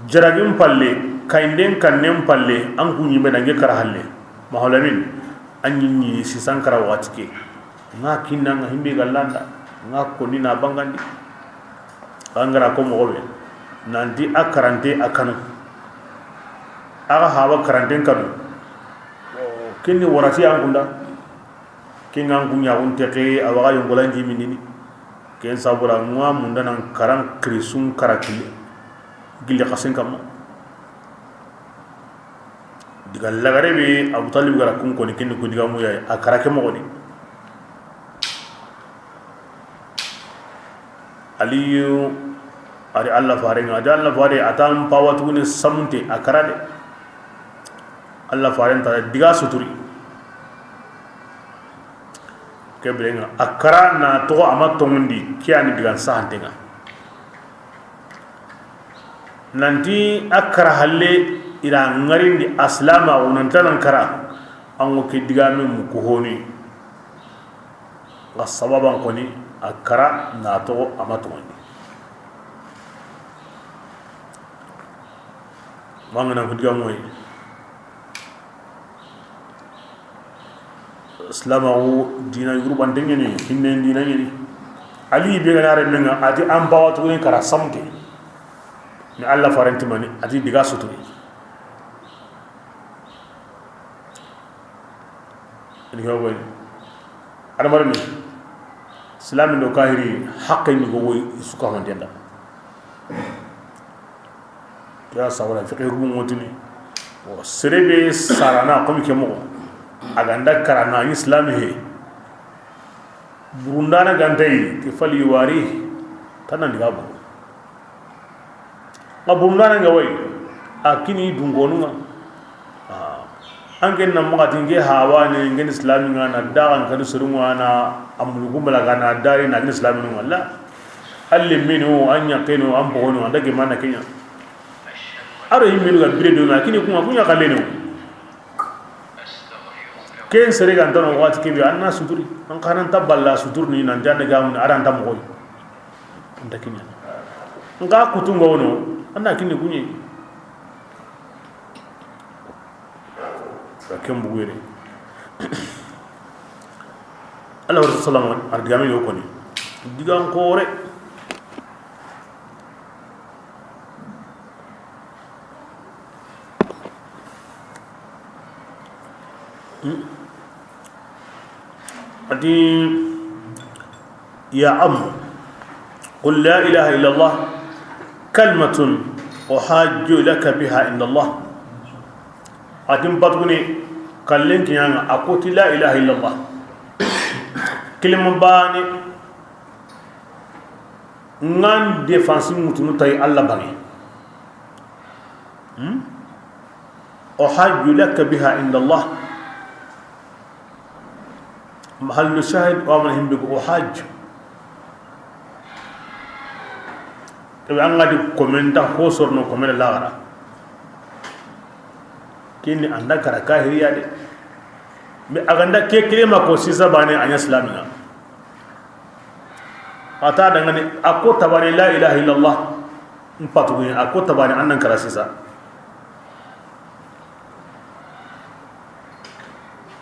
Jaragin palle, kainden kannen palle, an ku ɲibe nange kara halle. Maholamin, an ɲi ɲi sisan kara waxati ke. Nga kinna nga himbe ga landa, nga konni na bangandi. Angara ko moxo be, nanti a karante a kanu. A ga haba karanten kanu. Kinni warati an kunda. Ken ga n ku ɲaxun texe, a waxa yongolan jimindini. Ken sabura ŋa munda nan karan kirisun kara kille, gille xasen kamma. Diga lagare be Abu Talib gara kun koni, ken ni ku digamu ya, a kara ke moxoni. Aliyu, a ri Allah fare ŋa, a di Allah fare, a tan pawa tugune samunte, a kara de. Allah fare nta diga suturi. Ke bire ŋa, a kara na toxo a ma tongundi, ke yani digan sahante ŋa. Nanti a kara halle, i ra ŋarindi aslama, o nan tanan kara, an ŋo ke digame mu ku honi. Nga sababan koni, a kara na toxo a ma toxondi. Mangana ku digamoy. Silamaxu dina yurubante ɲeni, hinnen dina ɲeni. Ali be ga na renme ŋa, a ti an bawa tuguni kara samte. Mais Allah farenti mani, a ti diga suturi. Ni ga woy. Adamar ni. Islami do kahiri haqqe ni go woy suka hontenda. Ya sawala fiqh rubu motini. Wo sere be sarana comme ke moxo. A ga nda karana ni islami he. Burundana ga nta yi ti fali wari. Tanan diga buru. Nga burundana nga woy. A kini dungonu nga. An ken na maxati nke hawane ngen islami nga na daxan kanu suru nga na amulugu mbalaga na dari na ngen islami nga la. Alle menu an ñaxenu an bogonu an dage mana kenya. Aro himmenu ga bire do na kini kunga kunya kalenu. Ken sere ga ntano waxati kebe an na suturi. An xanan taballa suturni nan janne gamun aran tam goy. An ta kinya. Nga kutunga wono an na kinni kunye. Ken bugere. Allah wa sallam ar digame yo koni. Digan kore. Ati ya am, qul la ilaha illa Allah kalimatun uhajju laka biha inda Allah. Ati mpatuguni kallen kiñanga a koti la ilaha illa Allah. Kilima bani ngan défense mutunu tay Allah bangi. Uhajju laka biha inda Allah. Mahallu shahid wa man himbe ko uhajju. Tabi an ga di komenta ho sorno komela lagara. Kini anda kara kahiriya de. Mais a ga nda ke kilima ko sisa bane anya islamina. A ta dangani a ko tabani la ilaha illallah. Mpatugu a ko tabani annan kara sisa.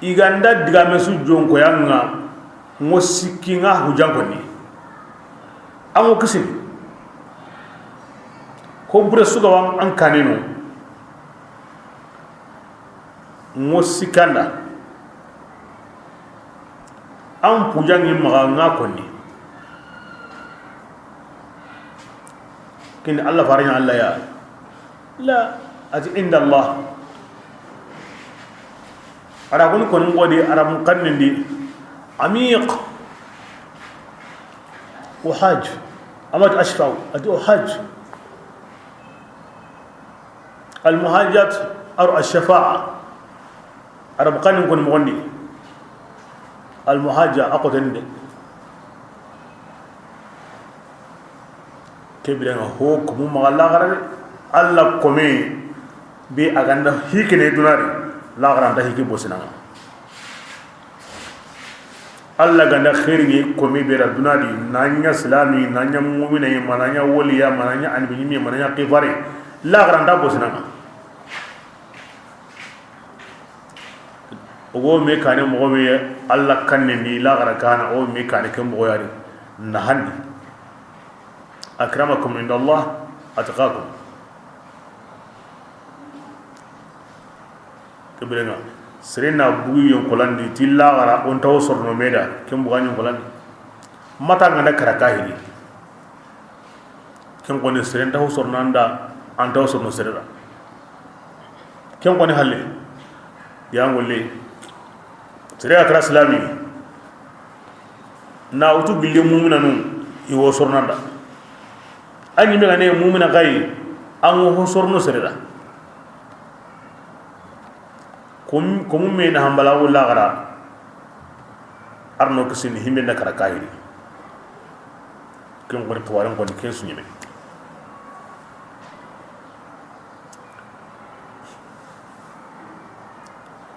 I ga nda digame su jonko yanga. Ngo sikki nga hujan konni. Ango kisini. Ko bure suga wan an kaneno. Ngo sikanda. An pujangi maga nga konni. Kini Allah faranya Allah ya. La, ati inda Allah. Ara kun kon ngodi aram kannindi. Amiq. Uhaj. Amat ashfau. Ati uhaj. Al muhajat ar al shafa'a. Arab kanin kon moxondi. Al muhaja a xoten de. Kebire nga ho ko mu maxa laxara de. Allah kome be a ga nda hikene dunari laxara nda hiki bosinanga. Allah ga nda xeeri ni kome be ra dunadi nanya silami nanya mumina ma nanya waliya ma nanya anbiyimi ma nanya qifare laxara nda bosinanga. Ogo me kane moxo be Allah kannen di laxara kana o me kane ke moxo yari na handi. Akramakum inda Allah atqakum. Kebirenga sere na bugi yon kolandi ti laxara on tawo sorno meda ken buga nyon kolandi. Mata ngana kara kahiri. Ken koni sere nta ho sorno anda anta ho sorno sere da. Ken koni halle ya ngolle. Sere a kara silami na wutu gille mumina nu i wo sorno anda. An yime gane mumina gayi an ho sorno sere da. Ko mu me na hambala wo laxara. Arno kisini himbe na kara kahiri. Ken koni tuwaren koni ken su ñeme.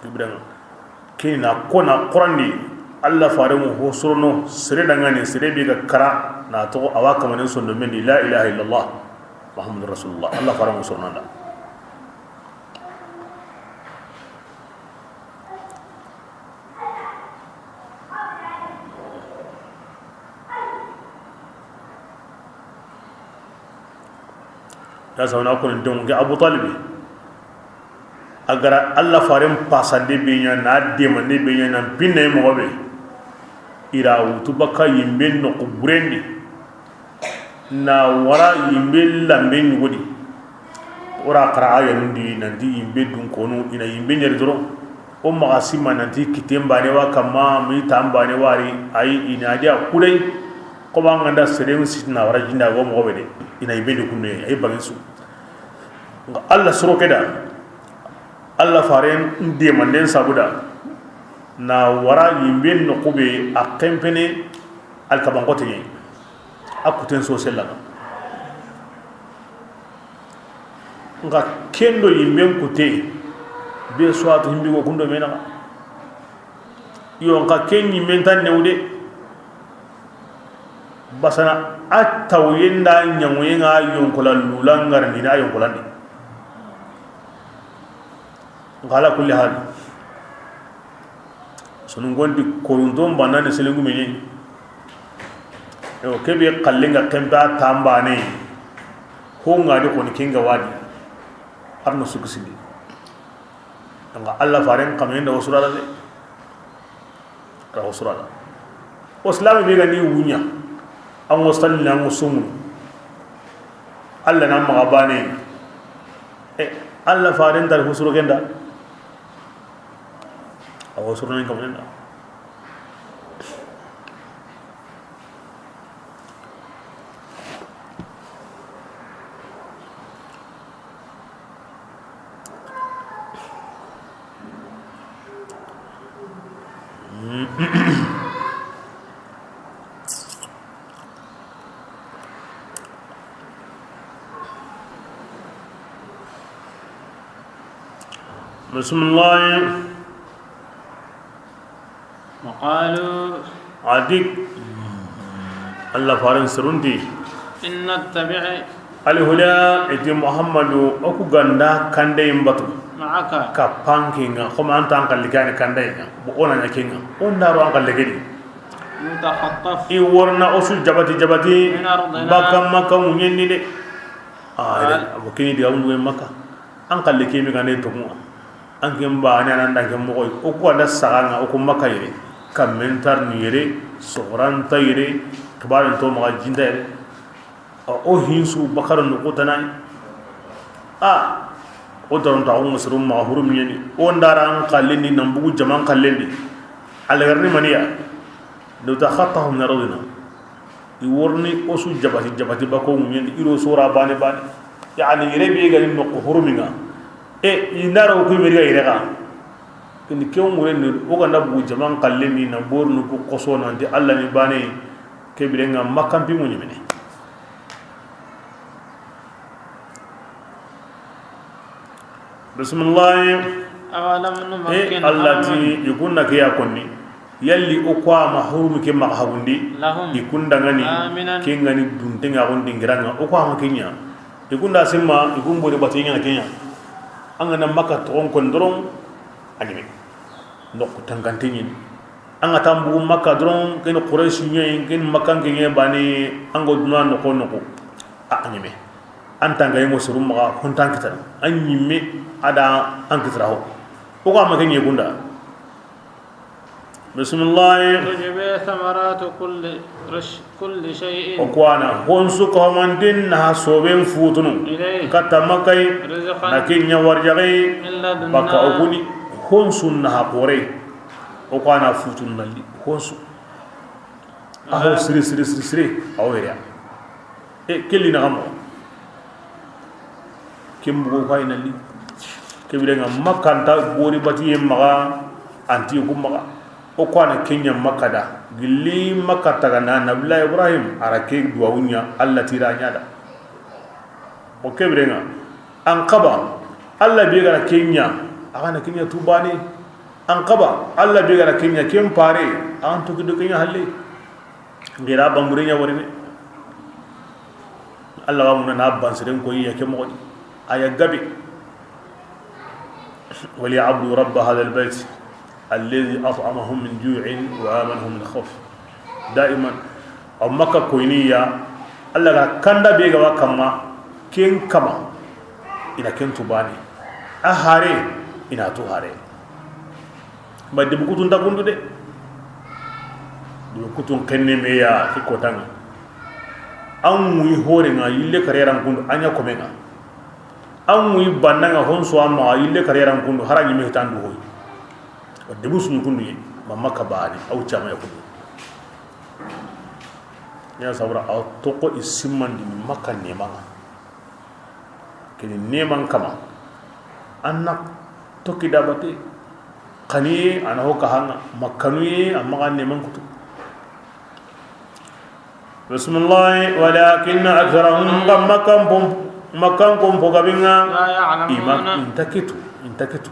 Ibrahima kini na kona qurandi. Allah fare mu ho sorono sere dangani sere be ga kara na to awa kamanen sondo mendi la ilaha illallah muhammadur rasulullah. Allah fare mu soronanda. Ya sawna ko nin tongu ke Abu Talib. A gara Allah faren pasande be ɲa, na demande be ɲa, na pinne moxo be. I ra wutu bakka yimbe noxu burendi. Na wara yimbe lambe ɲugodi. O ra xara a yanundi nanti yimbe dun konu, i na yimbe ɲeri doron. O maxa sima nanti kitten bane wa kamma, mi tan bane wari, ayi, i na dia kudai. Ko ba nganda seren sitina wara jinda go moxo be de. I na yimbe de kunne, ayi bangin su. Nga Allah soro ke da, Allah faren demanden sabuda, na wara yimbe noxu be a kempene alkabankote ɲi, a kuten so sellaga. Nga kendo yimben kute be suwatu himbi go kundo menaga. Yo, nka ken ɲimmen tan newde. Basana a tawyen da ɲaŋoyen ŋa yonkola lula ŋarandini a yonkolandi. Nka ala kulli hal, sonunkonti korunton banani selengume ɲeyi. Ewo kebe xallenga kempe a tambane. Ho ŋadi xoni kenga wadi. Arno sukisindi. Nka Allah faren xamen da wasurala de. Ka wasurala. O silami be ga ni wunya. An wasalli na an sumu. Allah na maxa bane. E, Allah faren tar husuro kenda. A wasuro nan xamen da. بسم الله. وقالوا. A di. Allah faren sirunti. إن نتبع. Alhuda, iti Muhammadu, o ku ganda kande imbatu. معك. Ka pankinga, xoma anta an kallikani kande inga. Bo ona ɲa kinga. Onda ro an kallikeni. نتخطف. I worna osu jabati jabati. من أرضنا. Baka Makka munyenni de. Ah, abo kini diga mun Makka. An kalle kemi gane to kuma. An ken ba ani anan da ken moxo. O ku anda saga nga o ku Makka yere. Kammentar ni yere, soxoranta yere, kibarin to maxa jinta yere. A, o hinsu bakara no kutana. A, o daron ta o musuru ma hurumiyeni. O ndara an kallendi nan bugu jaman kallendi. Alagarni maniya. لنتخطفن من أرضنا. I worni osu jabati jabati bako ŋuɲendi iro sora bane bane. Yani yere be ga ni noxo huruminga. E, i ndaro ku meriga yere ga. Kini ke ŋuren ni o ganda bu jaman kallen ni na bornu ku koso nanti Allah ni bane. Ke birenga makampi ŋuɲi mene. Bisimilahi. أولم نمكن. E, Allah ti, لهم. I kunna ke ya konni. Yalli o ko ama hurumi ke maxa hagundi. لهم. I kundangani. آمنا. Ke ngani duntenga gundi ngiranga. O ko ama kenya. I kunda simma, i kun bori batinya kenya. An ga na Makka toxon kon doron, a ɲime. Noxo tangante ɲini. An ga tambu Makka doron, ken Quraysh ɲe, ken Makkan ke ɲe bani, an go duna noxo noxo. A, a ɲime. An tanga yimo suru maxa hontan kitana. An ɲimme ada an kitara ho. O ga ma ke ɲe kunda. Bisimilahi. تجبي ثمرات كل رش-، كل شيء. O ko ana honsu ko mantin na soben futunu. إليه. Katta Makkai. رزقا. Na kenya warjagai. من لدنا. Baka o kuni honsu na ha kore. O ko ana futunu nalli honsu. Aho siri siri siri siri. Aho yere. E, kelli na xamo. Ken bugo ko ay nalli. Ke birenga Makka nta bori batiye maxa, anti ku maxa. O ko ana kenya Makka da. Gilli Makka taga na Nabila Ibrahim, ara ke duwawunya, Allah tira ɲa da. O ke birenga. An kaba, Allah be gara kenya, a ga na kenya tubane. An kaba, Allah be gara kenya, ken pare, an to kido kenya halle. Ngira bambure ɲa warine. Allah wa muna na bansiren ko iya ke moxo di. Aya gabe. وليعبدوا رب هذا البيت الذي أطعمهم من جوع وآمنهم من خوف. Daiman, aw Makka koyni ya, Allah ga kanda be ga wa kamma, Ken kama, i na ken tu baane. A hare, i na tu hare. Ma debu kutun ta kundu de. Debu kutun xenne me ya ke kotanŋa. An ŋuyi hore ŋa yille kare ran kundu, a ɲa kome ŋa. An ŋuyi banna ŋa honso amma yille kare ran kundu, hara ɲi me tandu hoy. Debu suɲu kundu ye, ma Makka baane, aw cama ya kundu. Ya sabra, aw toko i simmandi ni Makka neman ŋa. Keni neman kama. Anna toki dabate. Kaniye, ana ho kahanŋa. Makkanu ye, amma ga neman kutu. Bismillah, walakin aktharahum, ga Makkan pom-, Makkan kompo gabinŋa. لا يعلمون. Ima, inta kitu, inta kitu.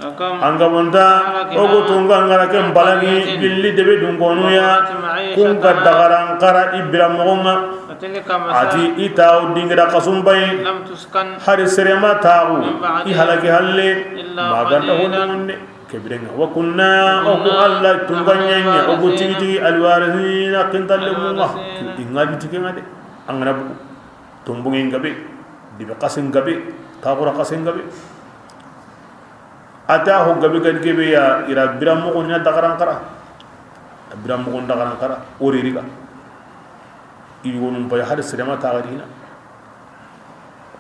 An ga bonta, o gu tunga ngara ken balagi, gilli debe dunkonu ya, kun ga dagaran kara i bira moxo ŋa. وتلك مساكنهم. Ati i tawo dingira kasum bay. لم تسكن. Hari sere ma taxu, من بعدهم. I halaki halle, إلا قليلا. Ma ganta honne. Ke birenŋa. وكنا, o gu Alla tunga ɲaɲa, o gu tigi tigi, الوارثين, kintalle munga. الوارثين. I ŋa di tigi ŋa de. An ga na bugu. Tombunŋe ŋa be, dibe xase ŋa be, taxura xase ŋa be. A ta ho gabe gadi kebe ya, i ra bira moxo ɲa dagaran kara. A bira moxo dagaran kara, o ri riga. I yogonu pay hari sere ma taxa dina.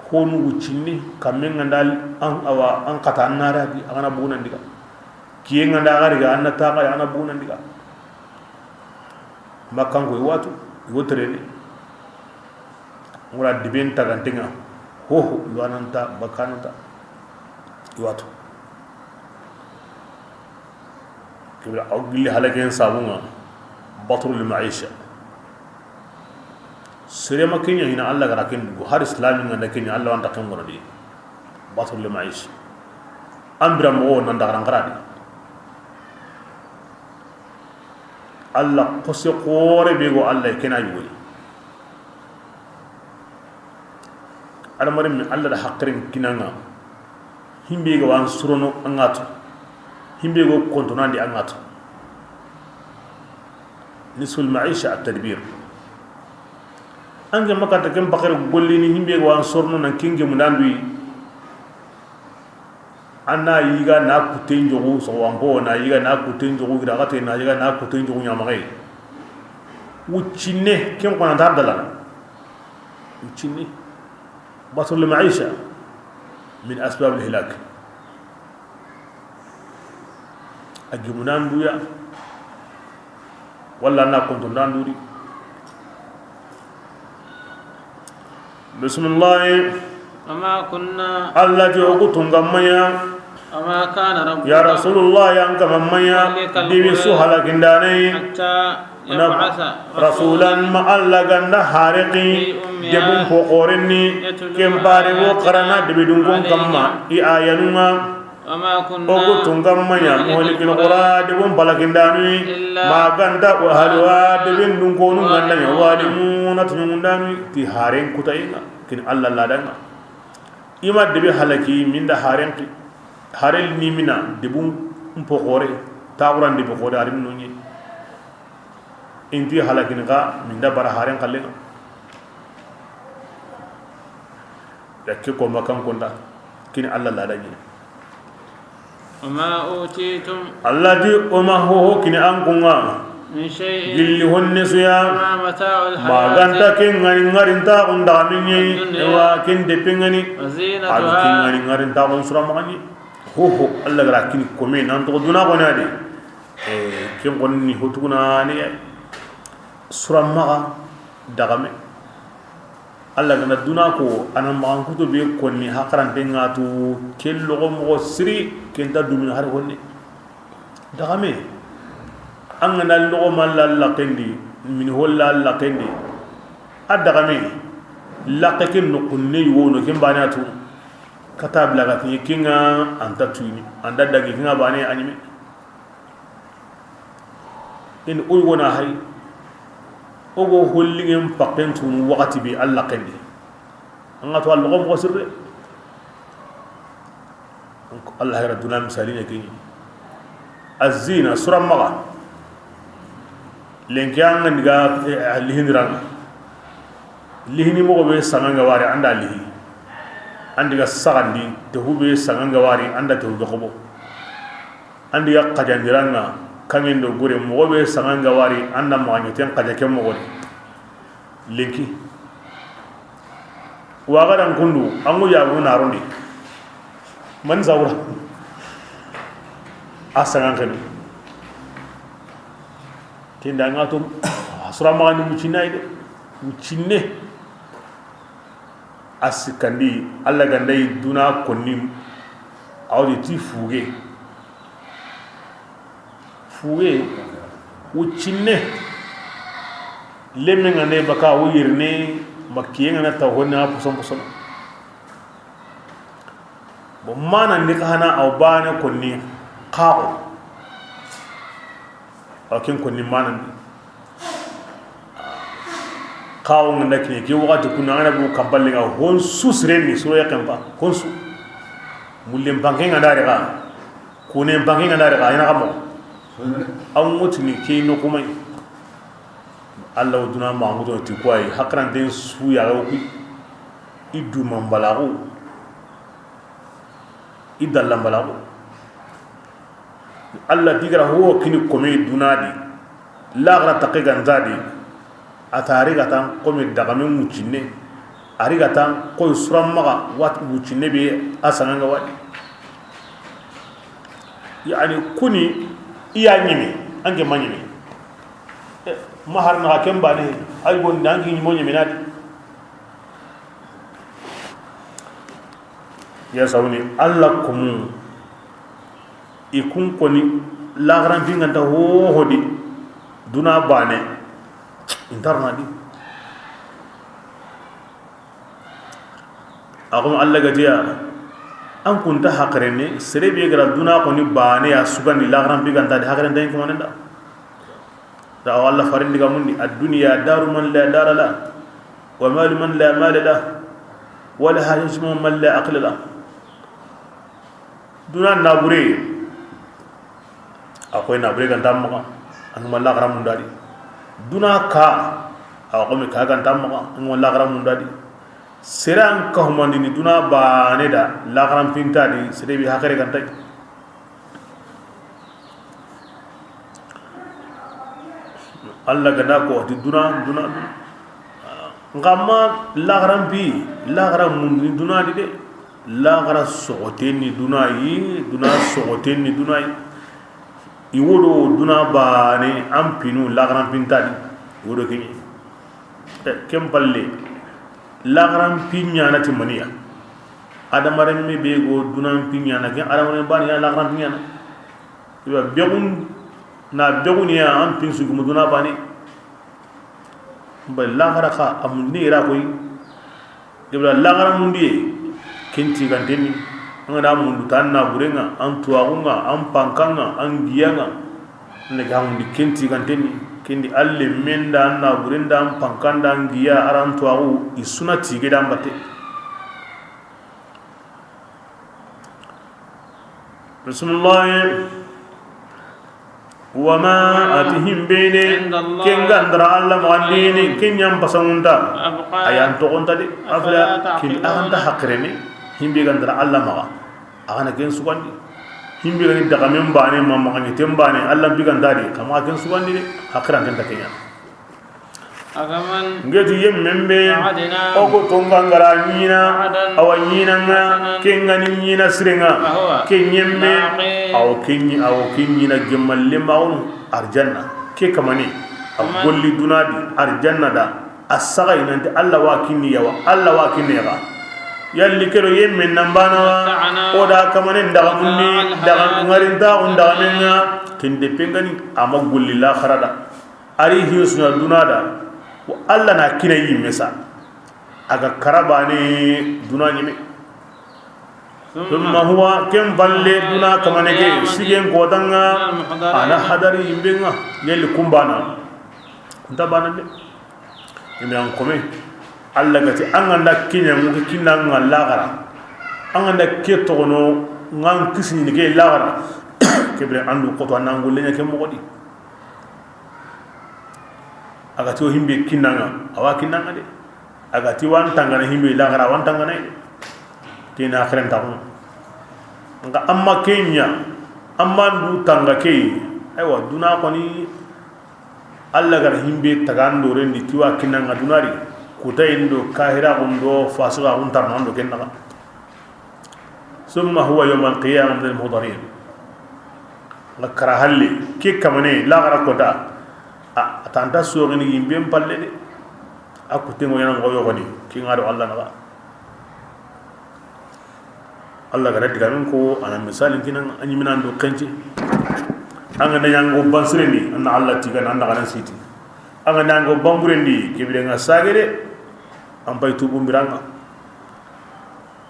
Honu wuccinni, kamme ŋa nda an, awa, an xata an na ra di, a ga na bugunan diga. Kiye ŋa nda a ga riga, an na taxa, a ga na bugunan diga. Makkanko i watu, i wo terene. Ngura diben tagantenga. Hoho, i wananta, bakananta. I watu. Kibra aw gilli halaken sabunga. Batrul maisha. Sere ma kenya hina Alla gara ken dugu. Har islami nganda kenya Alla wanta ken ngora di. Batrul maisha. Ambira mo nan dagaran kara di. Alla xose xoore be go Alla kena yugoy. Adamaren mi Alla da haqiren kinanga. Himbe ga wan surono angatu. Himbe go kontonandi angatu. Nisful maisha at tadbir. Ange makata ken bakare gollini himbe ga wan sorno nan kinge munandui. An na yiga na kutten jogu, soxowanpo na yiga na kutten jogu, giraxate na yiga na kutten jogu ɲamaxe. Wuccinne, ken xonanta dalla. Wuccinne. Batrul maisha min asbab al hilak. A gimunan duya. Walla na konto ndan duri. Bismillah. وما كنا. Alla ti o ku tunga maya. وما كان ربك. Ya Rasulullah, yan kama maya. ليهلك القرى. Dibi su halakindane. حتى Na يبعث رسولا. Rasulan ma Alla ganda hariki. في أمها. Debun fo xorenni. يتلو. Ken bare wo. آياتنا. Karana dibi dungon kamma. عليهم. I ayanunga. وما كنا. O ku tunga maya, مهلك القرى. Muhlikil qura, debun balakindanu. إلا. Ma ganta, wa halwa, debin dunkonu ngandanya, ظالمون. Zalimuna, tunyungundanu, ti haren kutayinga, kin Alla ladanga. Ima debe halaki, minda haren ki, haren ni mina, debun mpo xore, taxuran debe xore, harin nunye. Inti halakin ga, minda bara haren kallenga. Ya ke ko makan konda, kini Alla lada ɲi. وما أوتيتم. Alla ti o ma hoho kini an kunga. من شيء. Gilli honne suya. فما متاع الحياة. Ma ganta ke ngari ngari nta unda minye. الدنيا. Ewa ken de pengani. وزينتها. Adu ke ngari ngari nta on sura magani. Hoho Alla gara kini kome nan to duna gona de. E ken gonni hotuguna ni. Sura maga dagame. Alla gana duna ko, a na maxankuto be konni haqarante ŋa tu, ke loxo moxo siri, ke nta dumini hari honne. Daxame, an gana loxo ma la laxendi, mini holla laxendi, a daxame, laxe ke noxunne yogo no, ken bane a tu, kata bila ga tiɲe, ke ŋa an ta tuyini, an da dagi, ke ŋa bane a ɲime. In o yogona hay, o go hollingen pakken tunu waxati be Alla kendi. An ga to Alla go moxo sirre. Donc Alla hayra duna misali ne kini. Azina sura maxa. Lenki an ga ndiga, eh, lihindiranga. Lihini moxo be saŋa ŋa wari, an da lihi. An diga saxandi, tehu be saŋa ŋa wari, an da tehu ga xobo. An diga xajandiranŋa, kaŋŋen do gore, moxo be saŋa ŋa wari, an da maxa ɲeten xaja ke moxo di. Lenki. Waxaran kundu, an ŋo yago narondi. Man sawura. A saŋan xenu. Kenda ŋa to, a sura maxa ni mucinne yi de. Mucinne. A sikkandi, Alla ga nda yi duna konni, a wa di ti fuge. Fuge, wuccinne. Lemme ŋa ne baka, wo yirne, makkiye ŋa na ta honna, poson poson. Bon, mana ndi ka hana, aw bane konni, xaxo. Aw ken konni mana ndi. Xawo ŋa nda kine ke waxati kuna, an ga na bu kampalle ŋa, hon su sirenni, suro ya kempa, hon su. Mullen banke ŋa ndari xa, kunen banke ŋa ndari xa, ina xa mo. An ŋotini ke no kumay. Alla wo duna ma ŋuto ti kuwayi, hakiranten su ya ga ku. I du man balaxu. I dallan balaxu. Alla digara ho kini kome duna di, laxara taqe ganta di, a ta ri ga tan kome daxame mucinne, a ri ga tan koy suran maxa, wat mucinne be a saŋa ŋa wadi. Yani kuni i ya ɲime, an ke ma ɲime. Eh, ma har na ken bane, ay gon dan ki ɲimo ɲime na di. Ya sawni Alla kumu. I kun koni laxaran fi ŋa nta hoho di, duna bane intarna di. A xo Alla ga ti ya, an kunta haqirene, sere be ga ra duna koni bane ya sugandi, laxaran fi ga nta di, haqiren ta in kumanen da. Da Alla farin diga mundi, الدنيا دار من لا دار له، ومال من لا مال له، والحياة من لا عقل له. Duna nabure, a koy nabure ga nta maxa, an ma laxara munda di. Duna ka, a komi ka ga nta maxa, an ma laxara munda di. Sere an ka humandini duna bane da, laxaran fi nta di, sere bi haqire ga nta. Alla ga da ko ti duna, duna, duna. Nxa ma laxaran fi, laxara mundi duna di de. Laxara soxoten ni duna yi, duna soxoten ni duna yi. I wodo duna bane, an pinu laxaran fi nta di. I wodo kini. Eh, ken palle, laxaran fi ɲana ti maniya. Adamarenme be go dunan fi ɲana, ken adamarenme bane ya laxaran fi ɲana. Iba bexun, na bexuni ya an pin su gumu duna bane. Ba laxara xa a mundini ira koy. Ibra laxara mundiye, ken tigantenni. An ga na mundu ta an naburenŋa, an tuwaxunŋa, an pankanŋa, an giyanŋa. An ga mundi ken tigantenni. Kendi alle menda an naburenda, an pankanda, an giya, aran tuwaxu, i suna tige da an batte. Bismillah. وما, a ti himbe ne, عند الله, ken ga ndara Alla maxa ndi ni, خير, ken ɲa n pasanŋunta, وأبقى, a ya n toxonta de, أفلا تعقلون, afala, kin a ga nta haqirene, himbe ga ndara Alla maxa, a ga na ken sugandi. Himbe ga ni daxamen bane, ma maxa ɲeten bane, Alla bi ga nta di, xa maxa ken sugandi de, haqiranten ta ken ɲa. Ngeti yemmen be, o go tonga ngara ɲina, awa ɲina nga, ke nga ni ɲina sirenga, ke ɲemme, awo ke ɲi-, awo ke ɲina gemalle mawnu, arjanna. Ke kamane, a golli duna di, arjanna da, a saga inanti Alla wa kinni yawa, Alla wa kinni yaga. Yalli kero yemmen nan bana wa, o da kamane ndaga munni, daga ngarinta, o ndaga menga, kende pengani, ama golli laxara da. Ari hiyo suna duna da, wa Alla na kina yimme sa. Aga karabane duna ɲime. ثم هو, ken balle duna kamane ke, sigen kotanga, ana hadari yimbenga, yelli kumbana. Nta bana de. Ime an kome. Alla gati, an ganda kinya muke kinna nga lagara. An ganda ke togono, ngan kisini ke lagara. Kebre andu koto anangu lenya ke mogodi. A ga ti o himbe kinnanga, a wa kinnanga de. A ga ti wa n tangana himbe laxara, wa n tangana yi. Ke na xeren taxu. Nxa amma kenya, amma ndu tanga ke. Aywa, duna xoni, Allah gara himbe taga ndo rendi ti wa kinanga dunari. Kutayindo kahira gundo fasiga gun tarna ndo ken naxa. Summa huwa yawma alqiyama min almuhdarin. Nga kara halle ke kamane laxara kota. A tanta soxini yimben palle de. A kutengo yana ngo yogoni ki nga do Allah naxa. Allah gara digamen ko ana misalin kinan a ñiminan do kenci. An ga na ñango bansirendi, an na Allah tigana, an na ganan siti. An ga na ñango bamburendi, kebire nga sagere. An pay tubu mbiranga.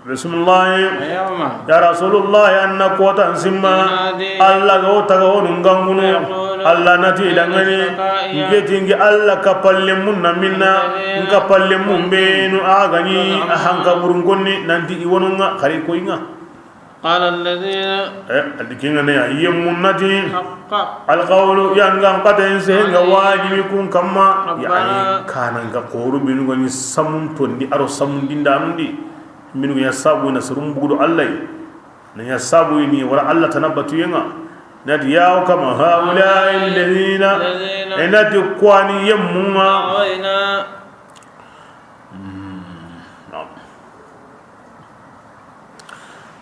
Bismillah. Yawma. Ya Rasulullah, anna kota nsimma. Yunadi. Allah ga o taga wonu ngangunu. Yaqulu. Allah nati dangani. Shuraka'i. Ngeti ngi Allah kapalle mun na minna. Alladhina. Kapalle mun benu agani. Zamu. A hanka burun konni nanti i wonunga xari koyinga. Qala alladhina. Eh, adi kinga ne ya yemmun nati. Haqqa. Alqawlu, yangan kata en sehenga wajibi kun kamma. Rabbana. Yani kananga koru benu gani samun tondi aro samun dindanundi. Minu ya sabu na surum bugudu Allah. Na ya sabu ni wara Allah tanabatu yenga. Nati ya kama haula alladhina. Alladhina. Enati kwani yemmunga. Aghwayna. Hmm. Naam.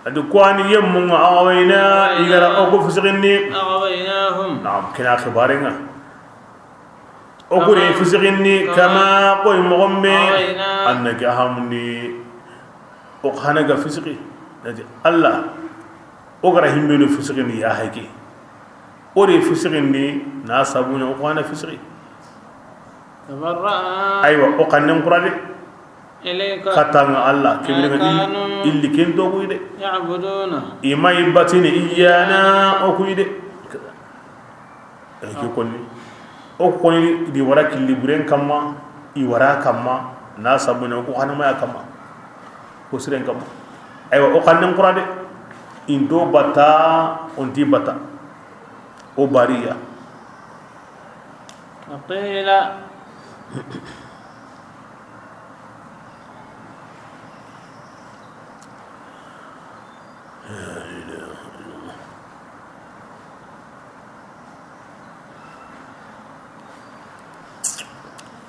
Adi kwani yemmunga aghwayna, igara oku fisigindi. Aghwaynahum. Naam, kina xibarenga. O kure fisigindi kama koy mogombe. Anna ke hamundi. O xana ga fisigi. Nati Allah, o gara himbenu fisigindi ya hayke. O de fisigindi na sabuna o xana fisigi. Tabarra'a. Aywa, o xannen kurade. Ilayka. Katanga Allah, kibirga. Ma kanu. Illi ken to kuyde. Ya'buduna. Ima ibatini iyana o kuyde. Ay, ke konni. O konni di wara killi buren kamma, i wara kamma, na sabuna ko xana maya kamma. Ko siren kamma. Aywa, o xannen kurade. Into bata, onti bata. O bariya. Qila.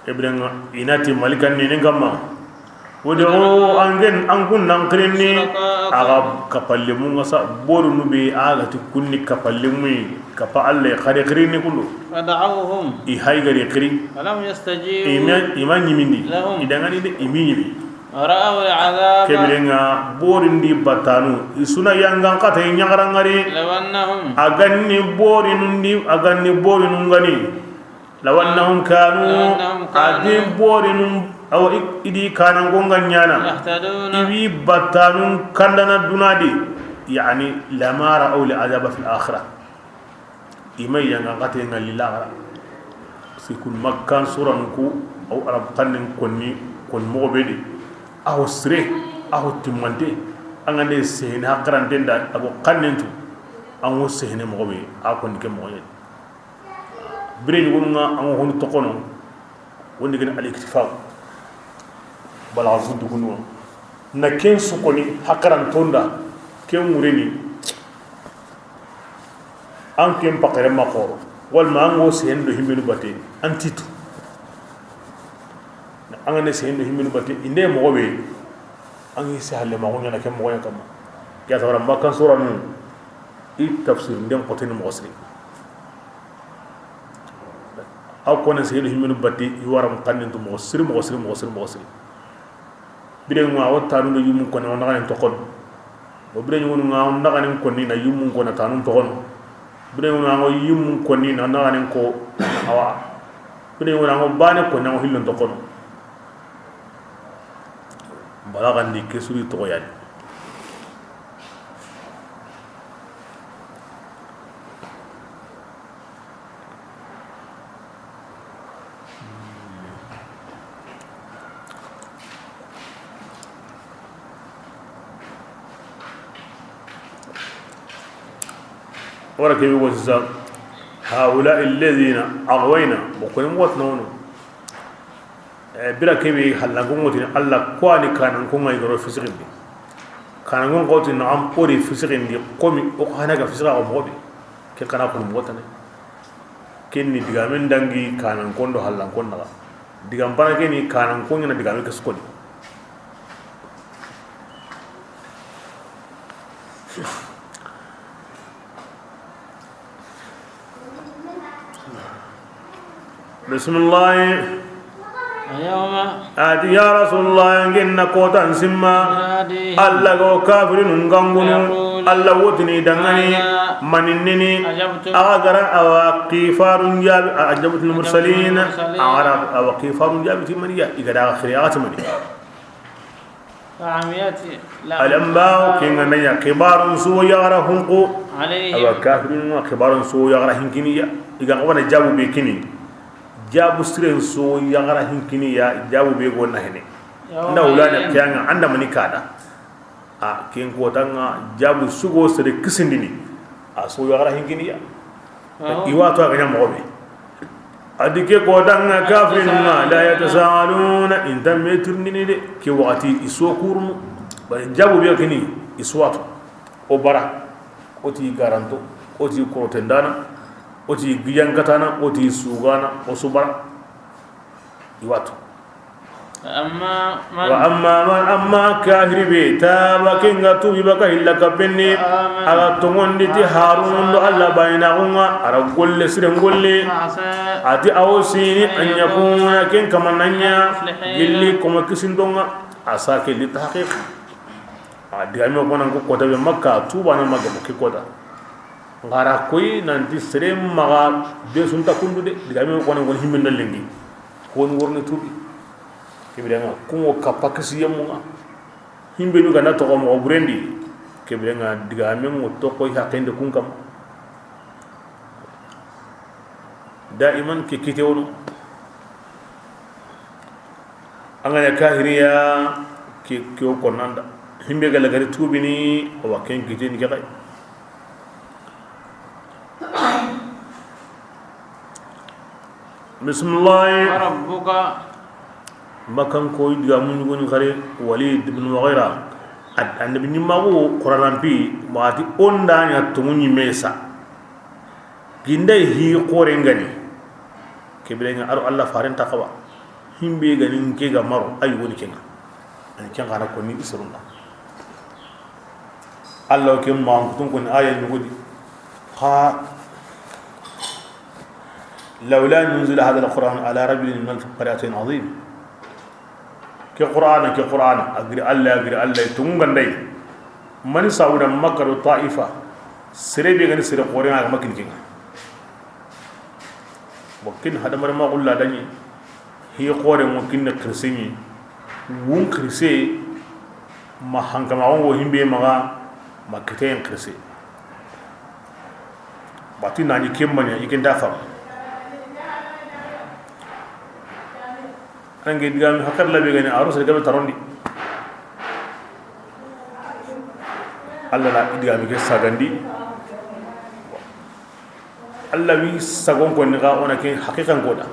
Ibrahima inati malikan ni kamma. Ud'u, angen, an kun nan xirinni. Aga kapallemun ŋa sa, borunu be aga ti kunni kapallemuyi, kapa Alla xari xirinni kundu. Fada'awhum. I hay gari xiri. Falam yastajibu. Ima, ima ñimindi. Lahum. I dangani de, imi ñimi. Wa ra'aw al'adhaba. Kebirenga borindi batanu. I suna yangan kata i ñaxarangari. Law annahum. Aganni borinundi, aganni borinungani. Law annahum kanu, law annahum kanu, a di borinun, awa i, i di kanan gonga ñana. Yahtaduna. I wi battanun kandana dunadi. Yani, lama ra'aw al'adhaba fil akhirah. I ma yanga xate ngalli laxara. Sikun Makkan suranun ku, aw Arab xannen konni, kon moxo be di. Aho sire, aho timmante. An ga nde sehene haxarante nda, ago xannen tu. An wo sehene moxo be, a konni ke moxo ye. Bire ñugonu ŋa, an wo honu toxono. Wondi gani al-iktifa. Bala fu dugunu. Na ken su koni haxarantonda, ken ŋureni. An ken pakare ma xoro. Walma an go sehendo himmenu bate, an titu. An ga ne sehendo himmenu bate, inde moxo be. An gi se halle ma go ñana ken moxo ya kamma. Ke ya sabara Makkan suranu. I tafsir nden xoteni moxo siri. Aw kone sehidu himmenu batti, i waram xannen tu moxo siri, moxo siri, moxo siri, moxo siri. Bire ŋa o tanu do yumu kone, o naxanen toxon. O bire ŋunu ŋa o naxanen konni na yumu kone tanu toxon. Bire ŋunu ŋa o yumu konni na naxanen ko awa. Bire ŋunu ŋa o bane konni na o hillen toxon. Balaxandi ke suri toxo yani. Wara kebe ko sisa, haula alladhina aghwayna, bokoni mo watna wono. E, bira kebe hallanko ŋotini Allah ko ani kanankon ŋa i garo fisikindi. Kanankon xawti na an pori fisikindi komi o xana ga fisika ko moxo be. Ke kana kono moxo tane. Ken ni digamen dangi kanankon do hallankon naxa. Digam bana ke ni kanankon ɲa na digame ke sukoni. Bisimilahi. A ti, ya Rasulullah, n ginna kotan simma. Allah go kafirinun gangunu. Allah wotini dangani. Maninini. Aga gara awa kifarun jabi, ajabtul mursalin. Aga gara awa kifarun jabi timaniya. Igada akhiri aga timani. Alambaw, kinga nanya kibarun su yagara hunku. Awa kafirin wa kibarun su yagara hinkiniya. Iga wana jabu be kini. Jabu siren su yagara hinkiniya, jabu be go na hene. Nda ulana kiyanga anda mani kada. A kin kotanga jabu sugo sere kisindini. A su yagara hinkiniya. Iwa to a ga ɲa moxo be. A di ke ko danga kafirin ŋa, la yatasaaluna, inta metirndini de. Ke waxati i so kurunu. Bari jabu be kini i suwatu. O bara, o ti garanto, o ti korotendana, o ti gijankatana, o ti sugana, o su bara. Iwatu. Wa amma man, amma kahiri be taba kinga tubi baka hilla kapenni. Aga tongondi ti Harun do Allah bayna unga, ara golle siren golle. Ati awo sini an yakuna ken kamananya gilli koma kisindonga. Asa ke li tahqiq. A digame ko nan ko kota be Makka, tuba na Makka ke kota. Ngara koy nanti sere maxa be sunta kundu de. Digame ko nan ko himbe na lengi. Ko ni worni tubi. Kibire nga kungo kappa kisi yemunga. Himbe nu gana to mo burendi. Kibire nga digame ngo to koy hakende kun kam. Daiman ke kite wono. An ga ɲa kahiriya ke, ke o konanda. Himbe ga lagari tubini, o wa ken kiteni ke kay. Bismillahi. Wa rabbuka. Makan ko diga mun goni xare Walid ibn Mughira. Ad-, annabi ni mago Qur'an pi, wati onda nya tungu ni mesa. Ginday hi xore ngani. Kebire nga aro Allah faren ta xawa. Himbe gani nke ga maro ay woni kenga. Ani kenga na ko ni isurunda. Allah ke ma kutun ko ni aya ni godi. Ha. Lawla nuzila hadha alquran ala rajulin min alqaryatayn azim. Ke Qur'ana, ke Qur'ana, a giri Allah, a giri Allah, tungu ngandai. Mani sawuda Makka do Taifa, sere be gani sere xore nga makin kinga. Bo kin hadamar ma gulla dani, hi xore mo kin na xirsini, wun xirse, ma hankama wo himbe maga, ma kiten xirse. Bati nani kemmanya, ikin da fam. Ange digami hakar labe gani, aro sere gabe tarondi. Allah na digami ke sagandi. Allah wi sagon ko ni ga ona ke haqiqan ko da.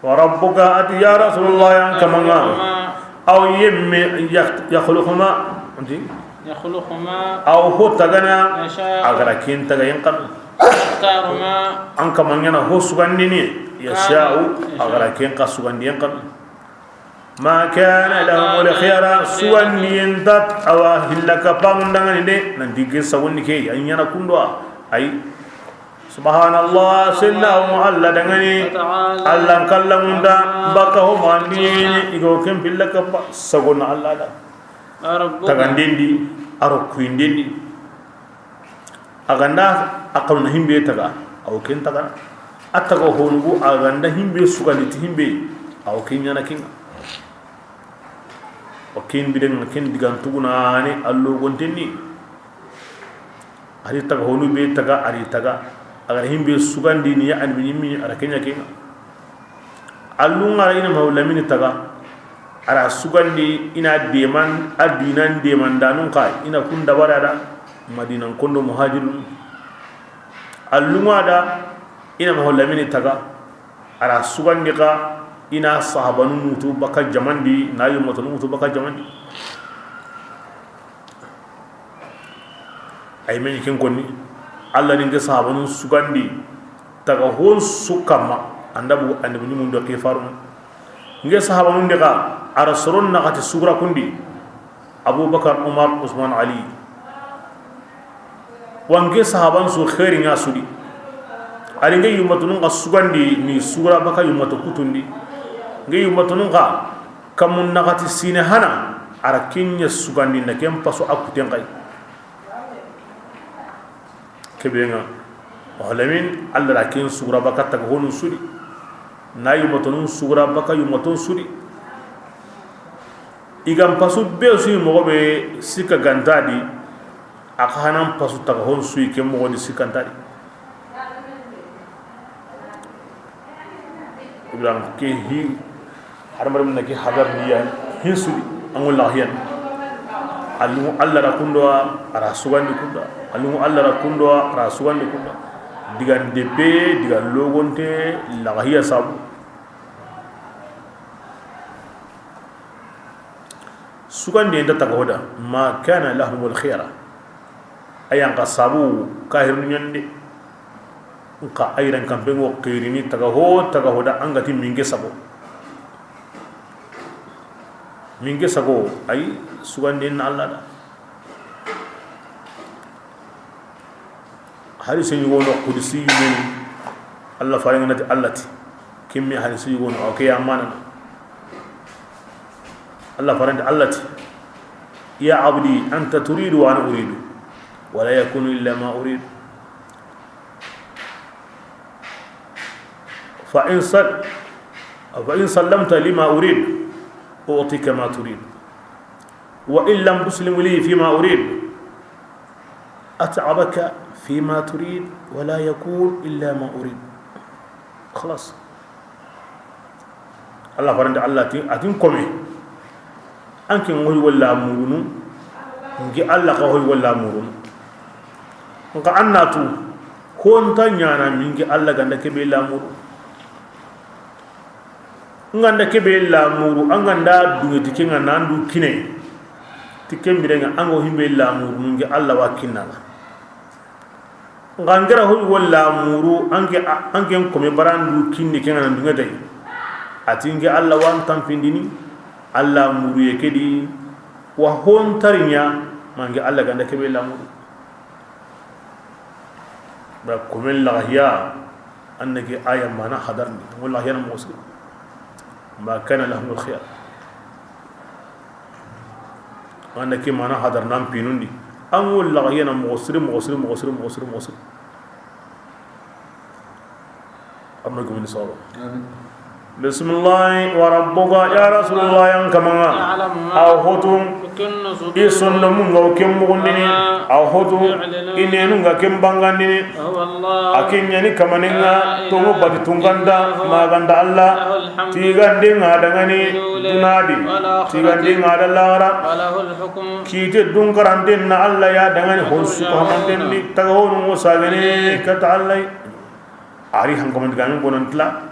Wa rabbuka, ati ya Rasulullah, yan kamanga. Aw yemme yak-, yakhluqu ma, anti? Yakhluqu ma. Aw ho tagana, yasha. Agara kin taga yan kan. Yakhtaru ma. An kamanga na ho sugandini, yasha'u, kana, yasha. Agara kin ka sugandi yan kan. Ma kana lahumul khiyara, suwandiyen tat awa hilla ka pamundangani de, nanti ke sawonni ke, an ɲana kundo a, ay. Subhanallah, senna o Allah dangani, Allah kallamunda, baka ho mandini, igo ken pilla kappa, sagonna Allah da. Tagandendi, aro kuindendi. A ganda a xanuna himbe taga, aw ken taga. A taga honugu a ganda himbe sugandi ti himbe, aw ken ɲana kinga. O ken bidenga ken digan tugunani allo gontenni. Ari taga honu be taga, ari taga. A gara himbe sugandi ni ya an minimi ara kenya kinga. Allunga ra ina maw lamini taga. Ara sugandi ina deman, a dinan deman danun ka ina kun dabara da Madinan kondo muhajirun. Allunga da ina maw lamini taga. Ara sugandi ka I na sahabanun wutu baka jamandi, na yummatonun wutu baka jamandi. Ay men ken konni, Allah ni n ke sahabanun sugandi taga hon su kamma, andabu annabi ñumun do ke farun. N ke sahabanun de ga a ra soron naxati sugura kundi. Abubakar, Umar, Usman, Ali. Wa n ke sahaban su xeeri ŋa sudi. A ri n ke yummatonun xa sugandi ni sugura baka yummato kutundi. N ke yummatonun xa kamun naxati sine hana, a ra ken ña sugandi na ken paso a kuten xay. Kebe ŋa, walamin, Allah ra ken sugura baka taga honu sudi. Na yummatonun sugura baka yummaton sudi. I gan pasu be su yi moxo be sikka ganta di, a xa hanan pasu taga hon su yi ke moxo di sikkanta di. Ibrahim ke hi, hadamaren na ke hadar niya hin su di, an wala hiyan. Allumu Allah ra kundo a ra sugandi kunda. Allumu Allah ra kundo a ra sugandi kunda. Digan depe, digan logonte, laga hiya sabu. Sugandi nta taga hoda, ma kana lahumul khiyara. Ayan ka sabu kahirnu ñande. Nka ayran kampe ngo xirini taga ho, taga hoda an ga ti minge sago. Minge sago ay sugandi na Allah da. Hadise ñugono qudsi yimeni, Allah faren ŋa na ti Allah ti, kimme hadise ñugono, o ke ya manana. Allah faren ti Allah ti, ya abdi, anta turidu wa ana uridu, wa la yakunu illa ma uridu. Fa in sal-, fa in sallamta lima urid, u'tika ma turid. Wa in lam tuslim li fima urid, at'abaka fima turid, wa la yakun illa ma urid. Khalas. Allah farante Allah ti, a ti n kome. An ke ŋa hoy walla murunu, n ke Allah xa hoy walla murunu. Nka an na tu, ho nta ñaana mi n ke Allah ga nda kebe lamuru. N ga nda kebe lamuru, an ga nda duŋe ti ke ŋa na n du kine. Ti ken bire ŋa, an ga himbe lamuru, n ke Allah wa kinna ŋa. Nka n ke ra hoy walla muru, an ke, an ke n kome bara n du kinni ke ŋa na n duŋe tay. A ti n ke Allah wa n tampindini, Allah muru ye ke di, wa ho nta ri ña, ma n ke Allah ga nda kebe lamuru. Ba komen laga hiya, an na ke aya mana hadarni, wala hiya na moxo siri. Ma kana lahumul khiyar. An na ke mana hadar nan pinundi. An wala hiya na moxo siri, moxo siri, moxo siri, moxo siri, moxo siri. Amma gumini sawaba. Amin. Bismillahi wa rabbuka, ya Rasulullah, yan kamaŋa. Ya'lamu ma, a wa hotu, fi sudurin, i sondomun ga ken mugundini. Wa ma, a wa hotu, yu'linun, i nenun ga ken bangandini. Huwa Allah. A ken ñani kamanen ŋa, la ilaha, tonŋu bati tunŋa nta, illa huwa, ma ga nta Allah. Lahul hamdu, tigande ŋa dangani, fil ula, dunadi, wal akhirati, tigande ŋa da laxara. Wa lahul hukmu. Kite dunkaranten na Allah ya dangani, hon su ko hamanten ni, taga honu mo sagane, ilayhi, kata Allah. A ri hankaman digamen gonan tila,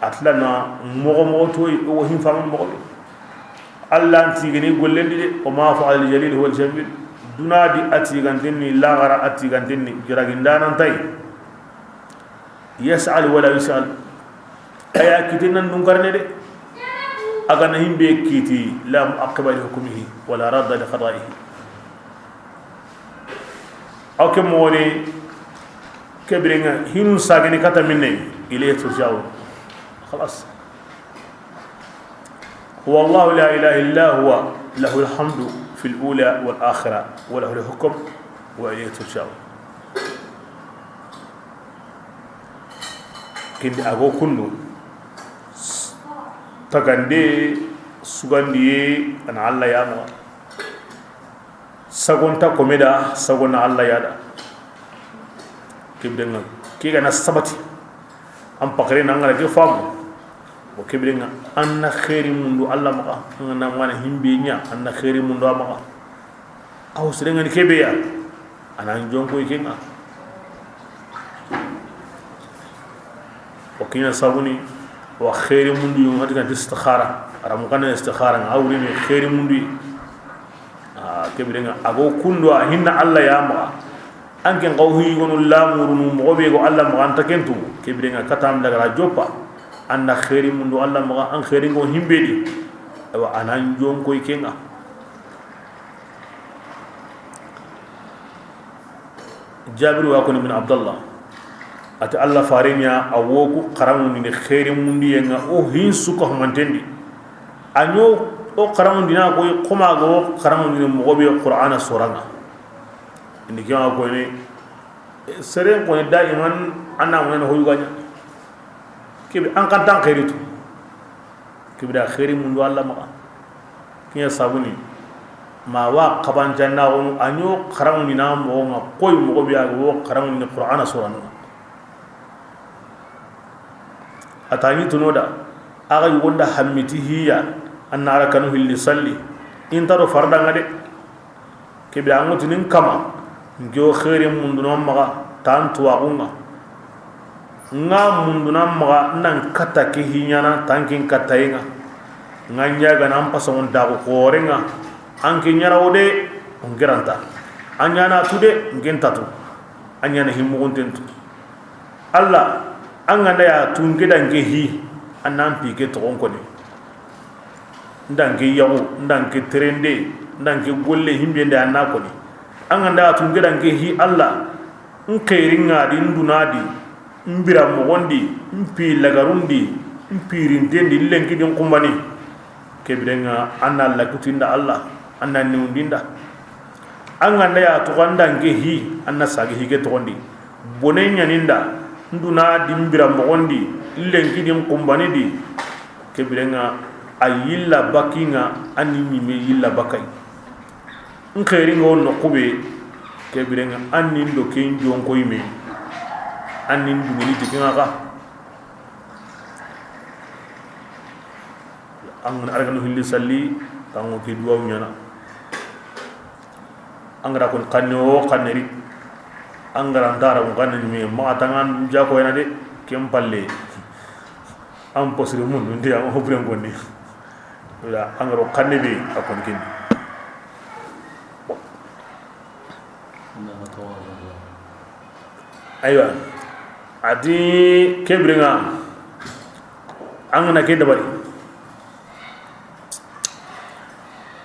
a tila na moxo moxo toyi, o hin faman moxo be. Allah n tigani gollendi de, wa ma fa'ala al-jalil huwa al-jamil. Dunadi a tiganten ni, laxara a tiganten ni, jiragindanan tay. Yas'al wala yus'al. A ya kiti nan dunkarne de. A ga na himbe kiti, la mu'aqqiba li hukmihi, wala radda li qada'ihi. Aw ke moxoni, ke birenŋa, hinu sagini kata minne, ilayhi turja'un. Khalas. Huwa Allahu la ilaha illa huwa, lahul hamdu fil ula wal akhirah, wa lahul hukm, wa ilayhi turja'un. Kindi a go kundu, tagande, sugandiye, ana Allah ya maxa. Sagonta kome da, sagona Allah ya da. Ke birenŋa, ke ga na sabati, an pakare na an ga na ke famu. O ke birenŋa, an na xeeri mundu Allah maxa, an ga na mana himbe ña, an na xeeri mundu a maxa. Aw sirenŋa ni kebe ya, ana n jonko i ke ŋa. O kiña sabuni, Wa xeeri mundu yo, ŋa ti ga ti istikhara. Aramu xanne istikhara ŋa, a wuri ni xeeri mundu yi. A, ke biren ŋa, a go kundo a hinna Alla ya maxa. An ken xaw hi gonu lamurunu moxo be go Alla maxa, an ta ken tu. Ke biren ŋa, kata an daga ra joppa. An na xeeri mundu Alla maxa, an xeeri ŋo himbe di. Awa, a nan jonko i ke ŋa. Jabiru wa koni bin Abdallah, a ti Alla fare ɲa, a wo ku xaraŋundini xeeri mundiyen ŋa, o hin su ka humanten di. A ɲo o xaraŋundina koy, xoma ga o xaraŋundini moxo be Qur'ana soran ŋa. Indi ke ŋa koyne, seren koni daiman, an na munana hoyu ga ɲa. Kebe an kantan xeeri tu. Kibida xeeri mundu Alla maxa. Kiɲa sabuni ma wa xabancannaxunu a ɲo xaraŋundina moxo ŋa, koy moxo be a ga wo xaraŋundini Qur'ana soranu. A ta ɲi tuno da, a ga yugonda hammiti hiya, an na rakanu hilli salli, inta do farda ŋa de. Kebe an ŋutinin kama, nke o xeeri munduna maxa tan tuwaxu ŋa. Ŋa munduna maxa nan katta ke hiɲana tankin kattaye ŋa. Ŋa ɲagana an pasaŋon daxu xoore ŋa. An ke ɲarawo de, o nkiranta. An ɲana tu de, nken tatu. An ɲana himmuxunten tu. Alla, an ga nda ya tu nke da nke hi, an nan pi ke toxon koni. Nda nke yaxu, nda nke terende, nda nke golle himbe nda an na koni. An ga nda ya tu nke da nke hi Alla, n xeeri ŋa di, n duna di, n bira moxon di, n pi lagarun di, n pirinten di, n lenki di n xumbani. Ke biren ŋa an na lakutinda Alla, an na niwundinda. An ga nda ya toxo an da nke hi, an na sagi hi ke toxon di. Bone ɲaninda, n duna di n bira moxon di, n lenki di n xumbani di. Ke biren ŋa a yilla bakki ŋa, an ni ɲime yilla bakkay. N xeeri ŋa wo noxu be, ke biren ŋa an ni n do ke n jonko yime, an ni n dungini ti ke ŋa xa. An ga na arakanu hilli salli, tango ke duwawu ɲana. An ga ra koni xanne wo xanne ri. An ga ra nta ra xanne ni me ma tangan jako yana de, ken palle. An posiri mun ndi an hobren koni. Wala an ga ro xanne be a koni ken. Aywa, a ti ke biren ŋa, an ga na ke dabari.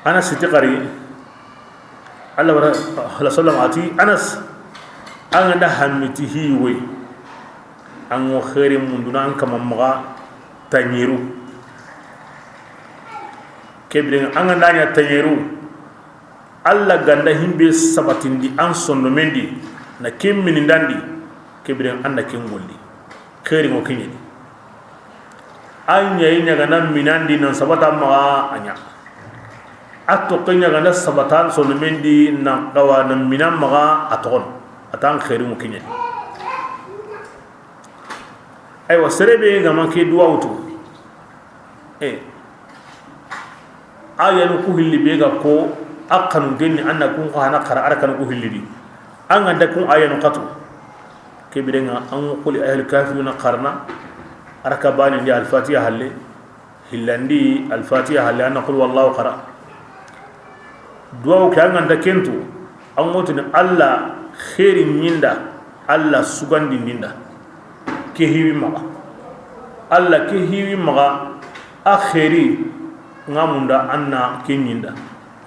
Anas ti xari, Alla wara, Alla sallam a ti, Anas, an ga nda hammiti hi woy, an ŋo xeeri munduna an kama maxa taɲeru. Ke biren ŋa an ga nda ɲa taɲeru, Alla ga nda himbe sabatindi an sondomen di, na ken minindandi, ke biren an na ken golli. Xeeri ŋo ke ɲeni. A ɲa yi ɲagana minandi nan sabata maxa a ɲa. A toxe ɲagana sabata sondomen di nan xawa na mina maxa a toxon. A tan xeeri ŋo ke ɲeni. Aywa, sere be ga ma ke duwawu tu. E, ayanu ku hilli be ga ko, a xanunten ni an na kun xana xara, arakanu ku hilli di. An ga nda kun ayanu xatu. Ke biren ŋa an qul ayyuhal kafiruna xarana, araka bani ndi Alfatiha halle, hillandi Alfatiha halle, an na qul wallahu xara. Duwawu ke an ga nda ken tu, an ŋo tini Alla xeeri ɲinda, Alla sugandindinda. Ke hiwi maxa. Alla ke hiwi maxa, a xeeri ŋa munda an na ke ɲinda.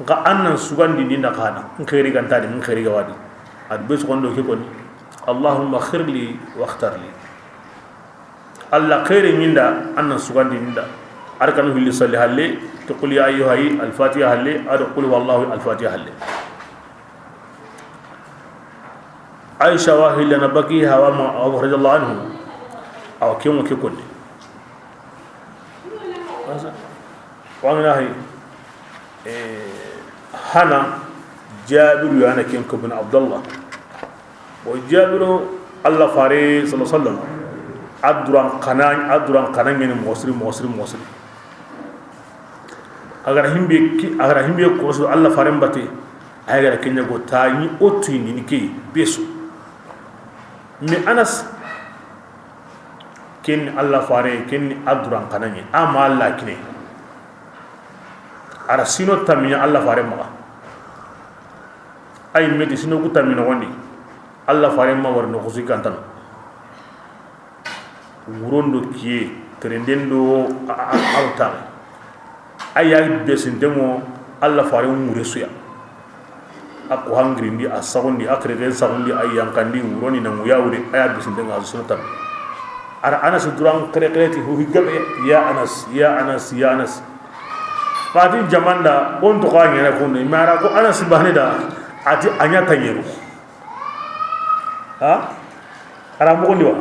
Nxa an nan sugandindinda xana, n xeeri ga nta di, n xeeri ga wa di. A di be soxondo ke koni. Allahumma xirli waxtar li. Alla xeeri ɲinda, an nan sugandindinda. Arakanu hilli salli halle, ti qul ya ayyuha yi, Alfatiha halle, a do qul huwallahu, Alfatiha halle. Aisha wa hillana baki hawa ma, radiyallahu anhu. Awa ke ŋo ke koni. Wangina hay. Eh, hana Jabiru yana ken ko bin Abdullah. O Jabiru, Allah fare sallallahu alaihi wasallam, a duran xana, a duran xana ɲeni moxo siri, moxo siri, moxo siri. A ga ra himbe ki, a ga ra himbe ko so Allah fare mbate, ay ga ra kenya go ta ni otu ni ke beso. Mais Anas, Ken ni Allah fare, ken ni a duran xananŋe, a ma Allah kine. A ra sino tammi ɲa Allah fare maxa. Ay meti sino ku tammi noxondi. Allah fare ma wari no xusi kantano. Wuron do kiye, terenden do a, a, a, a, a, a ya besintenŋo Allah fare ŋure suya. A ko hangirindi, a saxundi, a kereken saxundi, a yanqandi, wuroni na ŋuya wure, a ya besintenŋa a sino tammi. A ra Anas duran xeere xeere ti, hu hi gabe, ya Anas, ya Anas, ya Anas. Fati jamanda, on to xa ɲene kono, i ma ra ko Anas bane da, a ti a ɲa taɲeru. Ha? A ra moxondi wa?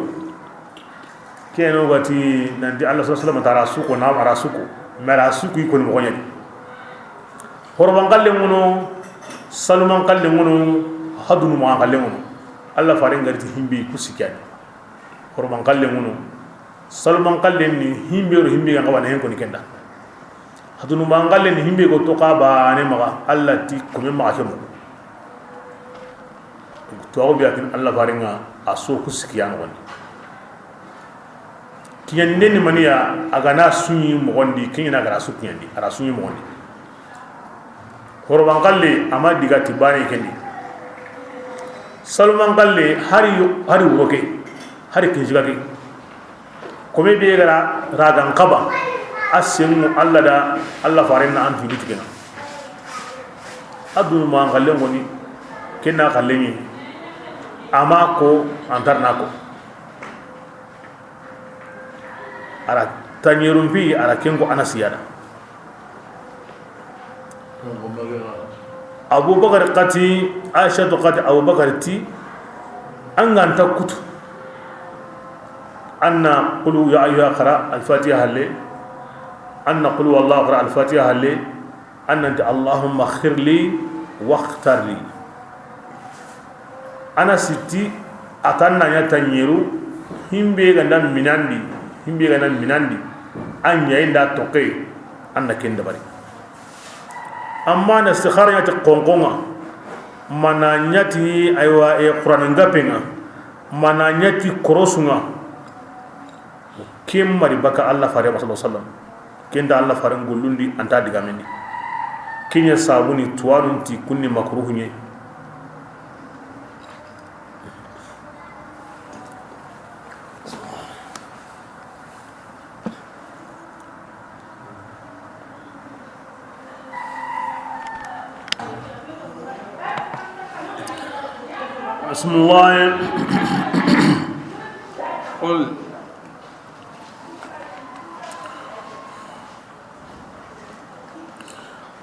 Keno gati nanti Allah sallallahu alaihi wasallam tara suko, na a ra suko. Mais a ra suko i koni moxo ɲani. Horoban xalle ŋono, saluman xalle ŋono, hadunu ma xalle ŋono. Allah faren gariti himbe ku sikani. Horoban xalle ŋono, saluman xalle ni himbe ro himbe ga ŋa wana hen koni kenda. Hadunu ma xalle ni himbe go to xa bane maxa, Allah ti kome maxa ke mo. Tuwaxu be a kin Allah farenŋa a so ku sikiya noxondi. Kiɲande ni maniya a ga na suɲi moxondi, kiɲana a ga ra su kiɲandi, a ra suɲi moxondi. Horoban xalle a ma diga ti bane kendi. Saluman xalle hari, hari wuro ke, hari kinjiga ke. Kome be ga ra ragan xaba, a senŋu Allah da, Allah faren na an fili tigena. A dunu ma xalle ŋoni, kenna xalle ni, a ma ko, antar na ko. A ra taɲerun pi, a ra kenko Anas yada. Abubakar xati, Aishatu xati, Abubakar ti, an ga nta kutu. An na qulu ya ayyuha xara, Al-Fatiha halle. An na qulu wallahu xara, Al-Fatiha halle. An nanti Allahumma khirli waqtarli. Ana siti a tan na ɲa taɲeru, himbe ga nda minandi, himbe ga nda minandi, a ɲa inda toke, an na ken dabari. Amma na istikhara ɲa ti xonxonŋa, mana ɲa ti aywa e Qur'an ngapenŋa, mana ɲa ti korosunŋa. Ken mari baka Allah fare sallallahu alaihi wasallam. Ken da Allah faren gollundi anta digamendi. Kiɲe sabuni tuwanun ti kunni makruhu ɲe. بسم الله. قل.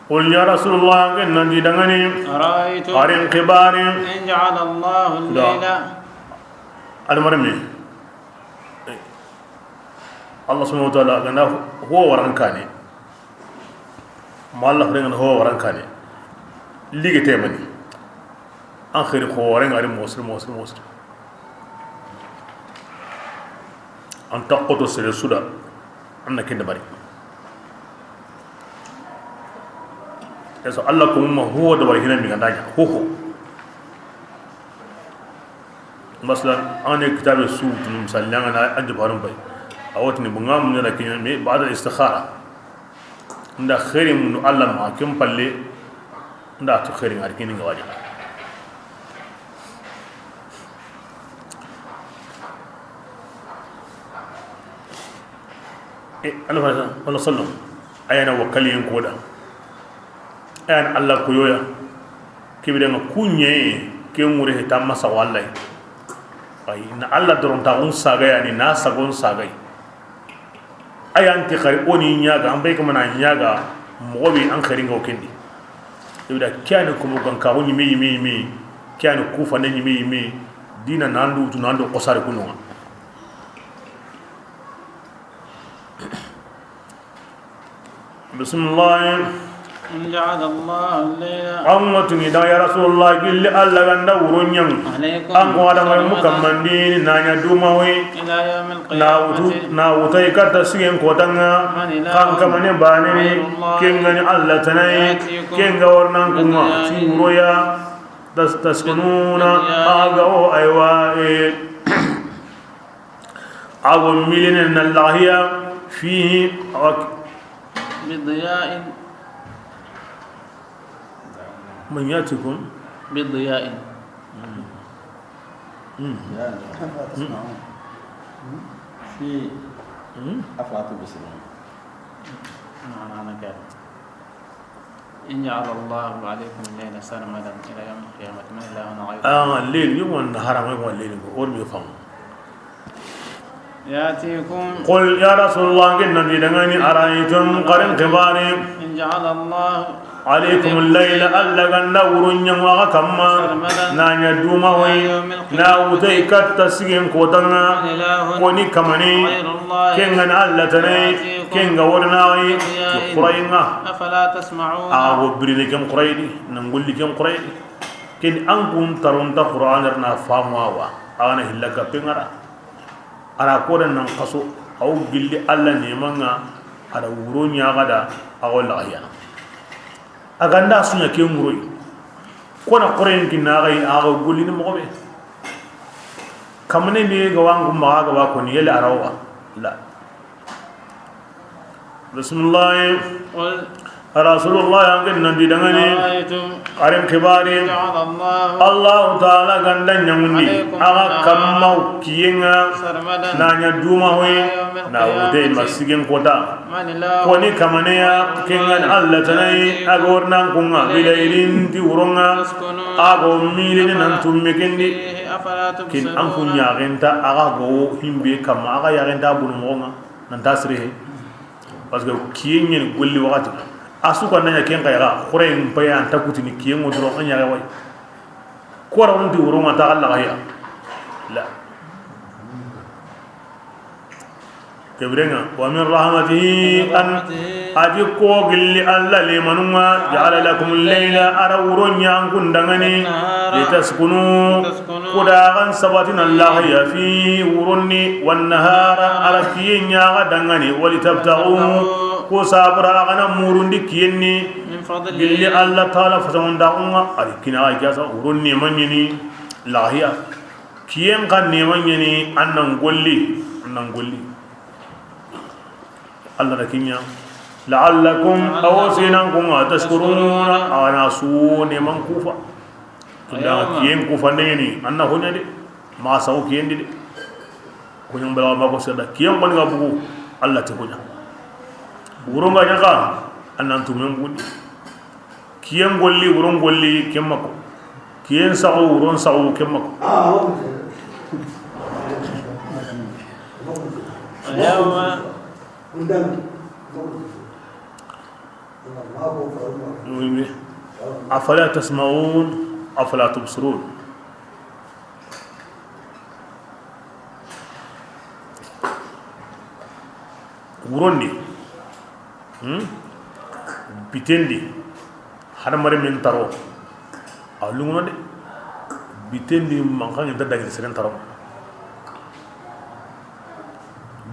قل يا رسول الله، ken nanti dangani. أرأيتم. Arin xibari. إن جعل الله الليل. Almarmi. Allah subhanahu wa ta'ala ganda ho warankane. Ma Allah faren ganda ho warankane. Lige temani. An xiri ho waranga ari mosri, mosri, mosri. An ta xoto sere suda. An na ken dabari. Esa Allah ko ma ho dabari hina mi ganda ɲa. Ho ho. Masalan, an ne kitabe su tunu misali, an ga na a jabarun bay. A wotini bunga mun na kiɲa me ba'da istikhara. Nda xeeri mundu Allah ma ken palle, nda tu xeeri ngari kini nga waja. E, Allah sallallahu alaihi wasallam, ayana wakaliyen koda. Ayana Allah koyoya. Kibire nga kunye, ke ngure he tamma sa wallahi. Ay, na Allah doron ta un sagaya ni na sagon sagai. Ayanti xari o ni ɲaga, an bay kamana ɲaga, moxo be an xeeri nga o kendi. Ibda kiyani kumu ganka o ɲime, ɲime, ɲime, kiyani kufande ɲime, ɲime, dina nandu tu nandu xosari kununga. Bismillah. إن جعل الله الليل. An ŋa tuni da ya Rasulullah, gilli Allah ganda wuro ɲaŋ. عليكم. An ko adama مسلما. Mukammandi na ɲa dumawi. إلى يوم القيامة. Na wutu, na wutai katta sigen kotanga. من إله. Kan kamane bane ni. غير الله. Kengani Allah tanai. يأتيكم. Kenga warnan kuma. بضياء. Ti wuro ya. Tas-, taskununa. بضياء. Aga o aywa, e. Awo milene na lahiya fihi. بضياء. من يأتيكم بضياء. مم. مم. أفلا تسمعون. مم. في مم. أفلا تبصرون. معنى أنا كده. إن جعل الله عليكم الليل سرمدا إلى يوم القيامة من إله غير الله. Ah, leyli, yo gon nahara, yo gon leyli, ko or be fam. يأتيكم. Qul, ya Rasulullah, ken nabi dangani, araytum, xarin xibari. إن جعل الله عليكم الليل, Alla ga nda wuro ɲa axa kamma, سرمدا na ɲa duma hoy, إلى يوم القيامة na wutey katta sigen kota ŋa, من إله ko ni kamane, غير الله ken ga ni Alla tana yi, يأتيكم ken ga wori na yi, بضياء xurayi ŋa. أفلا تسمعون. Axa go birine ken xurayi di, nan golli ken xurayi di. Ken an kun taronta Qur'an na famu awa, axa na hilla kappe ŋa ra. A ra ko da nan xaso, aw gilli Alla neman ŋa, a da wuro ɲa axa da, axa wa lahiya. A ga nda su ɲa ke ŋuroy. Ko na xoren kinna axa yi, axa gollini moxo be. Kamane be ga wangu maxa ga wa ko ni yele a ra wa. La. Bismillah. قل Rasulullah, an ken nabi dangani. أرأيتم Xarin xibari. جعل الله Allahu Taala ga nda ɲaŋundi عليكم axa النهار kamma kiyen ŋa سرمدا na ɲa duma hoy إلى يوم na القيامة wute ma sigen kota. من إله Ko ni kamane ya غير ken ga ni الله Alla tana yi, يأتيكم a ga wori nan kun ŋa, بليل bilaylin ti wuro ŋa, تسكنون axa go milini nan tumme ken di. فيه أفلا Ken an kun تبصرون. Yaxenta, axa go himbe kamma, axa yaxenta bunu moxo ŋa, nan ta sire he. Parce que kiyen ɲa ni golli waxati. A su ga na ɲa ken xa yi ga, xore n paya an ta kutini kiyen ŋo doro an ɲa ga way. Ko ra wonti wuro ma ta Alla ga ya. La. Ke biren ŋa, ومن رحمته, an, a ti ko gilli Alla lemanu ŋa, جعل لكم الليل, a ra wuro ɲa an kun dangani, لتسكنوا, ku da axa sabatina lahiya, فيه, wuron di, والنهار, a ra kiyen ɲa axa dangani, ولتبتغوا, ku sabura axa na murundi kiyen ni, من فضله gilli Alla Taala fasangondaxun ŋa, a ri kina axa jasa, wuron ni ma ɲa ni lahiya. Kiyen xa neman ɲa ni, an nan golli, an nan golli. Alla na kiɲa. لعلكم, awo sinan kun ŋa, تشكرون, axa na su neman kufa. Tunda kiyen kufa ndengeni, an na hoɲa de. Ma saw kiyen di de. Hoɲa mbala ma ko seda. Kiyen ko ni ga bugu, Alla ti hoɲa. Wuro ŋa ɲa xa, an nan tumen bugundi. Kiyen golli, wuron golli, ken mako. Kiyen saxu, wuron saxu, ken mako. أفلا تسمعون أفلا تبصرون. Wuron di, hmm? Biten di, hadamaren men taro, a lungono de. Biten di, mankan nta dangini seren taro.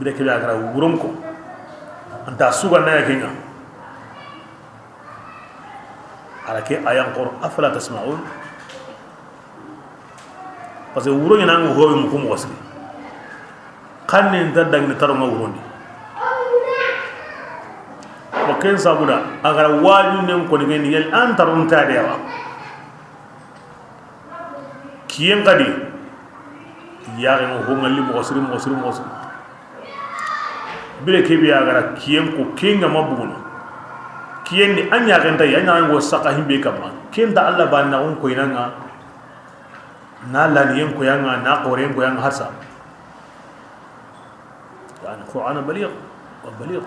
Bire kebe a gara wuron ko, an ta su ga na ya ken ŋa. A ra ke ayan xoro, أفلا تسمعون. Parce que wuro ɲa na ŋa hobe mu ku moxo siri. Xanne nta dangini taro ŋa wuron di. Wa ken sabu da, a gara waju nen ko ni geni yel an taro nta de wa. Kiyen xadi. Yaxe ŋa ho ŋalli moxo siri, moxo siri, moxo siri. Bire kebe a gara kiyen ko, ken ŋa ma buguno. Kiyen ni an yaxen ta yi, an yaxen go saxa himbe kamma. Ken ta Alla ba na on ko ina ŋa. Na laniyen koyaŋa, na xoreyen koyaŋa harsa. Yani, Qur'ana baliq, wa baliq.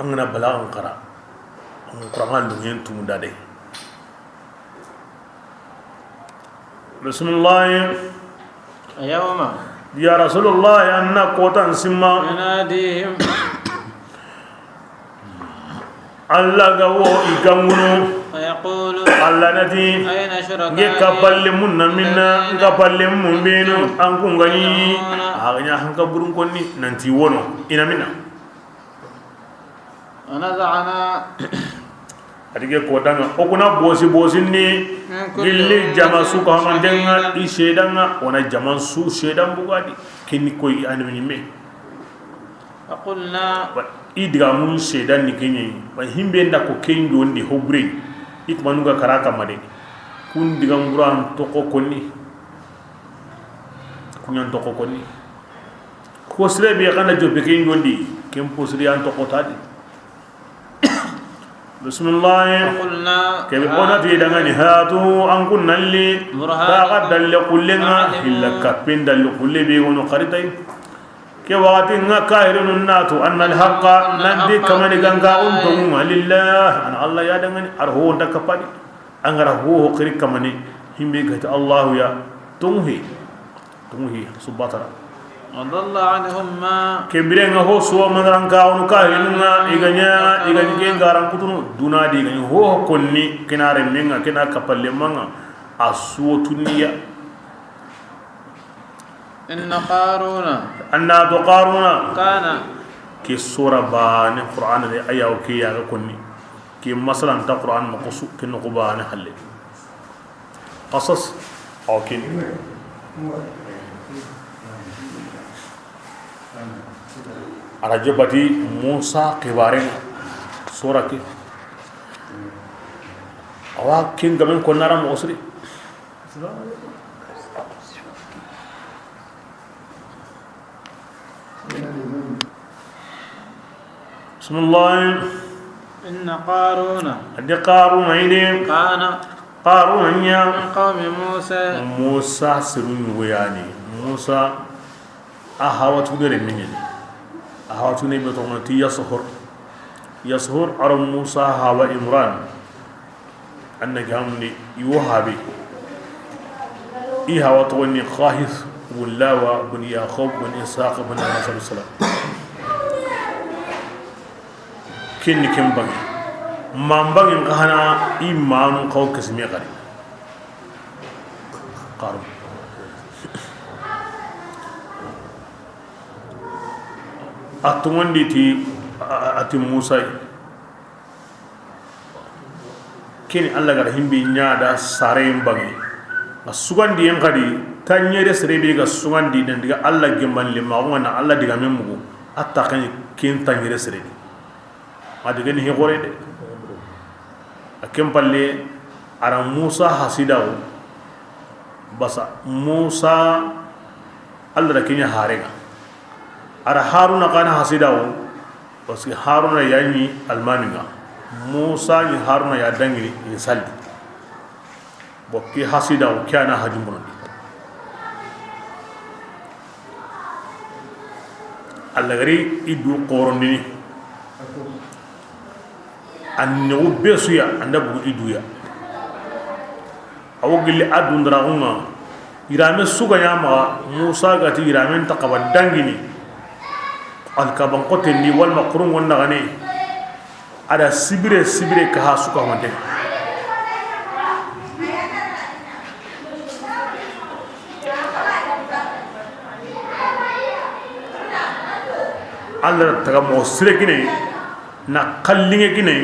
An ga na balaxan xara, an Qur'ana lunŋen tumu da de. Bismillah. يوم. Ya Rasulullah, an na kotan simma. يناديهم. Alla ga wo i gangunu. فيقول. Alla na ti, أين شركائي. N ke kapalle mun na minna, n kapalle mun benu, an kun gani. تزعمون. A ga ɲa hanka burun konni, nanti wono, i na minna. ونزعنا A ti ke ko danŋa, o kuna bosi bosi ni gilli jama su ko hamandenŋa, i seedanŋa, o na jaman su seedan bugadi. Ke ni koy i annabi ɲimme. فقلنا. Wa, i digamun seedan ni ke ɲi. Wa, himbe nda ko ken jondi ho bure. I kuma nu ga kara kamma de. Kun digan buran to ko konni. Kun yan to ko konni. Ko sire be kana jobe ken jondi. Ken po sire yan to ko tadi. Bismillah. فقلنا. Ke be o na ti danŋa ni, هاتوا, an kun nalli. برهانكم. Taxa dalle kullenŋa. علموا. Hilla kappin dalle kulle be wono xaritay. Ke waxati ŋa kahirinu na tu, أن الحق, nanti kamani ganka un tonŋa, لله, an Allah ya danŋani, ar ho nta kapadi. An ga ra ho ho xiri kamani, himbe gati Allahu ya, tonŋu he, tonŋu he, subatara. وضل عنهم ما. Ke bire ŋa ho suwa madaran ka unu kahirinu ŋa, i ga ɲa, i ga ɲi ke ngaran kutunu, duna di i ga ɲi ho ho konni, kina remmenŋa, kina kapalle manŋa, a suwa tuniya. إن قارون. Anna do Qaruna. كان. Ke sura bane Qur'an de, aya o ke ya ga konni. Ke masalan ta Qur'an mo kosu, ke no ko bane halle. Qasas, o ke ni. Arajo bati Musa kibaren sura ke. Awa kin gamen ko nara mo osri. Bismillah. إن قارون. A di Qaruna ide. كان. Qaruna ɲa. من قوم موسى. Musa sirun ɲugo yani. Musa a hawa tugune re miɲeni. A hawa tugune be toxo ti Yashur. Yashur aro Musa hawa Imran. Anna gamundi i wo habe. I hawa toxo ni Qahith bun Lawa bun Yaqub bun Ishaq bun Nasr salam. Ken ni ken banŋe. Man banŋe n xa hana i manu xaw kesime xari. Qarun. A tonŋondi ti, a, a ti Musa yi. Keni Allah gara himbe ɲa da saren banŋe. A sugandi yen xadi, tanɲere sere be ga sugandi nan diga Allah gemban le ma, o na Allah diga men mugu. A ta kan ken tanɲere sere. A diga ni he gore de. A ken palle, ara Musa hasidawo. Basa Musa, Allah da kenya harega. Ara Haruna kana hasidawo. Parce que Haruna ya ni almaminga. Musa ni Haruna ya dangini in salli. Bon, ki hasida o ki ana hajumbunondi. Allah gari i du qorondini. An ni u besuya anda bugu i duya. Awo gilli a dundaraxunŋa. Yirame suga ɲa maxa, Musa gati yiramen ta xaba dangini. Alkaban xotendi walma xurungon naxane. A da sibire sibire ka ha suka honte. Allah taga moxo sire kine. Na xallinŋe kine,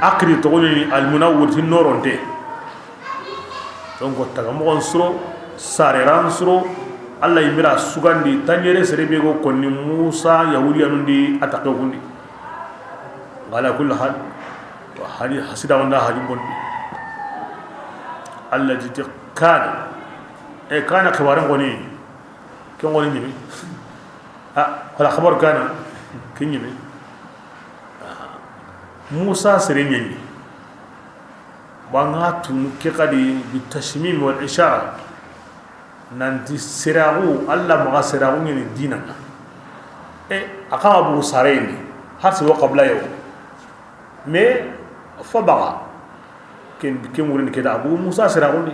a xiri toxoni ni almuna wurti noronte. Donc taga moxon suro, sareran suro, Allah yimira sugandi, tanɲere sere be go konni Musa Yahudiyanun di a taxe kundi. Ala kulli hal, wa hadi hasida wanda hadi bondi. Allah jiti kana, e kana xibaren koni, ken koni ɲimi. A, wala xabar kana, ken ɲimi. Musa sere ɲaɲi. Banga tunu ke xadi bi tashmim wal ishara. Nanti seraxu, Allah maxa seraxu ɲeni dinanga. E, a xa bugu sareyni, har si wo qabla yo. Mais, fo baxa. Ken, ken wurini keda, a bugu Musa seraxundi.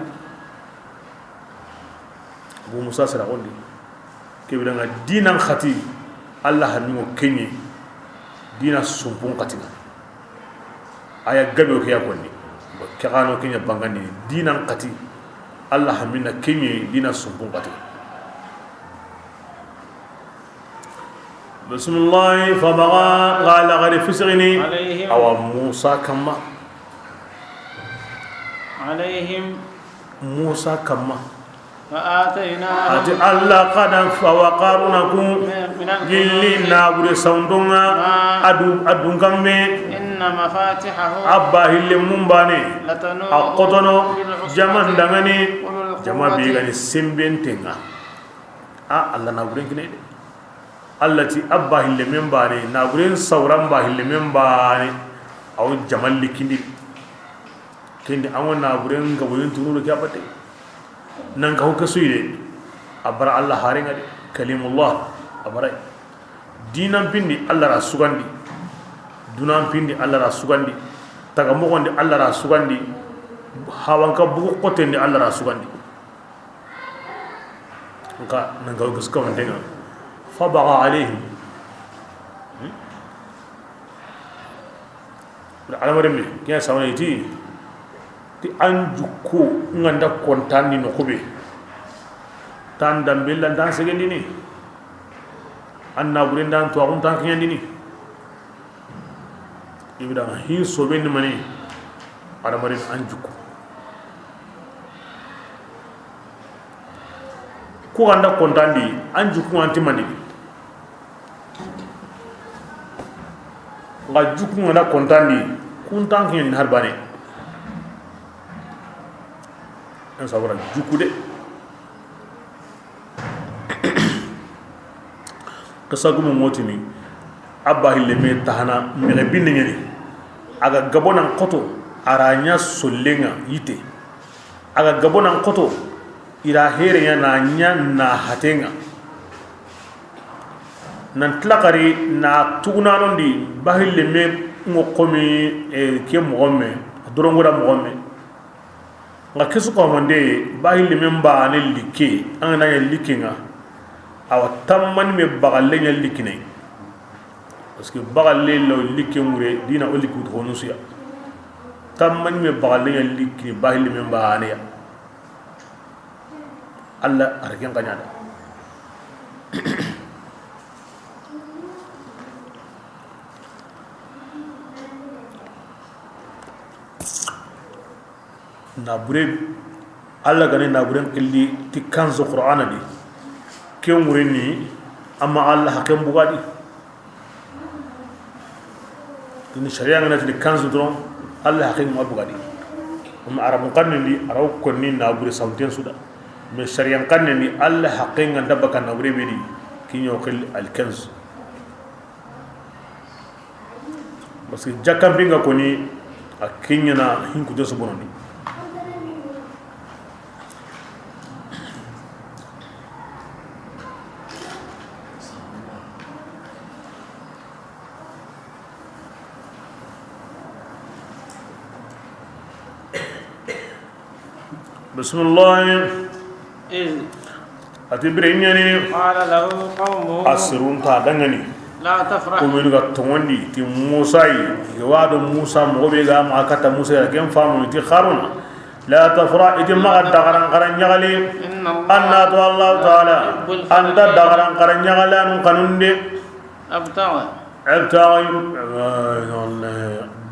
Abu Musa sera xondi. Kebiranga dinan xati, Allah hamingo kenye, dina sumpun xatinga. Aya gabe o ke ya konni. Ke xano kenya bangandi, dinan xati, Allah hamina kenye, dina sumpun xatinga. Bisimilahi, fabaga, ŋa laxare fisigini. Alayhim. Awa Musa kamma. Alayhim. Musa kamma. Wa ataynahu. A ti Alla xa da a wa Qaruna ku. Min, min al-kunuz. Gilli naabure sawundon ŋa. Ma. A du, a dun kanme. Inna mafatihahu. A ba hille mun baane. Latanu. A xotono. Bil usbati. Jaman dangani. Ulil quwwati. Jama be ga ni sembenten ŋa. A, Alla naaburen kine de. Alla ti a ba hille men baane, naaburen sawuran ba hille men baane, a wo jaman likindi. Kendi a wo naaburen gaboyen tunu do ke a batte. Nan ka ho ke su yi de, a bara Alla haren ŋa de, Kalimullah, a bara. Diinan pindi Alla ra sugandi, dunan pindi Alla ra sugandi, taga moxondi Alla ra sugandi, hawanka bugu xotendi Alla ra sugandi. Nka nan ga wo gisu kawanten ŋa. Fa baga alayhim. Hmm? Adamarenme, ke ya sawana i ti, ti an jikku ŋa nda kontan di noxu be. Tan dambe la ndan segendini. An naaburen dan to a kun tan kiyandini. I bi da hin sobe ni mani, adamaren an jikku. Ku ga nda kontan di, an jikku an ti mani. Nka jikku ŋa nda kontan di, kun tan kiyandini har baane. An sabara jikku de. Xisa gumu ŋo tini, a ba hille me tahana mexe binne ɲani. A ga gabo nan xoto, a ra ɲa sollen ŋa yitte. A ga gabo nan xoto, i ra here ɲa na ɲa na haten ŋa. Nan tilakari na tugunanon di, ba hille me ŋo xomi, eh, ke moxon me, a dorongoda moxon me. Nka ke su ko mande, ba hille men baane likke, an ga na ɲa likke ŋa, awa tammani me bagalle ɲa likkine. Parce que bagalle lo likke ŋure, dina o likku to honu su ya. Tammani me bagalle ɲa likkine, ba hille men baane ya. Alla arkin kanyada. Nabure, Alla gani naburen killi ti kanzu Qur'ana di. Ken wurini, amma Alla haqqen bugadi. Ni sharia ngana ti kanzu doron, Alla haqqen ma bugadi. Amma Arabun xannen di, Arabu konni nabure sawnten su da. Mais sharia xannen di, Alla haqqen ga nta baka nabure be di, kinyo xil al kanzu. Parce que jakkan binga koni a kenyana hinku josu bonondi. Bisimilahi. إذ A ti bire ɲani. قال له قومه A sirunta dangani. لا تفرح. Kominu ga tongondi ti Musa yi. Ke wado Musa mogo be ga ma kata Musa ya ken famu ti Haruna. لا تفرح, iti maxa dagaran xara ɲaxali. إن الله Anna to Allah Taala. يحب الفرحين. Anta dagaran xara ɲaxali anu kanunde. ابتغ. Ibtaga,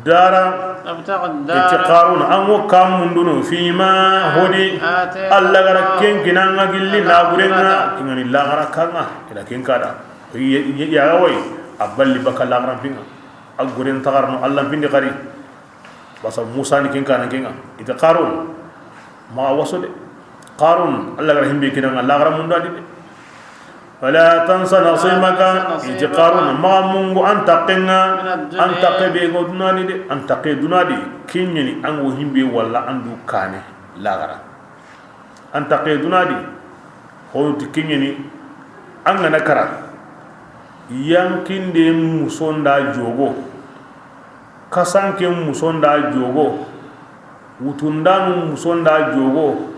dara. ابتغ الدار. Iti Qaruna, an wo kam mundunu, fima hodi. آتاه الله. Alla gara ken kinanga gilli الآخرة. Naburenga, kingani lagara kanga, ila ken kada. Ya wai, a balli baka lagara pinga. A guren tagarno Alla pindi kari. Basa Musa ni ken kana kenga. Iti Qarun, ma waso de. Qarun, Alla gara himbe kinanga lagara mundadi de. ولا تنس نصيبك. Iti Qarun, ma mungu an taqenga, من الدنيا. An taqe be go dunadi de, an taqe dunadi, kinyeni an go himbe wala andu kane lagara. An taqe dunadi, honu ti kinyeni, an gana kara, yankinde musonda jogo, kasanke musonda jogo, wutundanu musonda jogo,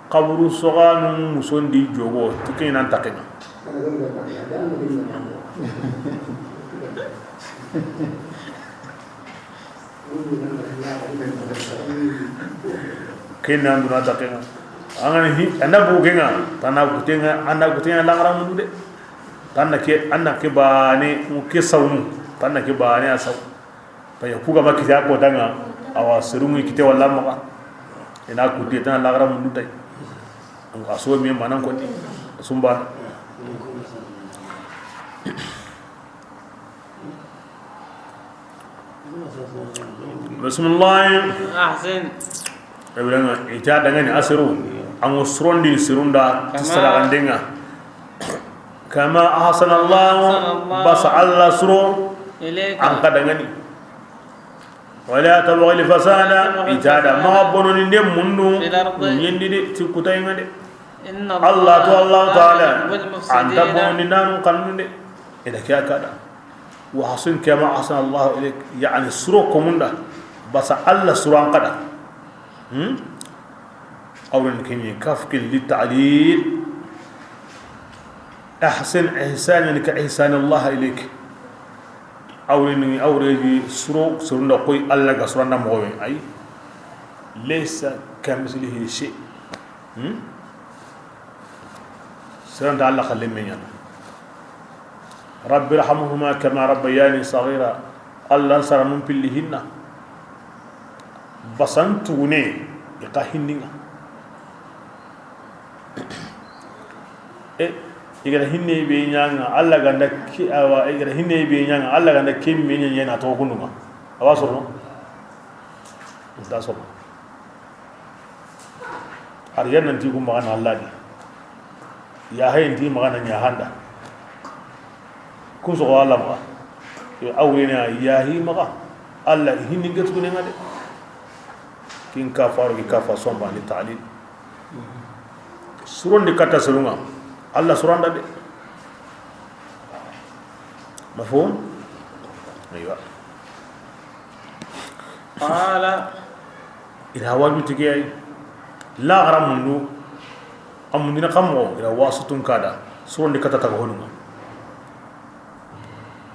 kaburu soganu musondi jogo, ti ke nan taqenga. Ken nan duna taqenga. Angana hi, anda bugenga, tana gutenga, anda gutenga langara mundu de. Tanna ke, anna ke baane, ke sawnu, tanna ke baane a saw. Paya kuga ma kite a kota ŋa, awa serungi kite walla maxa. Ina kuti tana lagara mundu tay. A so mi manan ko ni sumba. Bismillah. Ahsin. Ibrahima, ita dangani asiru. An ga surondi sirunda, kama, saragandenga. Kama ahsana Allah, ahsana Allah, basa Allah suro, ilayka, an ka dangani. Wala tabghi al-fasada, ita da maxa bononinde mundu, fil ardi, ɲendi de, ti kutayenga de. Inna Allah to, Allah Taala, la yuhibbul mufsidina, anta bonondinanu kanunde. Ida kiya kada. Wa ahsin kama ahsana Allah ilayk, yani suro komunda, basa Allah suro an kada. Hmm? Awren kini kafkin li ta'lil. Ahsin ihsanan ka ihsani Allah ilayk. Awren, awre di suro, surunda koy Allah ga suranda moxo be. Ay. Laysa kamithlihi shay. Hmm? Siranta Allah xalle me ɲana. Rabbi irhamhuma kama rabbayani saghira. Allah saranun pilli hinna. Basan tugune, i xa hinninga. E, i ga da hinne be ɲanga, Allah ganda ki, awa, i ga da hinne be ɲanga, Allah ganda ki me ɲanga na to gundunga. Awa soro. Nta soro. Ariyan nan ti ku maxa na Allah di. Yahayen ti maxa na ɲahanda. Kun soxo Allah maxa. Yo, awrena yahi maxa. Allah hinni nge tugune ŋa de. Kin ka faro ki ka fa somba ni ta'lil. Surondi kata surunga. Allah suranda de. Mafhum? Aywa. Qala. Ira waju tigi ay. La gara mundu. Amundina kammo ira wasutun kada. Surondi kata taga honuma.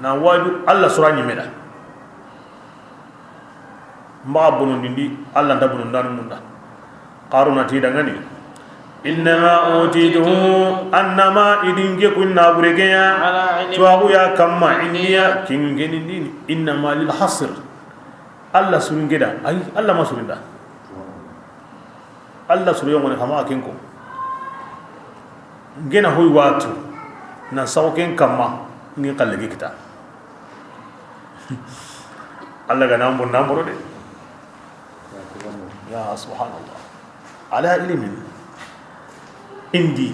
Na waju Allah sura ɲimeda. Maxa bonondindi, Allah nta bonondanu munda. Qaruna ti dangani. Innama utituhu, annama idinke kunna buregeya. Ala ilmin. Tuwaxu ya kamma indiya, kingeni dini. Innama lil hasr. Allah suringeda, ay, Allah ma surinda. Allah suru yongone kama ken ko. Ngena hoy watu, nan saxo ken kamma, ngin xalle ke kita. Allah ga nan bon nan boro de. Ya subhanallah. Ala ilmin indi.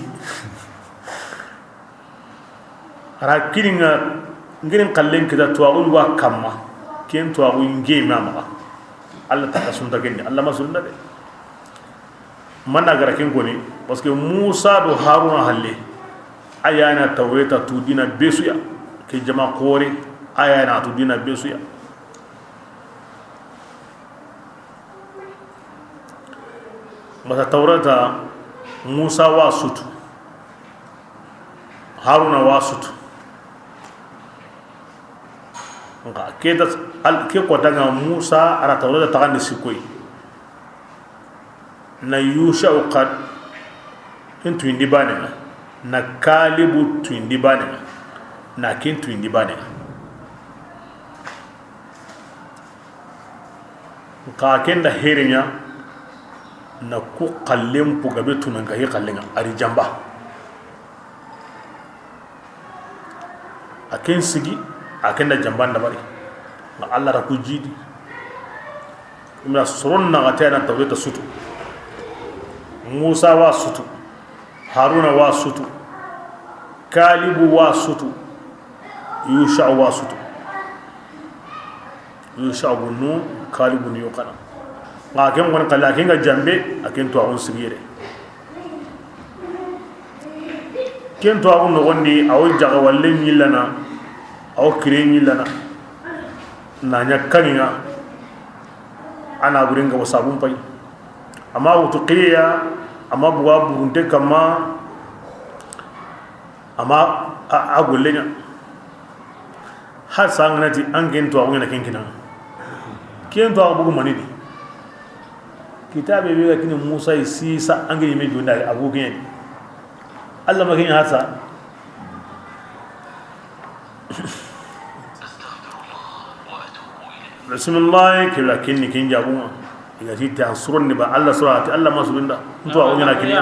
Ara kininga ngirin kallen kita tuwaxu wa kamma. Ken tuwaxu nge ma maxa. Allah ta kasunta kendi. Allah ma sunna de. Manna gara ken koni, parce que Musa do Haruna halle, ayana Tawreta tu dina besuya, ke jama xore, ayana tu dina besuya. Masa Tawreta, Musa wa sutu, Haruna wa sutu. Nka keta al ke kotanga Musa ara Tawreta taxandi sikoy. Na Yusha'u xa, ken tuyindi bane ŋa, na Kalibu tuyindi bane ŋa, na ken tuyindi bane ŋa. Nka ken da hereɲa, na ku xallen pu gabe tunan ka hi xallen ŋa, ari jamba. A ken sigi, a ken da jamban dabari. Nga Allah ra ku jidi. Imna soron na gata na Tawreta sutu. Musa wa sutu. Haruna wa sutu. Kalibu wa sutu. Yusha wa sutu. Yusha bunu Kalibu ni yokana. Nga ken gon kala ken ga jambe, a ken to a on sigire. Ken to a on nogondi, a wo jaga walle ɲillana, a wo kire ɲillana. Na ɲa kaninga, ana burenga wasabun pay. Ama wutu qiya, ama buga burunte kama, ama a, a golle ɲa. Har sangana ti an ken to a ŋana ken kina. Ken to a bugu manidi. Kitabe be ga kini Musa sisa an ŋa yime jonda a bugu ken. Allah ma ken hasa. Bisimilahi, ke bira ken ni ken jaabun ŋa. I ga ti ta suron ni ba Alla sura, a ti Alla ma surun da. Nto a wo ɲaana ken ni.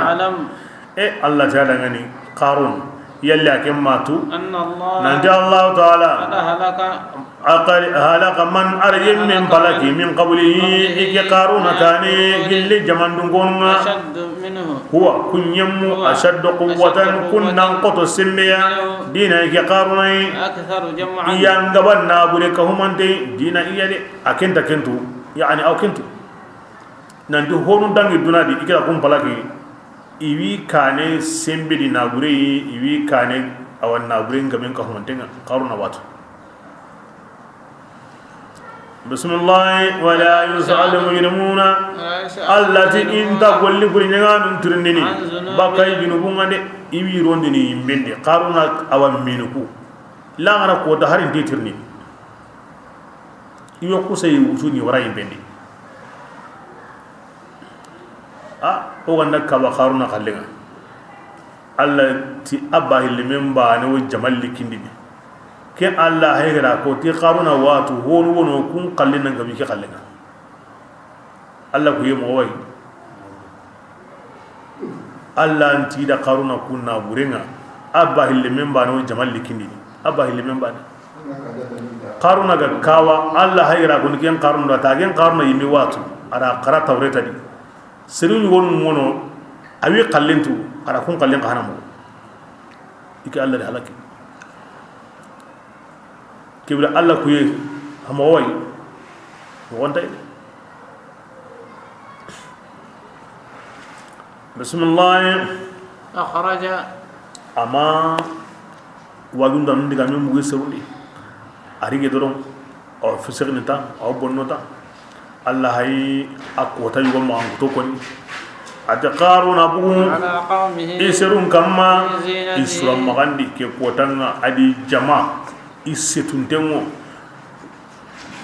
E, Alla ti a da ŋa ni Qarun. Yalla a ken ma tu. Nan ti Allahu Taala. A qad halaka man, a ra yinme n halaki, min qablihi, i ke Qaruna tane, gilli jamandun konu ŋa. Huwa, kun yinmu, ashaddu quwwatan, kun nan xoto sembe ya, dina i ke Qaruna yi. I ya n gaban naabure ka humante, dina i ya de, a ken ta ken tu, yaani a wa ken tu. Nan ti honu dangi duna di, i ke ra kun halaki, i wi kane sembe di naabure yi, i wi kane a wa naabure n gaben ka humante ŋa, Qaruna wa tu. Bisimilahi, wala yus'alu mujrimuna. Alla ti i nta golli kuri ɲaŋanun tirindini. Bakka i junubun ŋa de, i wi rondini yinben di. Qaruna a wa mini ku. Laxara kota hari nte tirindini. I wa kusa yi wutu ni wara yinben di. A, o ga nda kaba Qaruna xallen ŋa. Alla ti a ba hilli men ba ne wo jamal likindini. Ke Alla hayra ko ti Qaruna wa tu honu wono kun xallen nan gabi ke xallen ŋa. Alla ku ye mo way. Alla nti da Qaruna kun naabure ŋa. A ba hilli men ba ne wo jamal likindini. A ba hilli men ba ne. Qaruna ga kawa, Alla hayra ko ni ken Qaruna da ta ken Qaruna yinme wa tu. A da xara Tawreta di. Seru ɲi wonu ŋono, a wi xallen tu, a ra kun xallen xa hana mo. I ke Alla de halaki. Ke bira Alla ku ye, hamo way. Mo wonta ide. Bisimilahi. Akhraja. Ama wajun da nun diga min mugi sewni. A rige doron. Aw fisikni ta, aw bonno ta. Alla hay a kota yugo ma an kuto koni. A ti Qaruna bugu. Ala qawmihi. I serun kamma. Min zinatihi. I sura maxandi ke kotan ŋa a di jama. I setunten ŋo.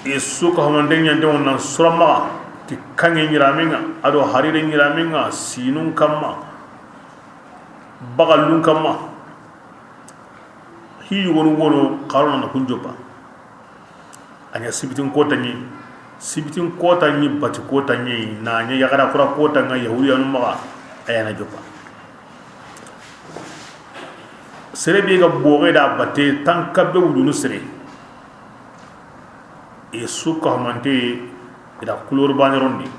I su ka hamanden ɲanten ŋo nan sura maxa. Ti kanŋe ɲiramen ŋa, a do harire ɲiramen ŋa, sinun kamma, bagallun kamma. Hi yugonu wono Qaruna na kun joppa. A ɲa sibitin kota ɲi, sibitin kota ɲi, bati kota ɲi, na ɲa yaxara kura kota ŋa yahudiyanu maxa, a ya na joppa. Sere be ga boxe da batte tanka be wujunu sere. I su ka hamante, i da couleur bane rondi,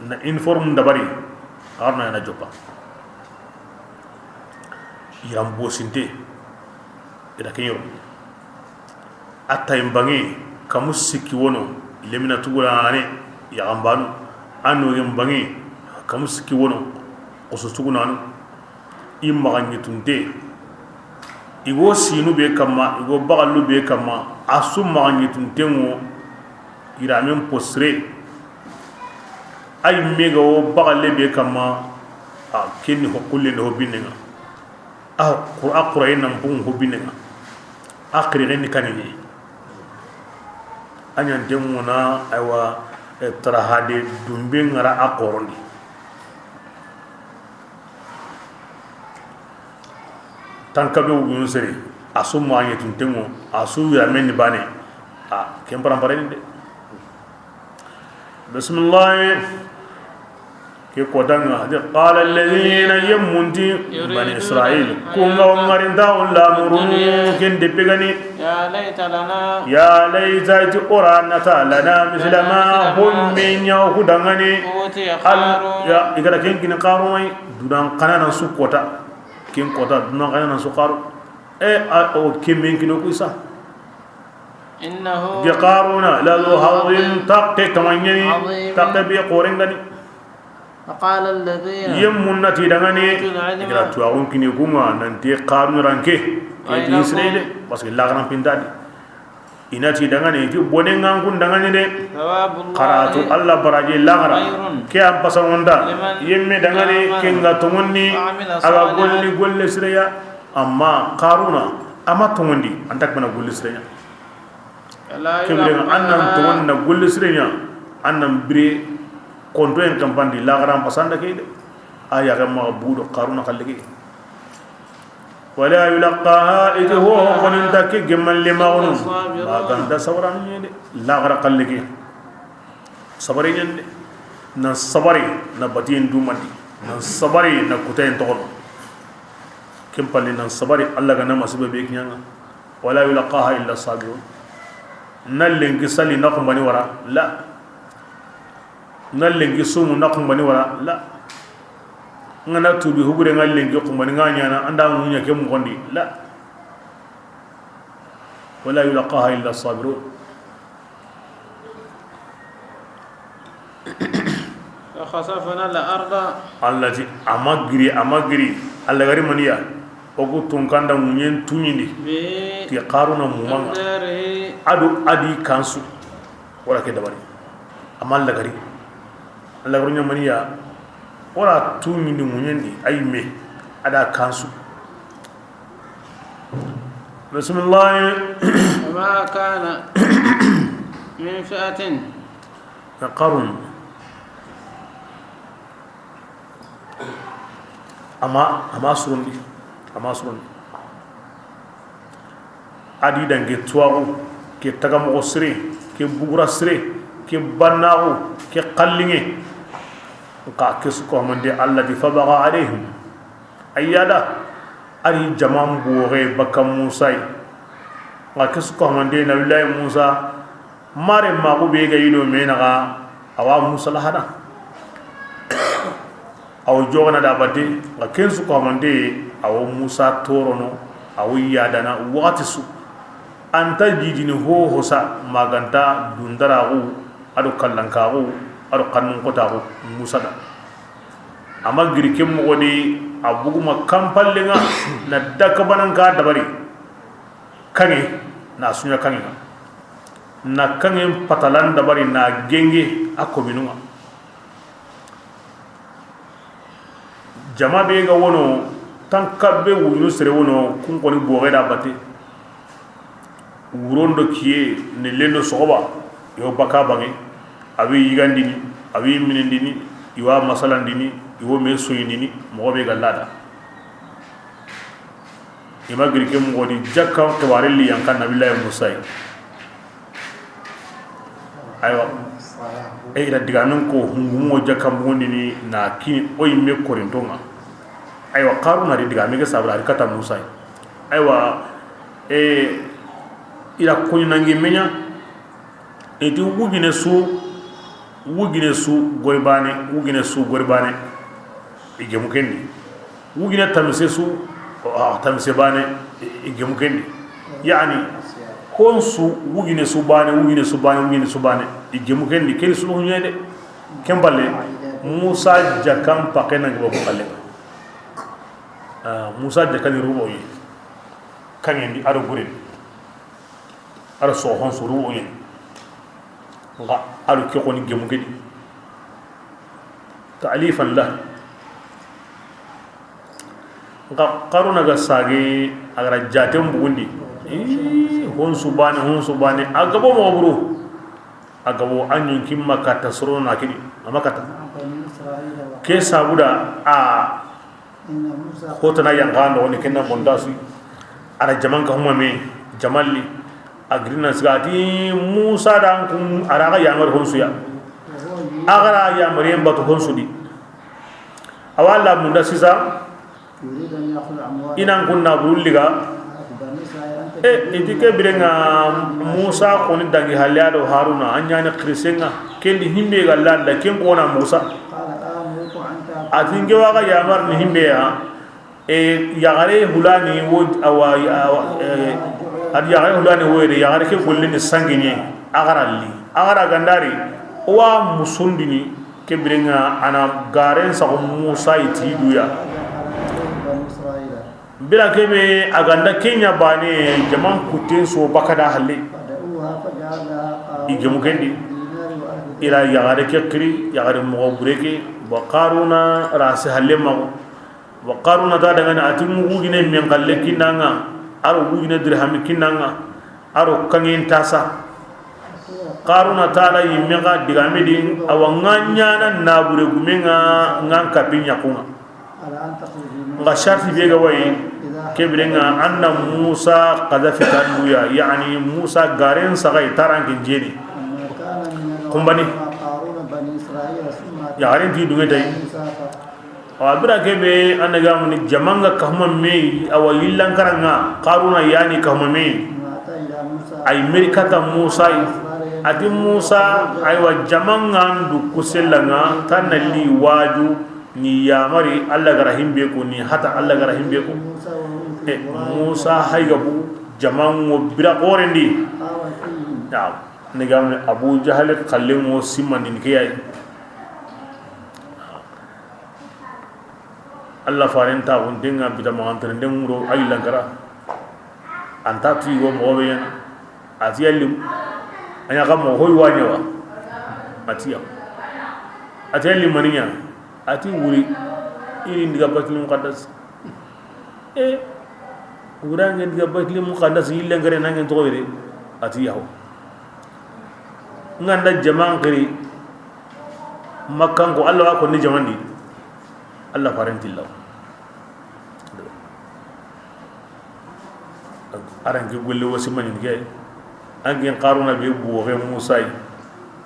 na uniforme dabari, Qaruna ya na joppa. Yiran bosinte, i da ken yoro. A tayin banŋe, kamu sikki wono, lemina tugurane, yaxanbanu. A nogen banŋe, kamu sikki wono, xoso tugunanu. I maxa ɲitunte, i go sinu be kamma, i go baxallu be kamma, a su maxa ɲitunten ŋo, yiramen posire. A yimme ga wo baxalle be kamma, a kenni ho xulle ni ho binne ŋa. A xura, a xuraye nan bugun ho binne ŋa. A xirixen ni kanini. A ɲanten ŋo na, aywa, eh, tarahade dumbe ŋara a xorondi. Tanka be wujunu sere, a su maxa ɲetunten ŋo, a su yiramen ni bane. A ken parampare ni de. Bisimilahi. Ke kotan ŋa, a ti, qala alladhina, yemmunti, bani Israil, kun ga wo ŋarinta wo lamurunu, ken deppe gani. Ya layta lana. Ya layta, i ti o ra nata, lana, misla ma, ho me ɲa o ku danŋani. Utiya Qarun. Ya, i ga da ken kini Qaruna yi, dunan xananan su kota. Ken kota, dunan xananan su Qarun. E, a, o ke men kini o ku isa. Innahu. Ge Qaruna, la zu hazin, takke kamaɲani, azim, takke be xoren gani. Wa qala alladhina. Yemmun na ti danŋani, utul ilma, i ga da tuwaxun kini kun ŋa, nan ti Qaruna ranke, ke ti Israil, parce que laxaran pintadi. I na ti danŋani, i ti bonen ŋa kun danŋani de. Thawabullahi. Xaratu Alla baraji laxara. Khairun. Ke an pasangonda. Liman. Yemme danŋani, amana, ken ga tonŋonni, wa amila salihan, a ga golli golle sireya. Amma Qaruna, a ma tonŋondi, an ta kana golli sireya. Kebire an nan tonŋon na golli sireya, an nan bire kontoyen kampandi laxaran pasanda ke de. A yaxe maxa budo Qaruna xalle ke. Wala yulaqaha, i ti ho ho koni nta ke gemmalle maxunu. Ba ganta sabara ni de. Laxara xalle ke. Sabari ɲan de. Nan sabari na batiyen dumandi. Nan sabari na kutayen toxono. Ken palle nan sabari Alla ga na masiba be kiɲanga. Wala yulaqaha illa sabirun. Na lenki sali na xumbani wara la. Na lenki sumu na xumbani wara la. N ga na tubi hubure n ga lenki xumbani n ga ɲana an da ŋuɲa ke moxondi la. Wala yulaqaha illa sabirun. Wa khasafna al-arda. Alla ti a ma giri, a ma giri. Alla gari maniya. O ku tunkanda ŋuɲen tuɲindi. Bi. Ti Qaruna mumanga. Darihi. Ado adi kansu. Wala ke dabari. A ma Alla gari. Alla gari ɲamaniya. Wala tuɲindi ŋuɲendi. Ay me. Ada kansu. Bismillah. Wa ma kana min fi'atin. Ya Qarun. Ama, ama surundi. Ama surundi. Adi dange tuwaxu, ke tagamoxo sire, ke bugura sire, ke bannaxu, ke xallinŋe. Nxa ke su ko hamande Alla di, fabaga alayhim. Ayyada, ari jaman boxe baka Musa yi. Nxa ke su ko hamande Nabillahi Musa, mare maxu be ga yido me naxa, awa Musa lahana. Awo jogana da bate, nxa ken su ko hamande, awo Musa torono, awo yadana waxati su. Anta jidini ho hosa maganta dundaraxu, ado kallankaxu, ado xannun kotaxu Musa da. Ama giri ke moxo di, a buguma kanpallenŋa, na dakabananka dabari. Kanŋe, na suɲa kanŋe ŋa. Na kanŋen patalan dabari, na genge a kominunŋa. Jama be ga wono, tankabe wujunu sere wono, kun koni boxe da bate. Wuron do kiye, nillen do soxoba, yo baka banŋe, a wi yigandini, a wi minindini, i wa masalandini, i wo me soyindini, moxo be ga lada. I ma giri ke moxo di jakkan xibaare li yanka Nabillahi Musa yi. Aywa. E, i da digamen ko hungumo jakkan bugundini na kini o yimme korintonŋa. Aywa, Qaruna di digame ke sabura a di kata Musa yi. Aywa, e, i da koɲi nangi meɲa. Iti wujine su, wujine su gori bane, wujine su gori bane. I gemu kendi. Wujine tamise su, a, tamise bane, i, i gemu kendi. Yani, hon su, wujine su bane, wujine su bane, wujine su bane. I gemu kendi, keni sulu huɲe de. Ken balle, Musa jakan pake na gibo ko balle. Ah, Musa jakani rubo yi. Kangendi ado gurin. Ara soxon suru o ɲen. Nxa aru ke xoni gemu gedi. Ta'lifan la. Nxa Qaruna ga sage, a ga ra jaten bugundi. Ii, hon su bane, hon su bane. A gabo moxo buru. A gabo a ɲonki ma katta soro na kidi. A ma katta. Ke sabuda a Hotana yanka no ni kenna montasu. Ara jaman ka huma me jamalli. A girina siga ti Musa dan kun ara ga yamar honsu ya. A ga ra yamar yan batu honsu di. Awalla munda sisa. Inan kunna burulliga. E, iti ke birenga Musa koni dangi halle ado Haruna, a ɲani xirisenga, kendi himbe ga landa, ken kona Musa. A ti nke wa ga yamar ni himbe ya, e, yaxare hulani wo, awa, awa, e, a ti yaxare hulani wo yere, yaxare ke golle ni sangiɲe, a ga ra li, a ga ra gandari, wa musundini, ke birenga a na garen sago Musa iti duya. Bila kebe a ganda kenya bane jaman kuten so bakada halle. I gemu kendi. Ila yaxare ke xiri, yaxare moxo bureke, wa Qaruna rasi halle maxo. Wa Qaruna ta dangana ati mu wujine men xalle kinanga, aro wujine dirhami kinanga, aro kangen tasa. Qaruna tala yimme ga digame di, awa nga ɲana nabure gumenga ngan kapi ɲakunga. Nga sharti be ga wayi, Ke biren ŋa, an na Musa xazafi tanduya, yani Musa garen saxay taranke jeni. Kumbani. Yaxaren ti dunge tay. Awa bira ke be, an ga muni jaman ŋa kahuma me, awa yillan karan ŋa, Qaruna yani kahuma me. Ay meri kata Musa yi. A ti Musa, aywa, jaman ŋa ndu kusella ŋa, tan na li waju, ni yamari, Alla ga ra himbe ko, ni hata Alla ga ra himbe ko. E, Musa hayga bu jaman ŋo bira xorendi. Naam. Ni ga muni Abu Jahal xalle ŋo simandini ke yayi. Alla faren ta gun denga bita maxantere nden ŋuro ay lankara. Anta tu yigo moxo be yana. A ti yalli, a ɲa xa moxo hoy wa ɲa wa. A ti ya. A ti yalli mani ɲa. A ti wuri. Iri ndiga Baytul Muqaddas. E, wurange ndiga Baytul Muqaddas yillen gare nangen toxo yere. A ti yaho. Nganda jaman xiri. Makkan ko Alla wa ko ni jamandi. Alla faren tillaw. Aran ke golle wasi manin ke. An ken Qaruna be buxe Musa yi.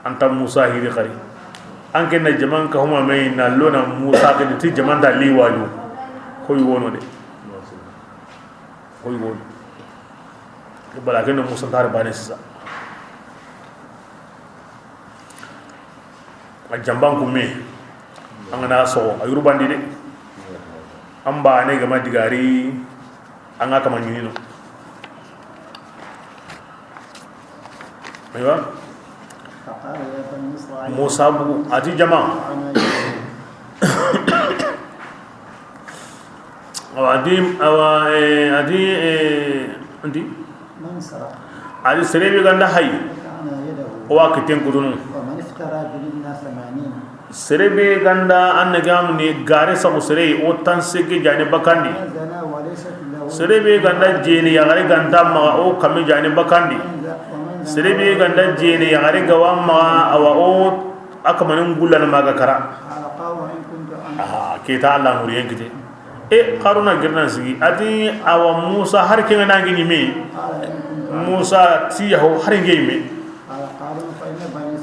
Anta Musa hiri xari. An ken na jaman kahuma me na lona Musa ke ti jaman da li waju. Koy wono de. Koy wono. Bala ken Musa tar bane sisa. A jamban kumme. An ga na soxo a yurubandi de. An ba ne gama digari. An ga kama ɲinino. Aywa. Musa bugu a ti jama. Awa a ti, awa, eh, a ti, eh, a ti. A ti sere be ganda hay. O wa kiten kutunu. Sere be ganda an na gamni gare saxu sere o tan sege jani bakandi. Sere be ganda jeni yaxare ganta maxa o kame jani bakandi. Sere be ganda jeni yaxare gawa maxa awa o a kamanen gullana maga kara. Aha, keta Alla muriyen kite. E, Qaruna girnan sigi. A ti, awa Musa, har kenga nangi ni me. Musa ti yaho, har nge me.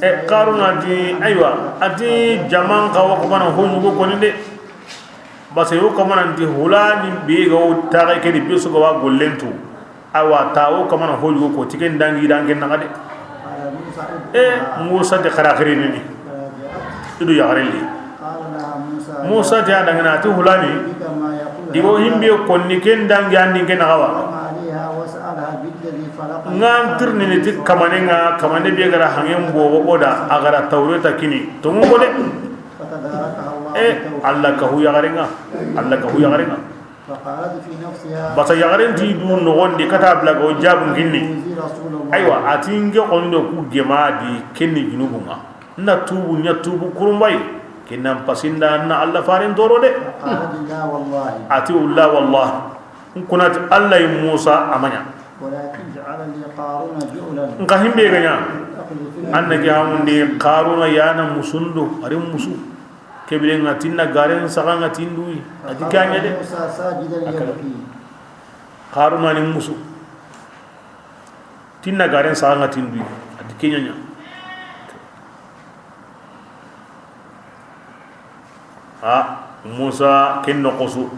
E, Qaruna ti, aywa, a ti jaman ka wa ko mana ho yugo koni de. Basa yo kamana nti hulani be ga o taxe ke di be su ga wa gollentu. Awa ta o kamana ho yugo ko ti ken dangi dangi na de. E, Musa de xara xiri ni. Idu yaxarelli. Musa ti a dangana ti hulani. Igo himbe konni ken dangi andi ken xawa. Ngan tirni ni ti kamane nga, kamane be gara hangen bogo oda, a gara Tawreta kini. Tongu ko de. E, Alla ka hu yaxarenga. Alla ka hu yaxarenga. Basa yaxaren ti du noxondi kata bla go jabun kinni. Aywa, a ti nge xondo ku gema di kenni junubunga. Na tubu, nya tubu kurumbay. Kinnan pasinda na Alla faren toro de. A ti ulla wallah. Nkunati Alla yi Musa amanya. Nka himbe ganya. Anna ge hamundi Qaruna yana musundu, ari musu. Kebire nga tinna garen saga nga tinduyi. A ti kanya de. Qaruna ni musu. Tinna garen saga nga tinduyi. A ti kenyanya. A Musa ken no kosu.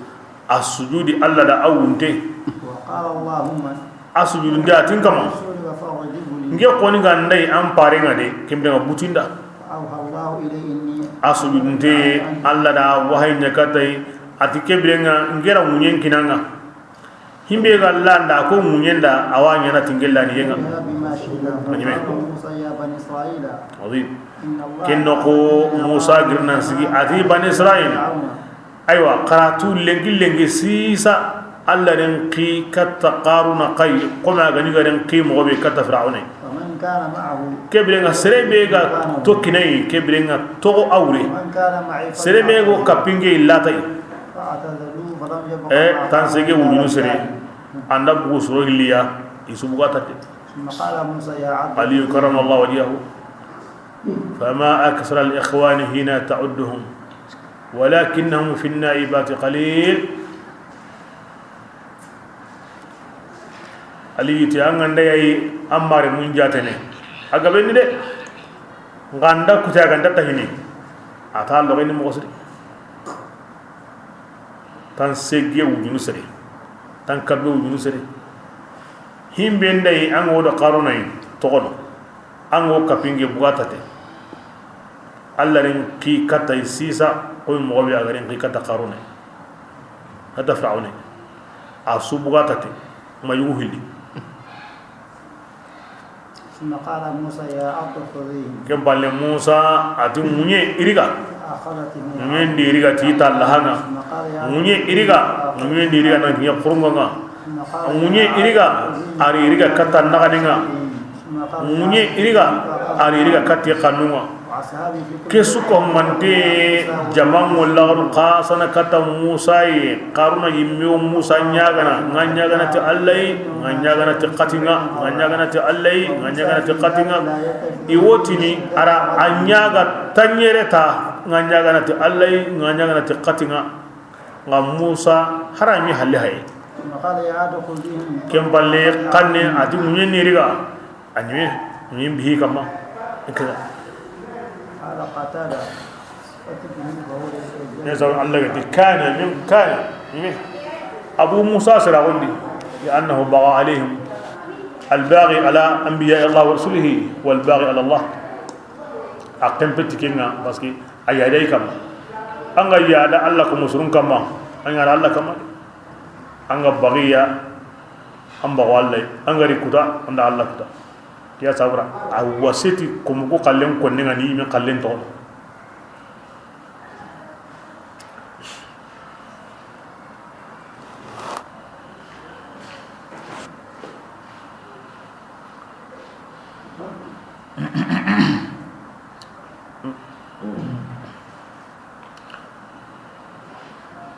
A sujudi Alla da a wunte. A sujudunte a tin kama. Nge koni ga ndai an pare nga de kembe nga butinda. A sujudunte Alla da wahay nya katay a ti kebire nga ngera munyen kinanga. Himbe ga landa ko munyenda awa nyana tingella ni yenga. Anyime. Azim. Ken no ko Musa girnan sigi a ti Bani Israil. Aywa, karatu lenki lenki sisa Alla ren ki katta Qaruna kay, koma gani ga ren ki mo be katta Fir'auna. Kebire nga sere be ga to kinai, kebire nga to awre. Sere be go kapinge latai. E, tan sege wujunu sere. Anda bugu soro hilliya, isubuga tate. Aliyu karamallahu wajhahu. Fama aksara al-ikhwani hina ta'udduhum. Walakinnahum fi an-na'ibati qalil. Ali ti an ga nda yayi, an mare mun jatene. A gabe ni de. N ga nda kuta ga nda tahini. A ta loxe ni moxo siri. Tan segge wujunu sere. Tan kabbe wujunu sere. Himbe nda yi an ga wo do Qaruna yi toxono. An ga wo kapinge bugatate. Alla rin ki katta sisa, ko moxo be a ga rin ki katta Qaruna yi. Katta Firawuna yi. A su bugatate. Ma yugu hilli. ثم قال موسى يا أرض خذيه. Ken palle Musa a ti ŋuɲe i ri ga. فأخذته. Ŋuɲen di i ri ga ti ta lahanga. ثم قال يا أرض. Ŋuɲe i ri ga. Ŋuɲen di i ri ga na ŋuɲe xurunga ŋa. ثم قال يا أرض خذيه. Ŋuɲe i ri ga. A ri i ri ga katta naxaninga. ثم قال يا أرض خذيه. Ŋuɲe i ri ga. A ri i ri ga katti xannunga. Ke su ko mante jaman ŋo laxaru xa sana katta Musa yi, Qaruna yimme wo Musa ɲaagana, ŋa ɲaagana ti Alla yi, ŋa ɲaagana ti xatinga, ŋa ɲaagana ti Alla yi, ŋa ɲaagana ti xatinga. I wo tini a ra a ɲaaga tanɲere ta, ŋa ɲaagana ti Alla yi, ŋa ɲaagana ti xatinga. Ŋa Musa harami halle haye. Ken palle xanne a ti ŋuɲen ni i ri ga. A ɲime, ɲime bihi kamma. Ikira. قال قتادة: فتبه فهو يتوجه. Ne sa Alla ga ti kana min kana, ɲime. Abu Musa sira gondi, لأنه بغى عليهم. الباغي على أنبياء الله ورسله والباغي على الله. A ken peti kenga, parce que a yada i kamma. An ga yada Alla ko musurun kamma, an yada Alla kamma. An ga bagiya, an bago Alla, an ga ri kuta, an da Alla kuta. Ke ya sabura, a wasiti komo ku xallen konne ŋa ni i me xallen toxo.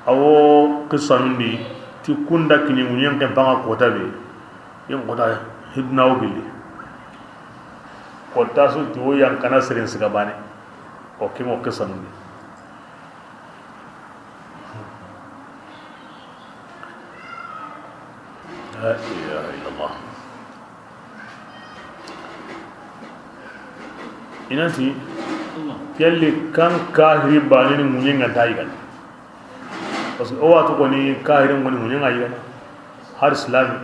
Awo qisanun di ti kunda kini ŋuɲen ken paŋa kota be. Yen kota hidnawo gilli. Kota su ti wo yan kana sirin siga bane. O kimo qisanun di. La ilaha illallah. I na ti, kelli kan kahiri baane ni ŋuɲen ŋa nta yigana. Parce que o watu koni kahiri ŋoni ŋuɲen ŋa yigana. Har islami.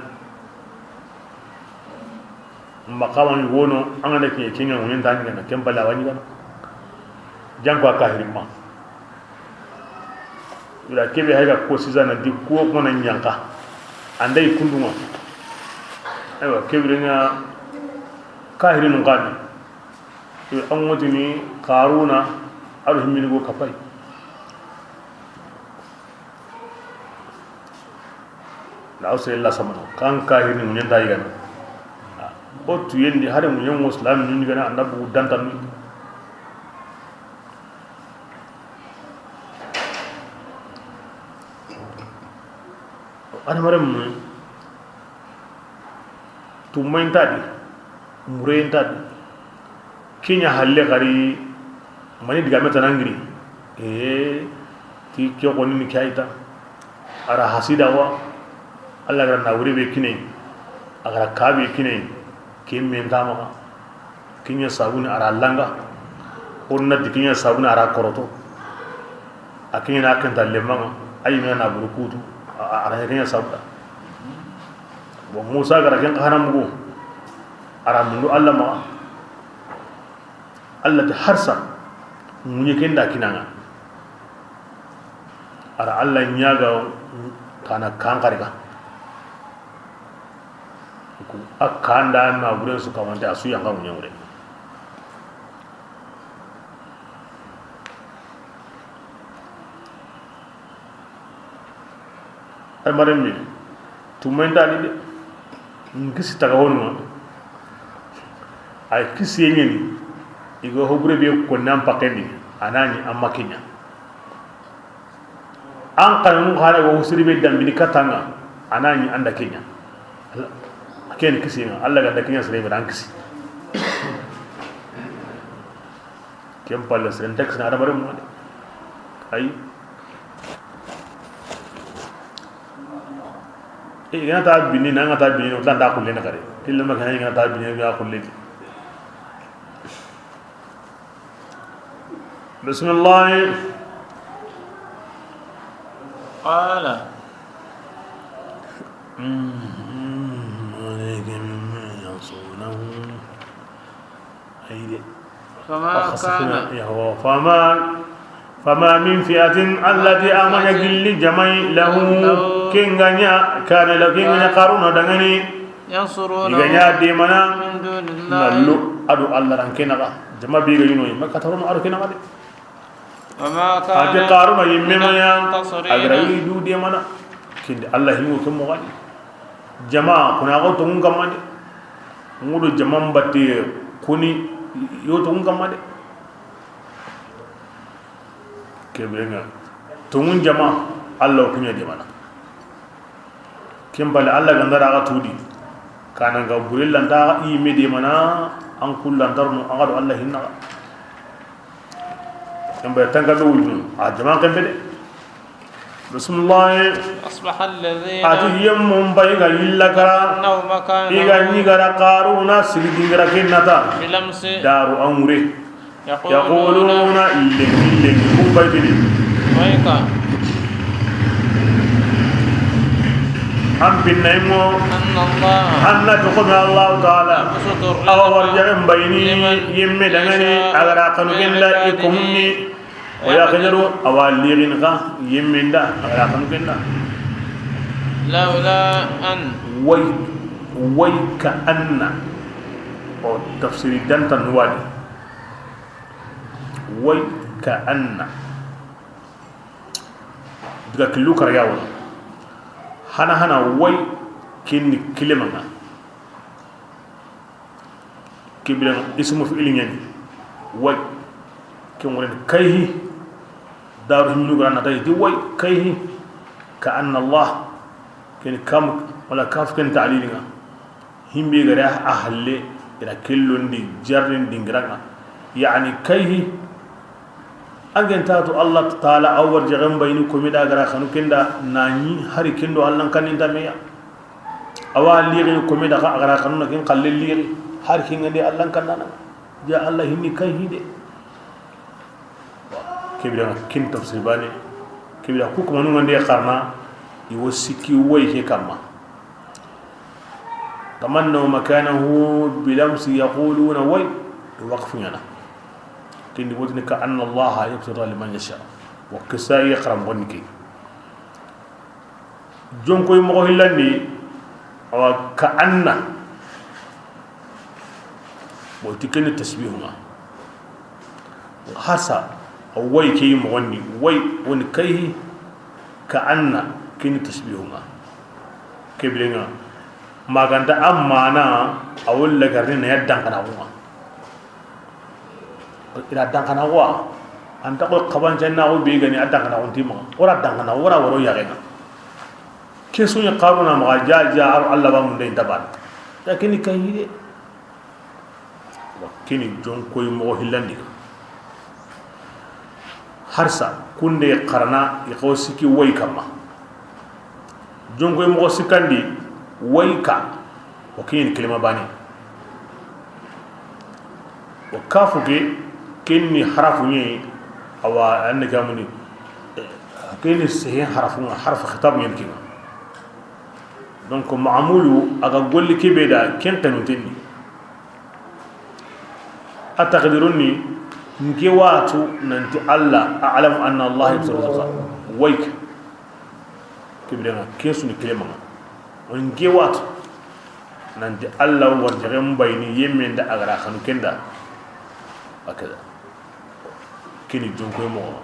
Maqama ni wono, an ga na kiɲe kiɲe ŋuɲen nta yigana, ken palle a wa yigana. Janko a kahiri ma. Ila kebe hayga ko sisa na di ko ko na ɲanka. Anda i kundunga. Aywa, kebe nya kahiri nun kani. Ila an ŋotini Qaruna, a do himmini go kapay. Na o sella samana kan kahiri ŋuɲen nta yigana. O tuyen di hare ŋuɲen ŋo islam ni yigana anda bugu dantan. Adamaren mu tumma inta di, mure inta di. Kiɲa halle gari mani digame tanangiri. E ti ke goni ni kayita. A ra hasida wa. Alla gara na wure be kine. A gara kabe kine. Ke men tama. Kiɲa sabuni a ra langa. Onna di kiɲa sabuni a ra koroto. A kiɲa na kenta lemanga. Ayi mena na burukutu. A ra kiɲa sabuda. Bon, Musa gara ken xana mugu. A ra mundu Alla ma. Alla ti harsa ŋuɲe kenda kinanga. A ra Alla ɲaga kana kan xariga. Ku a kanda ma buren su kamante a su yanga ŋuɲe ŋure. Ay maremme, tumenta ni de. Nkisi taga wonu. Ay kisi yenyeni. Igo hobure be ko nan pakendi. Anani amma kiɲa. An kanun xana go siri be dambini katanga. Anani anda kiɲa. Ken kisi nga. Alla ga da kiɲa sere be dan kisi. Ken palle seren taxi na adamaren mu de. Ay. I ga na ta bini, na ga ta bini, o ta nda xulle na kare. Tilla ma kana i ga na ta bini, ya xulle. Bismillah. قال. فما كان. فما، فما من فئة التي آمنت gilli jamai له ken ga ɲa كان له ken ga ɲa Qaruna dangani. ينصرونه I ga ɲa demana من دون الله na lo a do Alla ran ken naxa. Jama be ga ɲi no ma ka tarono a do ken naxa de. وما كان A ti Qaruna yimme ma ɲa, منتصرين a ga ra wi du demana. Ken di Alla hinŋo ke moxo di. Jama, kuna ko tongun kamma de. Ngudo jama mbatte kuni yo tongun kamma de. Kebe ŋa. Tongun jama, Alla ku ɲa demana. Ken bale Alla ga nda ra ga tudi. Kana ga bure lanta i me demana, an kullantarno a ga do Alla hinna. Ken bale tanga do wujun. A jama ken be de. Bismillah. أصبح الذين A ti yemmun bay ga yilla kara. تمنوا مكانه I ga ɲi ga ra Qaruna sigi dingira ken nata. بالأمس Daru an wure. يقولون Yaquluna, lenki, lenki, ku bay tini. ويك An pinna i mo. أن الله An na to ko Alla Taala. يبسط الرزق Awa warjaxen bayini لمن yemme dangani يشاء a ga ra kanu من ken da i عباده komunni. O ya xeɲaru, awa lirin xa yemme nda a ga ra kanu ken da. لولا أن Way, way ka anna. O tafsiri danta nuwadi. Way ka anna. Diga killu kara ya wala. Hana hana way kinni kilemanga. Kibira ismu fi'il ɲani. Way. Ken wala kayhi. Daru himnu gara na tayi way kayhi. Ka anna Allah. Ken kam wala kaf ken ta'lil nga. Himbe gare a halle ira kellondi jarrin dingiranga. Yani kayhi. Angen tatu Allah Taala a warjaxen bayini komi da gara xanu ken da na ɲi hari ken do Allan kaninta meya. Awa lixi komi da xa a gara xanu na ken xalle lixi hari ken ngande Allan kannana. Ja Allah hinni kayhi de. Kebira kin tafsir bane. Kebira ku kuma nungande xarna i wo sikki way ke kamma. تمنوا مكانه بالأمس يقولون way. Waqfu ɲana. Ken di wotini كأن الله يبسط لمن يشاء. Wa kisai xaram bonni ke. Jonkoy moxo hillandi, awa, ka anna. Wo ti ken ni tashbihunga. Hasa, a way ke yi moxon ni, way, woni kayhi, ka anna, ken ni tashbihunga. Kebirenga, maganta a mana, a wolla garni na ya dankanaxunga. Ira dankanaxuwa, anta ko xabancannaxu be gani a dankanaxunti maxa. Wora dankana, wora woro yaxenga. Ke suñi Qaruna maxa ja, ja, aro Allah ba munde inta bana. Ya kini kayide. Wa kini jonkoy moxo hillandi. Harsa, kunde xarana, i xaw siki way kamma. Jonkoy moxo sikkandi, way ka, o kiñeni kelima bane. O kafu ke, ken ni harafu ñi, awa, anne kamuni, ken ni sehen harafu, harafu khitab ñen kinga. Donc, ma'mulu, aga golli kebe da, ken xenuntenni. A taqdirun ni, nke watu nanti Allah, a'lamu anna Allah yabsutu rizqa. Wayka. Kibiranga, ken suni kilemanga. Nke watu nanti Allah warjaxen bayini yemme nda agara xanu kenda. Akada. Kini jonkoy moxo.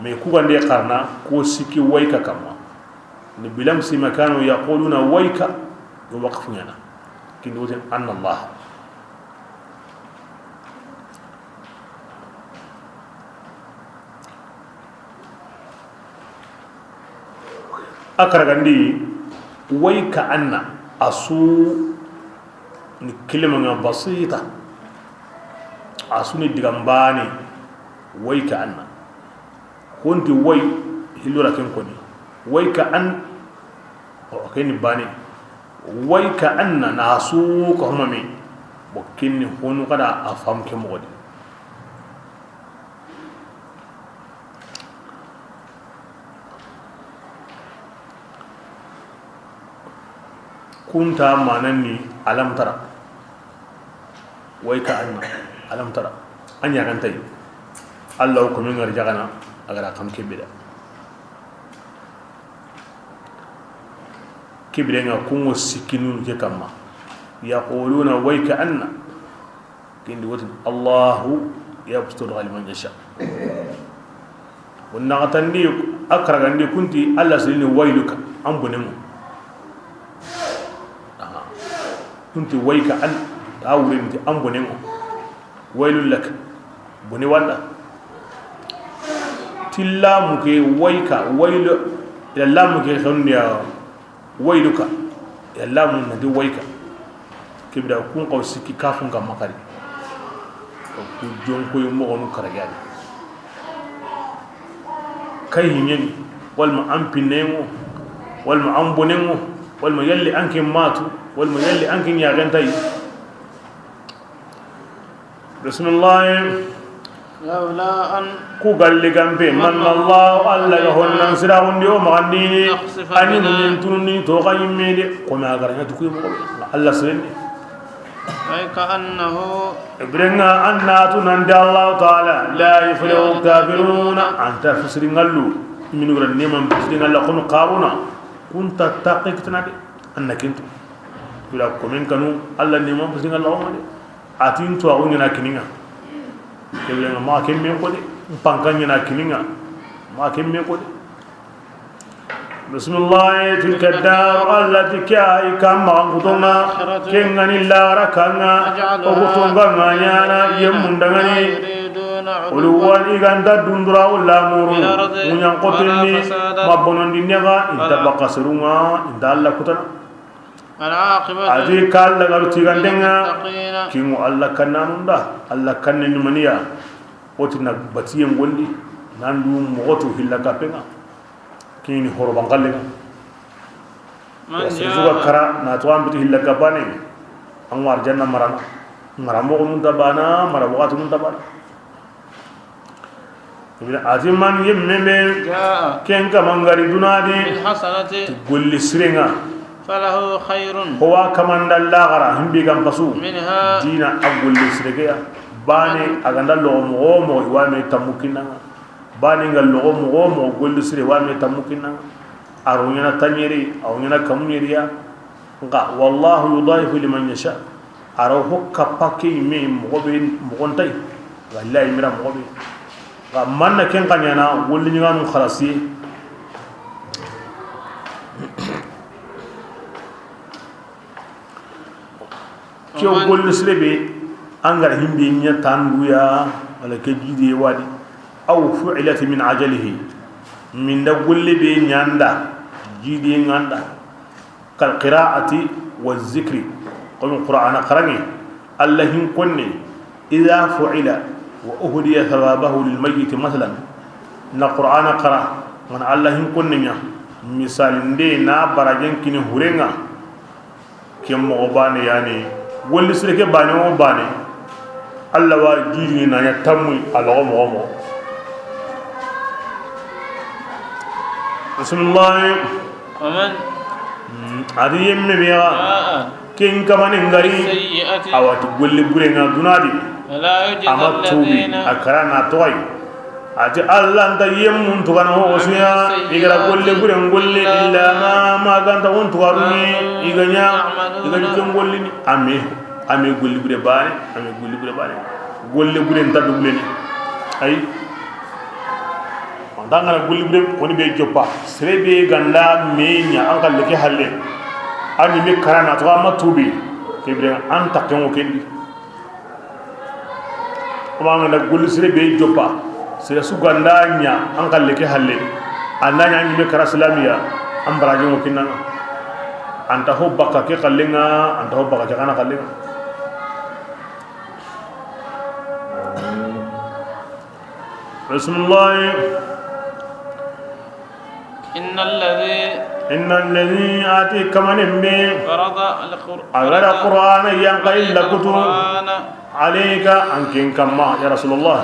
Mais kugande xarana, ko siki wayka kamma. Ni bilamsi ma kanu yaquluna wayka, yo waqfu ñana. Kindi wotin anna Allah. A karagandi, way ka anna, a su ni kilimanga basita, a su ni digambani, way ka anna. Honti way, hillura ken koni. Way ka an, O ke ni baane. Way ka anna na su ka huma me. Bo ke ni honu kada a fam ke moxo di. Kunta manan ni alam tara. Way ka anna alam tara. An ya kan tay. Allah ko min ngar jagana a ga ra kam ke bida. Ke bire nga kungo sikinu ke kamma. Yaquluna way ka anna. Kindi woti Allahu yabsutu rizqa liman yasha. Wonna katandi a karagandi kunti Allah silini wayluka, an bonengo. Aha. Kunti wayka an, a wurinti an bonengo. Waylun lak. Bone wanda. Ti lamu ke wayka, waylu, ila lamu ke xondiya. Wayluka, ya lamu na di wayka. Kibda kun xaw sikki kafun ka makari. Ku jonkoy moxonu karagani. Kay hinyani, walma an pinnengo, walma an bonengo, walma yalli an ke matu, walma yalli an ke nyaxentay. Bismillah. لولا أن Ku galli gampe, من الله, Allah ga honnan siraxundi o maxandini, يخسف ani بنا munin tununi to xa yimme de, kome a garanya tukuy moxo be. Allah sirende. أي كأنه Birenga annatu nandi Allah Ta'ala, لا يفلح الكافرون, anta fisiri ngallu, minu gara neman fisiri ngalla kono Qaruna, kunta taqi kitana de, anna kintu. Bila komen kanu, Allah neman fisiri ngalla o ma de. Atin to a ɲana kininga. Kebe ma ken men ko de. Pankan ɲana kininga. Ma ken men ko de. Bismillah, تلك الدار التي, ke ay kam maxan kutonga, ken ga ni laxara kanga, o kutonga nga ɲana yemmundangani. علوا, i ganta dundura o lamuru, muɲan kotenni, ma bonondi nega, inta baka serunga, inta Allah kutana. والعاقبة Ati kalla garu tigandenga, للمتقين kingo Allah kannanunda, Allah kanne ni maniya, oti na batiyen gondi, nandu moxotu hilla kapenga, kini horo bangallenga. من Wa sere suga جاء kara, na to an biti hilla kapane, an war janna marana, mara moxo nun tabana, mara waxatu nun tabana. Ati man yemme be, جاء ken kama ngari dunadi, بالحسنة ti golli sirenga. فله خير Howa kamanda laxara, himbi gam pasu. منها Dina a golli siregeya. Bane a ganda loxo moxo moxo, i wa me tammu kinnanga. Bane nga loxo moxo moxo, golli sire wa me tammu kinnanga. A ro ɲana taɲeri, a ro ɲana kamuɲeriya. Nga, والله يضاعف لمن يشاء. A ro ho kappa ke me moxo be, moxo ntay. Wallahi mira moxo be. Nga manna ken kaɲana, wolli ɲiganu xarasi. Ke o golli sire be, an gara himbe ɲa tanduya, wala ke jidiye wadi. أو فعلت من أجله. Minda golle be ɲanda, jidiye ŋanda. كالقراءة والذكر. Komi Qur'ana xaranŋe, Allah hin konne, إذا فعل وأهدي ثوابه للميت مثلا. Na Qur'ana xara, mana Allah hin konne ɲa, misali nde na barajen kini hurenga, ke moxo bane yani, golli sire ke bane o bane, Allah wa jidini na ɲa tammu a loxo moxo moxo. Bismillah. ومن Mm, adi yemme be ya. جاء Ken kamane ngari. بالسيئة Awati golle bure nga dunadi. فلا يجزى Ama tubi الذين a kara na toy. Ati Allah nta yemmun tugana ho wasuya, i gara golle bure golle, إلا ما ganta won tugaruni, i ga ɲa, i ga ɲa ken gollini. Ame, ame golle bure bane, ame golle bure bane. Golle bure nta dubuleni. Ay. Wanda ngana golle bure, woni be joppa. Sere be ganda me ɲa, an kalle ke halle. Ani me karana to amma tubi. Ke bire an takke mo kendi. Kuma ngana golli sire be joppa. Sire su ganda ɲa, an kalle ke halle. Anda ɲa ɲime kara silamiya, an baraji mo kinanga. Anta ho bakka ke kallenga, anta ho bakka ke kana kallenga. Bismillah. إن الذي إن الذي, a ti kamanen be, فرض القر- a ga da Qur'ana yanqa i la kutu, القرآن عليك, an ken kamma, ya Rasulullah.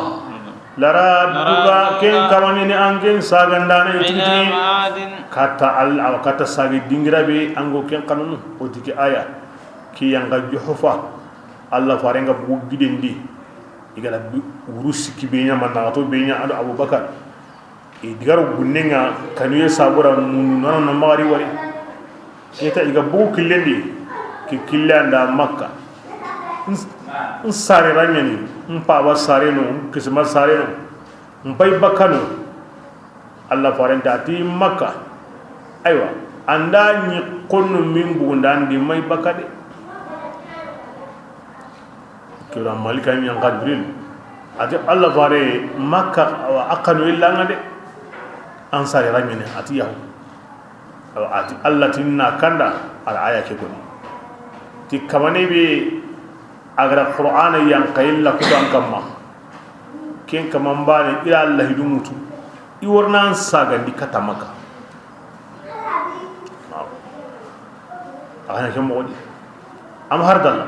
لرادك, لرادك, ken kamani ni an ken sagandana i tigi tigi. إلى معاد. Katta Alla, awa katta sagi dingira be, an go ken kanunu, o tigi aya. Ki yanqa Juhufa, Alla farenga bugu giden di. I ga da bi-, wuru sikki be ɲa, manna to be ɲa, a do Abubakar. I digaro gunnenga kanuye sabura mundu nana na magari wari. Keta i ga bugu killen di, ki kille anda Makka. N s-, n sare ra ɲani, n paba sare no, n kisima sare no, n bay bakka no. Alla farenta ti Makka. Aywa, anda ɲi konnu min bugunda ndi may bakka de. Kira Malika ɲi yanqa Jibril. A ti Alla fare Makka, awa, a kanu illanga de. An sare ra ɲani, a ti yahu. Awa, a ti Alla tinna kanda, a ra aya ke koni. Ti kamane be a ga da Qur'ana yanqa i la kutu an kamma. Ken kaman bane i ra Alla hidu mutu. I warna an sagandi katta Makka. Awa. A ga na ke moxo di. Am har dalla.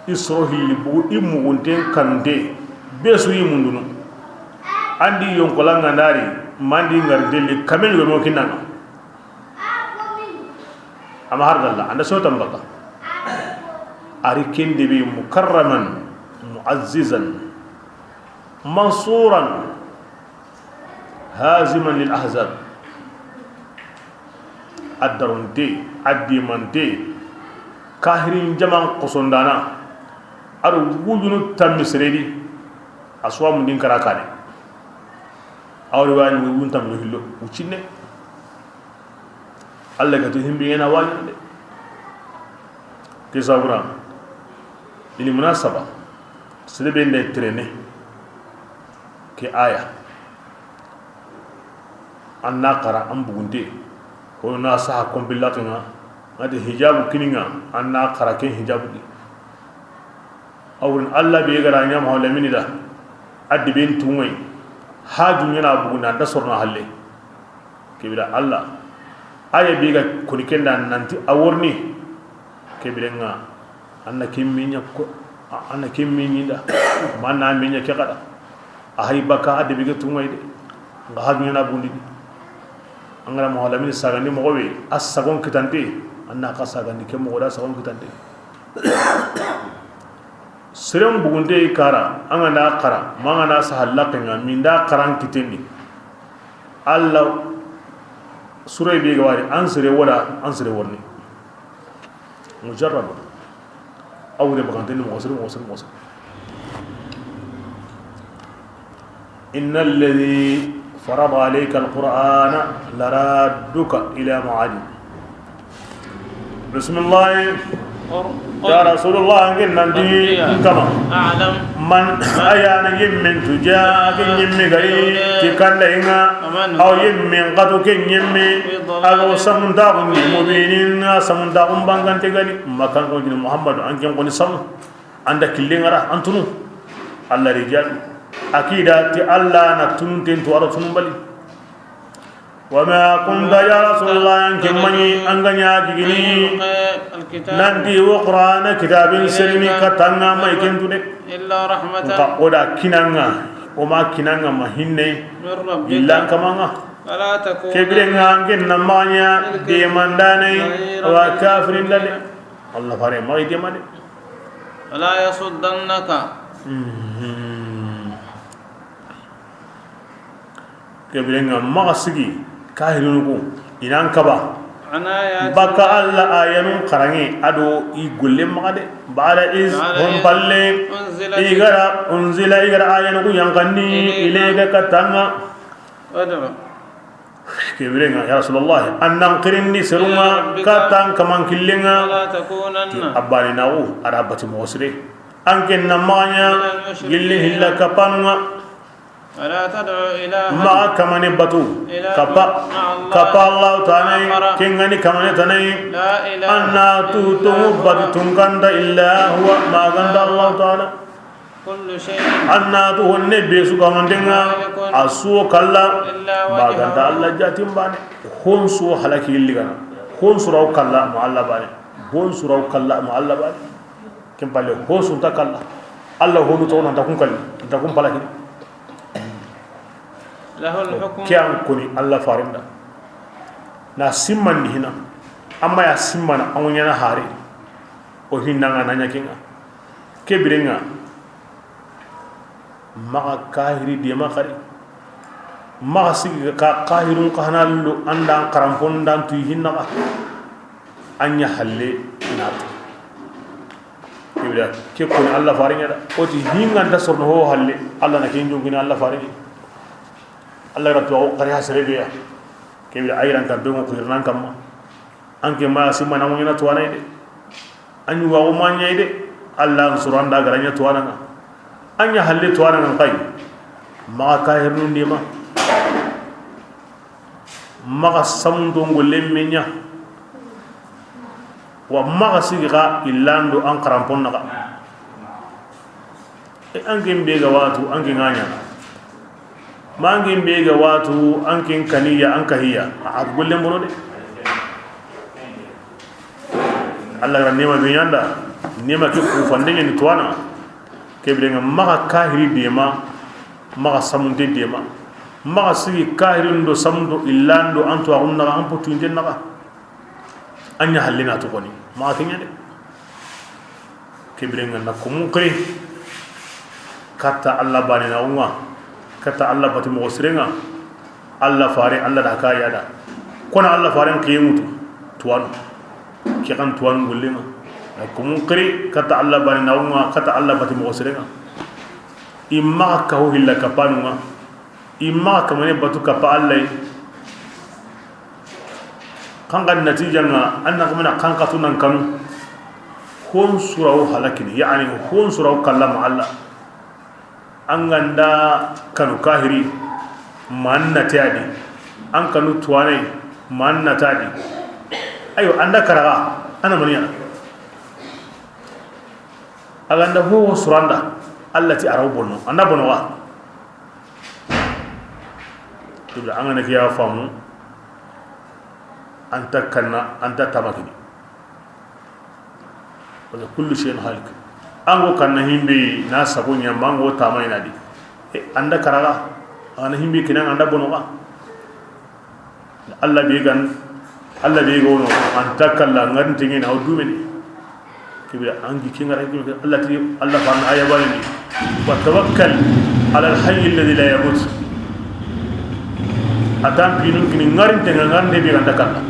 I soro hilli bugu, i mugunten kanunte, be su yi mundunu. Andi yonkolanga ndari, mandi ngar deli, kamel yomo kinanga. Ama har dalla, anda so tambaka. Ari kende be mukarraman, muazzizan, mansuran, haziman lil ahzab. A daronte, a dimante, kahirin jaman kosondana, a do wujunu tammi seredi, a suwa mundin kara kane. A wori wani wujunu tammi hillo, wucinne. Alla ga to himbi yana wani de. Ke sabura, ini munasaba, sere be nde trene, ke aya. An na xara an bugunte, ko na saha kompillatunga, ati hijabu kininga, an na xara ken hijabu di. Awrin Alla be gara ɲama hawla minida, addi ben tungay, haju ɲana bugunda, anda sorna halle. Kebira Alla, aya be ga koni kenda nanti a worni, kebirenga, anna kemminya ko, anna kemminyinda, manna minya ke kada. A hay baka a debe ge tungay de. Nga haju ɲana bundi di. Angara mo lamini sagandi mo be, a sagon kitante, anna ka sagandi ke mo da sagon kitante. Serem bugunde kara, anga na kara, manga na sahalla kenga, minda karan kitendi. Alla sure be ga wari, an sere wala, an sere worni. Mujarrab. Awre baganteni mo sir, mo sir, mo sir. إن الذي فرض عليك القرآن لرادك إلى معاد. بسم الله. Ya Rasulullah, ngin nandi kama. Man ayana yimmin tuja, ngin yimmi gari, ti kanda inga, aw yimmin qatu kin yimmi, aw samunta gun mubinin, samunta gun bangante gani, makan ko jini Muhammad, an kin koni samu. Anda kille ngara antunu. Alla rijal. Akida ti Alla na tunun ten to aro tunun bali. وما كنت يا رسول الله, an ke mani an ganya gigini. Nanti wo Qur'ana kitabin serini katanga mai kentu de. إلا رحمة. Nka oda kinanga, o ma kinanga ma hinne. من ربك. Illan kamanga. فلا تكونن. Kebirenga an ken namanya de mandane wa kafirin dale. Allah fare mai de mane. ولا يصدنك. Kebirenga maxa sigi kahirunu ku inan kaba. Baka Alla ayanun karange ado i golle maxa de. Bada is hon palle. Igara unzila, igara ayanu ku yankandi ilayka katanga. Kebirenga, ya Rasulullah, annan kirindi serunga katan kaman killenga. Ti abani nawo, ada bati mosre. Anken namanya gilli hilla kapanunga. ولا تدع إلها. Maxa kamane batu. إلها. Kapa. مع الله. Kapa Allah Ta'ala. آخر. Kengani kamane tanai. لا إله. Anna tu إلا هو. Tungu batu tunganda illa huwa. Maganda Allah Ta'ala. An na tu honne be su ga hononten ŋa, a su wo kalla ma ga nta Alla jaatin baane. Hon su wo halaki yilli ga na, hon su ra wo kalla ma Alla baane. Hon su ra wo kalla ma Alla baane. Ken palle, hon su nta kalla. Alla honu to na nta kun kalli, nta kun palaki. Ke an koni Alla farinda. Na simmandi hina. Amma ya simmana an ŋa ɲaana hari. O hinna ŋa na ɲa ke ŋa. Ke biren ŋa. Maxa kahiri dema xari. Maxa sigi ka kahirun xa hana lo an da an xaranpon da an tu yi hinna xa. An ɲa halle na tu. Ke bire ke koni Alla farin ŋa da. O ti hinga nta sorono ho halle. Alla na ke ɲongini Alla farin ŋa. Alla ra tu o xari ha sere be ya. Ke bire ayran ka be ŋo xirnan kamma. An ke ma simmana ŋo ɲaana tuwaana yi de. An ɲi wa o ma ɲa yi de. Alla n soro an da ga ra ɲa tuwaana ŋa. An ɲa halle tuwaana ŋa n xayi. Maxa kahirnun dema. Maxa samunto ŋo lemme ɲa. Wa maxa sigi xa illando an xaranpon na xa. E, an ke be ga watu, an ke ŋa ɲa. Ma an ke be ga watu, an ke kaniya, an kahiya. A, a golle mbono de. Alla ga ra nema be ɲa an da, nema ke ku fande ɲa ni tuwaana. Ke bire ŋa maxa kahiri dema, maxa samunte dema. Maxa sigi kahirin do samunto illando an tuwaaxun na xa, an potuinten na xa. An ɲa halle na tu xoni, maxa ke ɲa de. Ke bire ŋa na ko mun xiri. Katta Alla baane na ŋa. Katta Alla bati moxo sire ŋa. Alla fare, Alla da ka ya da. Kona Alla faren xiye ŋutu. Tuwaanu. Ke xan tuwaanu golle ŋa. Na ko mun xiri katta Alla baane na ŋa, katta Alla bati moxo sire ŋa. I maxa kaho hilla kapanu ŋa. I maxa kamane batu kappa Alla yi. Xanxa natija ŋa, an na kamana xanxatu nan kanu. Hon su ra wo halakini, yani hon su ra wo kalla ma Alla. An ga nda kanu kahiri, ma an na teyadi. An kanu tuwaane, ma an na tadi. Ayo, an da karaga, an na maniya. A ga nda ho suranda, Alla ti a ra wo bono, an da bono wa. Tula an ga na ke ya famu, an ta kanna, an ta tamakini. Parce que kullu shay'in halik. An go kanna himbe na sago ɲa ma an go tama ina di. E, an da karaga, an himbe kinan an da bono ga. Alla be gan, Alla be gono, an ta kalla ngan tingina o dumeni. Ke bire an gi kinga ra ke bire Alla ti, Alla fa na aya bani ni. Wa tawakkal ala al hayy alladhi la yamut. Atan pinun kini ngarin tenga ngan de be gan da kalla.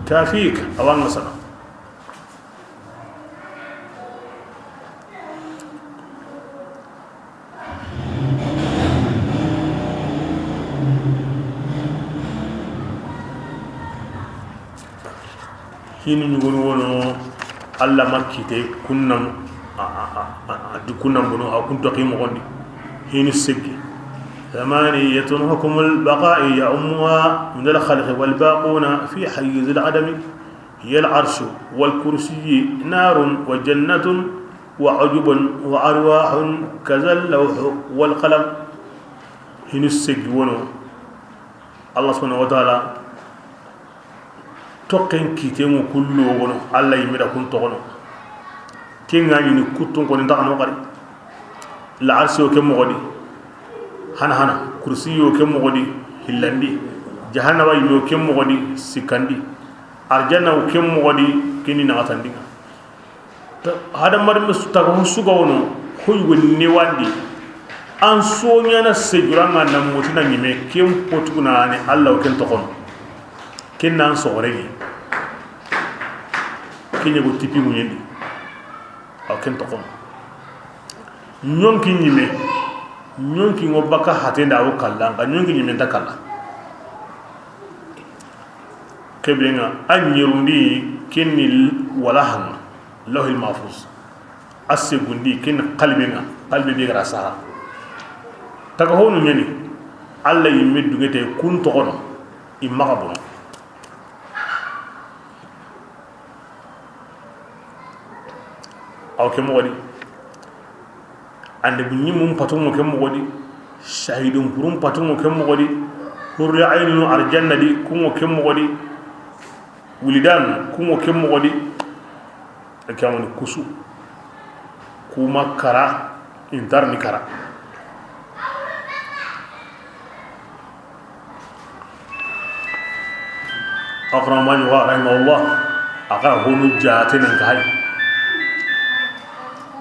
Kafik, a wa ŋa sana. Hinu ɲugonu wono, Alla ma kite kunnan, a, a, a, a, a di kunnan bono, a kun toxi moxon di. Hinu segi. ثمانية حكم البقاء يعمها من الخلق والباقون في حيز العدم. هي العرش والكرسي نار وجنة وعجب وأرواح كذا اللوح والقلم. Hinu segi wono, Allah subhanahu wa ta'ala toxen kiten ŋo kullu wono, Allah yimira kun toxono. Ken ga ɲini kuttun koni ntaxano xari. La arsi yo ke moxo di, hana hana, kursi yo ke moxo di, hillandi, jahannaba yo ke moxo di, sikkandi, arjanna yo ke moxo di, kini naxatandi. Hadamarenme su taga ho suga wono, ho yugo newandi. An soɲana sejuranga na motina ɲime, ken potuguna ni Allah wo ken toxono. Ken nan soxoregi. Ken ɲego tipi ŋuɲendi. Aw ken toxono. Ɲonki ɲime. Ɲonki ŋo baka hatenda wo kalla, nka ɲonki ɲime nta kalla. Kebenga a ɲerundi kenni wala hanga, Lawhil Mahfuz. A segundi kenni xalibenga, xalibe be gara saha. Taga honu ɲeni, Allah yimme dugete kun toxono, i maxa bono. Aw ke moxo di, Annabi ɲimmun patunŋo ken moxo di, sahidun kurun patunŋo ken moxo di, hurul ayninu arjanna di kunŋo ken moxo di, wilidan kunŋo ken moxo di. Ke ya ni kusu, kuma kara, intar ni kara. Akramaani wa rahimahullah, a xa ra honu jaatenen ka hay.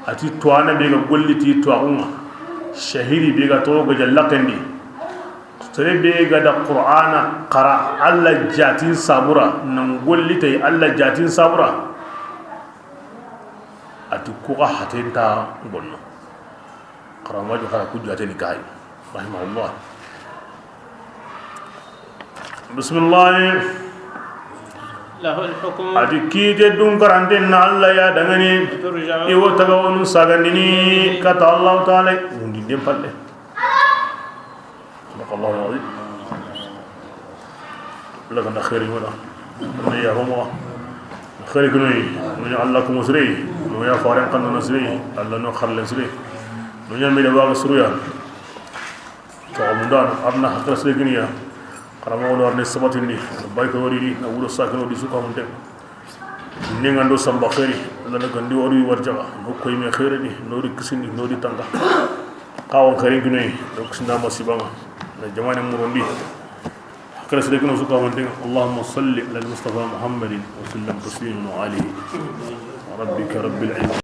A ti tuwaana be ga golli ti tuwaaxun ŋa, sahidi be ga toxo ga jalla kendi, sere be ga da Qur'ana xara Alla jaatin sabura, nan golli ti Alla jaatin sabura. A ti ku xa haten ta bonno. Karamajo xa ra ku jaateni ka hay, rahimahullah. Bismillah. Lahul hukmu. A ti kiite dunkaranten na Alla ya danŋa ni. Turja'un. I wo taga wonu sagandini kata Allahu taala. Wundi den palle. Sadaqallahu al-azim. Alla ga na xeeri ɲa o da. Alla ya ho ma. Xeeri kinoyi, no ɲa Alla ko mo sire, no ɲa faren kan na sire, Alla no xarlen sire. No ɲa mi da wa suruya. To amundana arna hakka sire kiniya. Karamo no arne sabatindi, bay ko wori di, na wuro sakino di suka mun de. Ni ŋa ndo samba xeeri, Alla na gandi wori warjaga, no koy me xeeri di, no di kisindi, no di tanga. Kawon xeerin kinoyi, do kisinda masiba ŋa, na jamaane murundi. Kala sere kino suka wonte, اللهم صل على المصطفى محمد وسلم تسليما وعلى آله وربك رب العزة.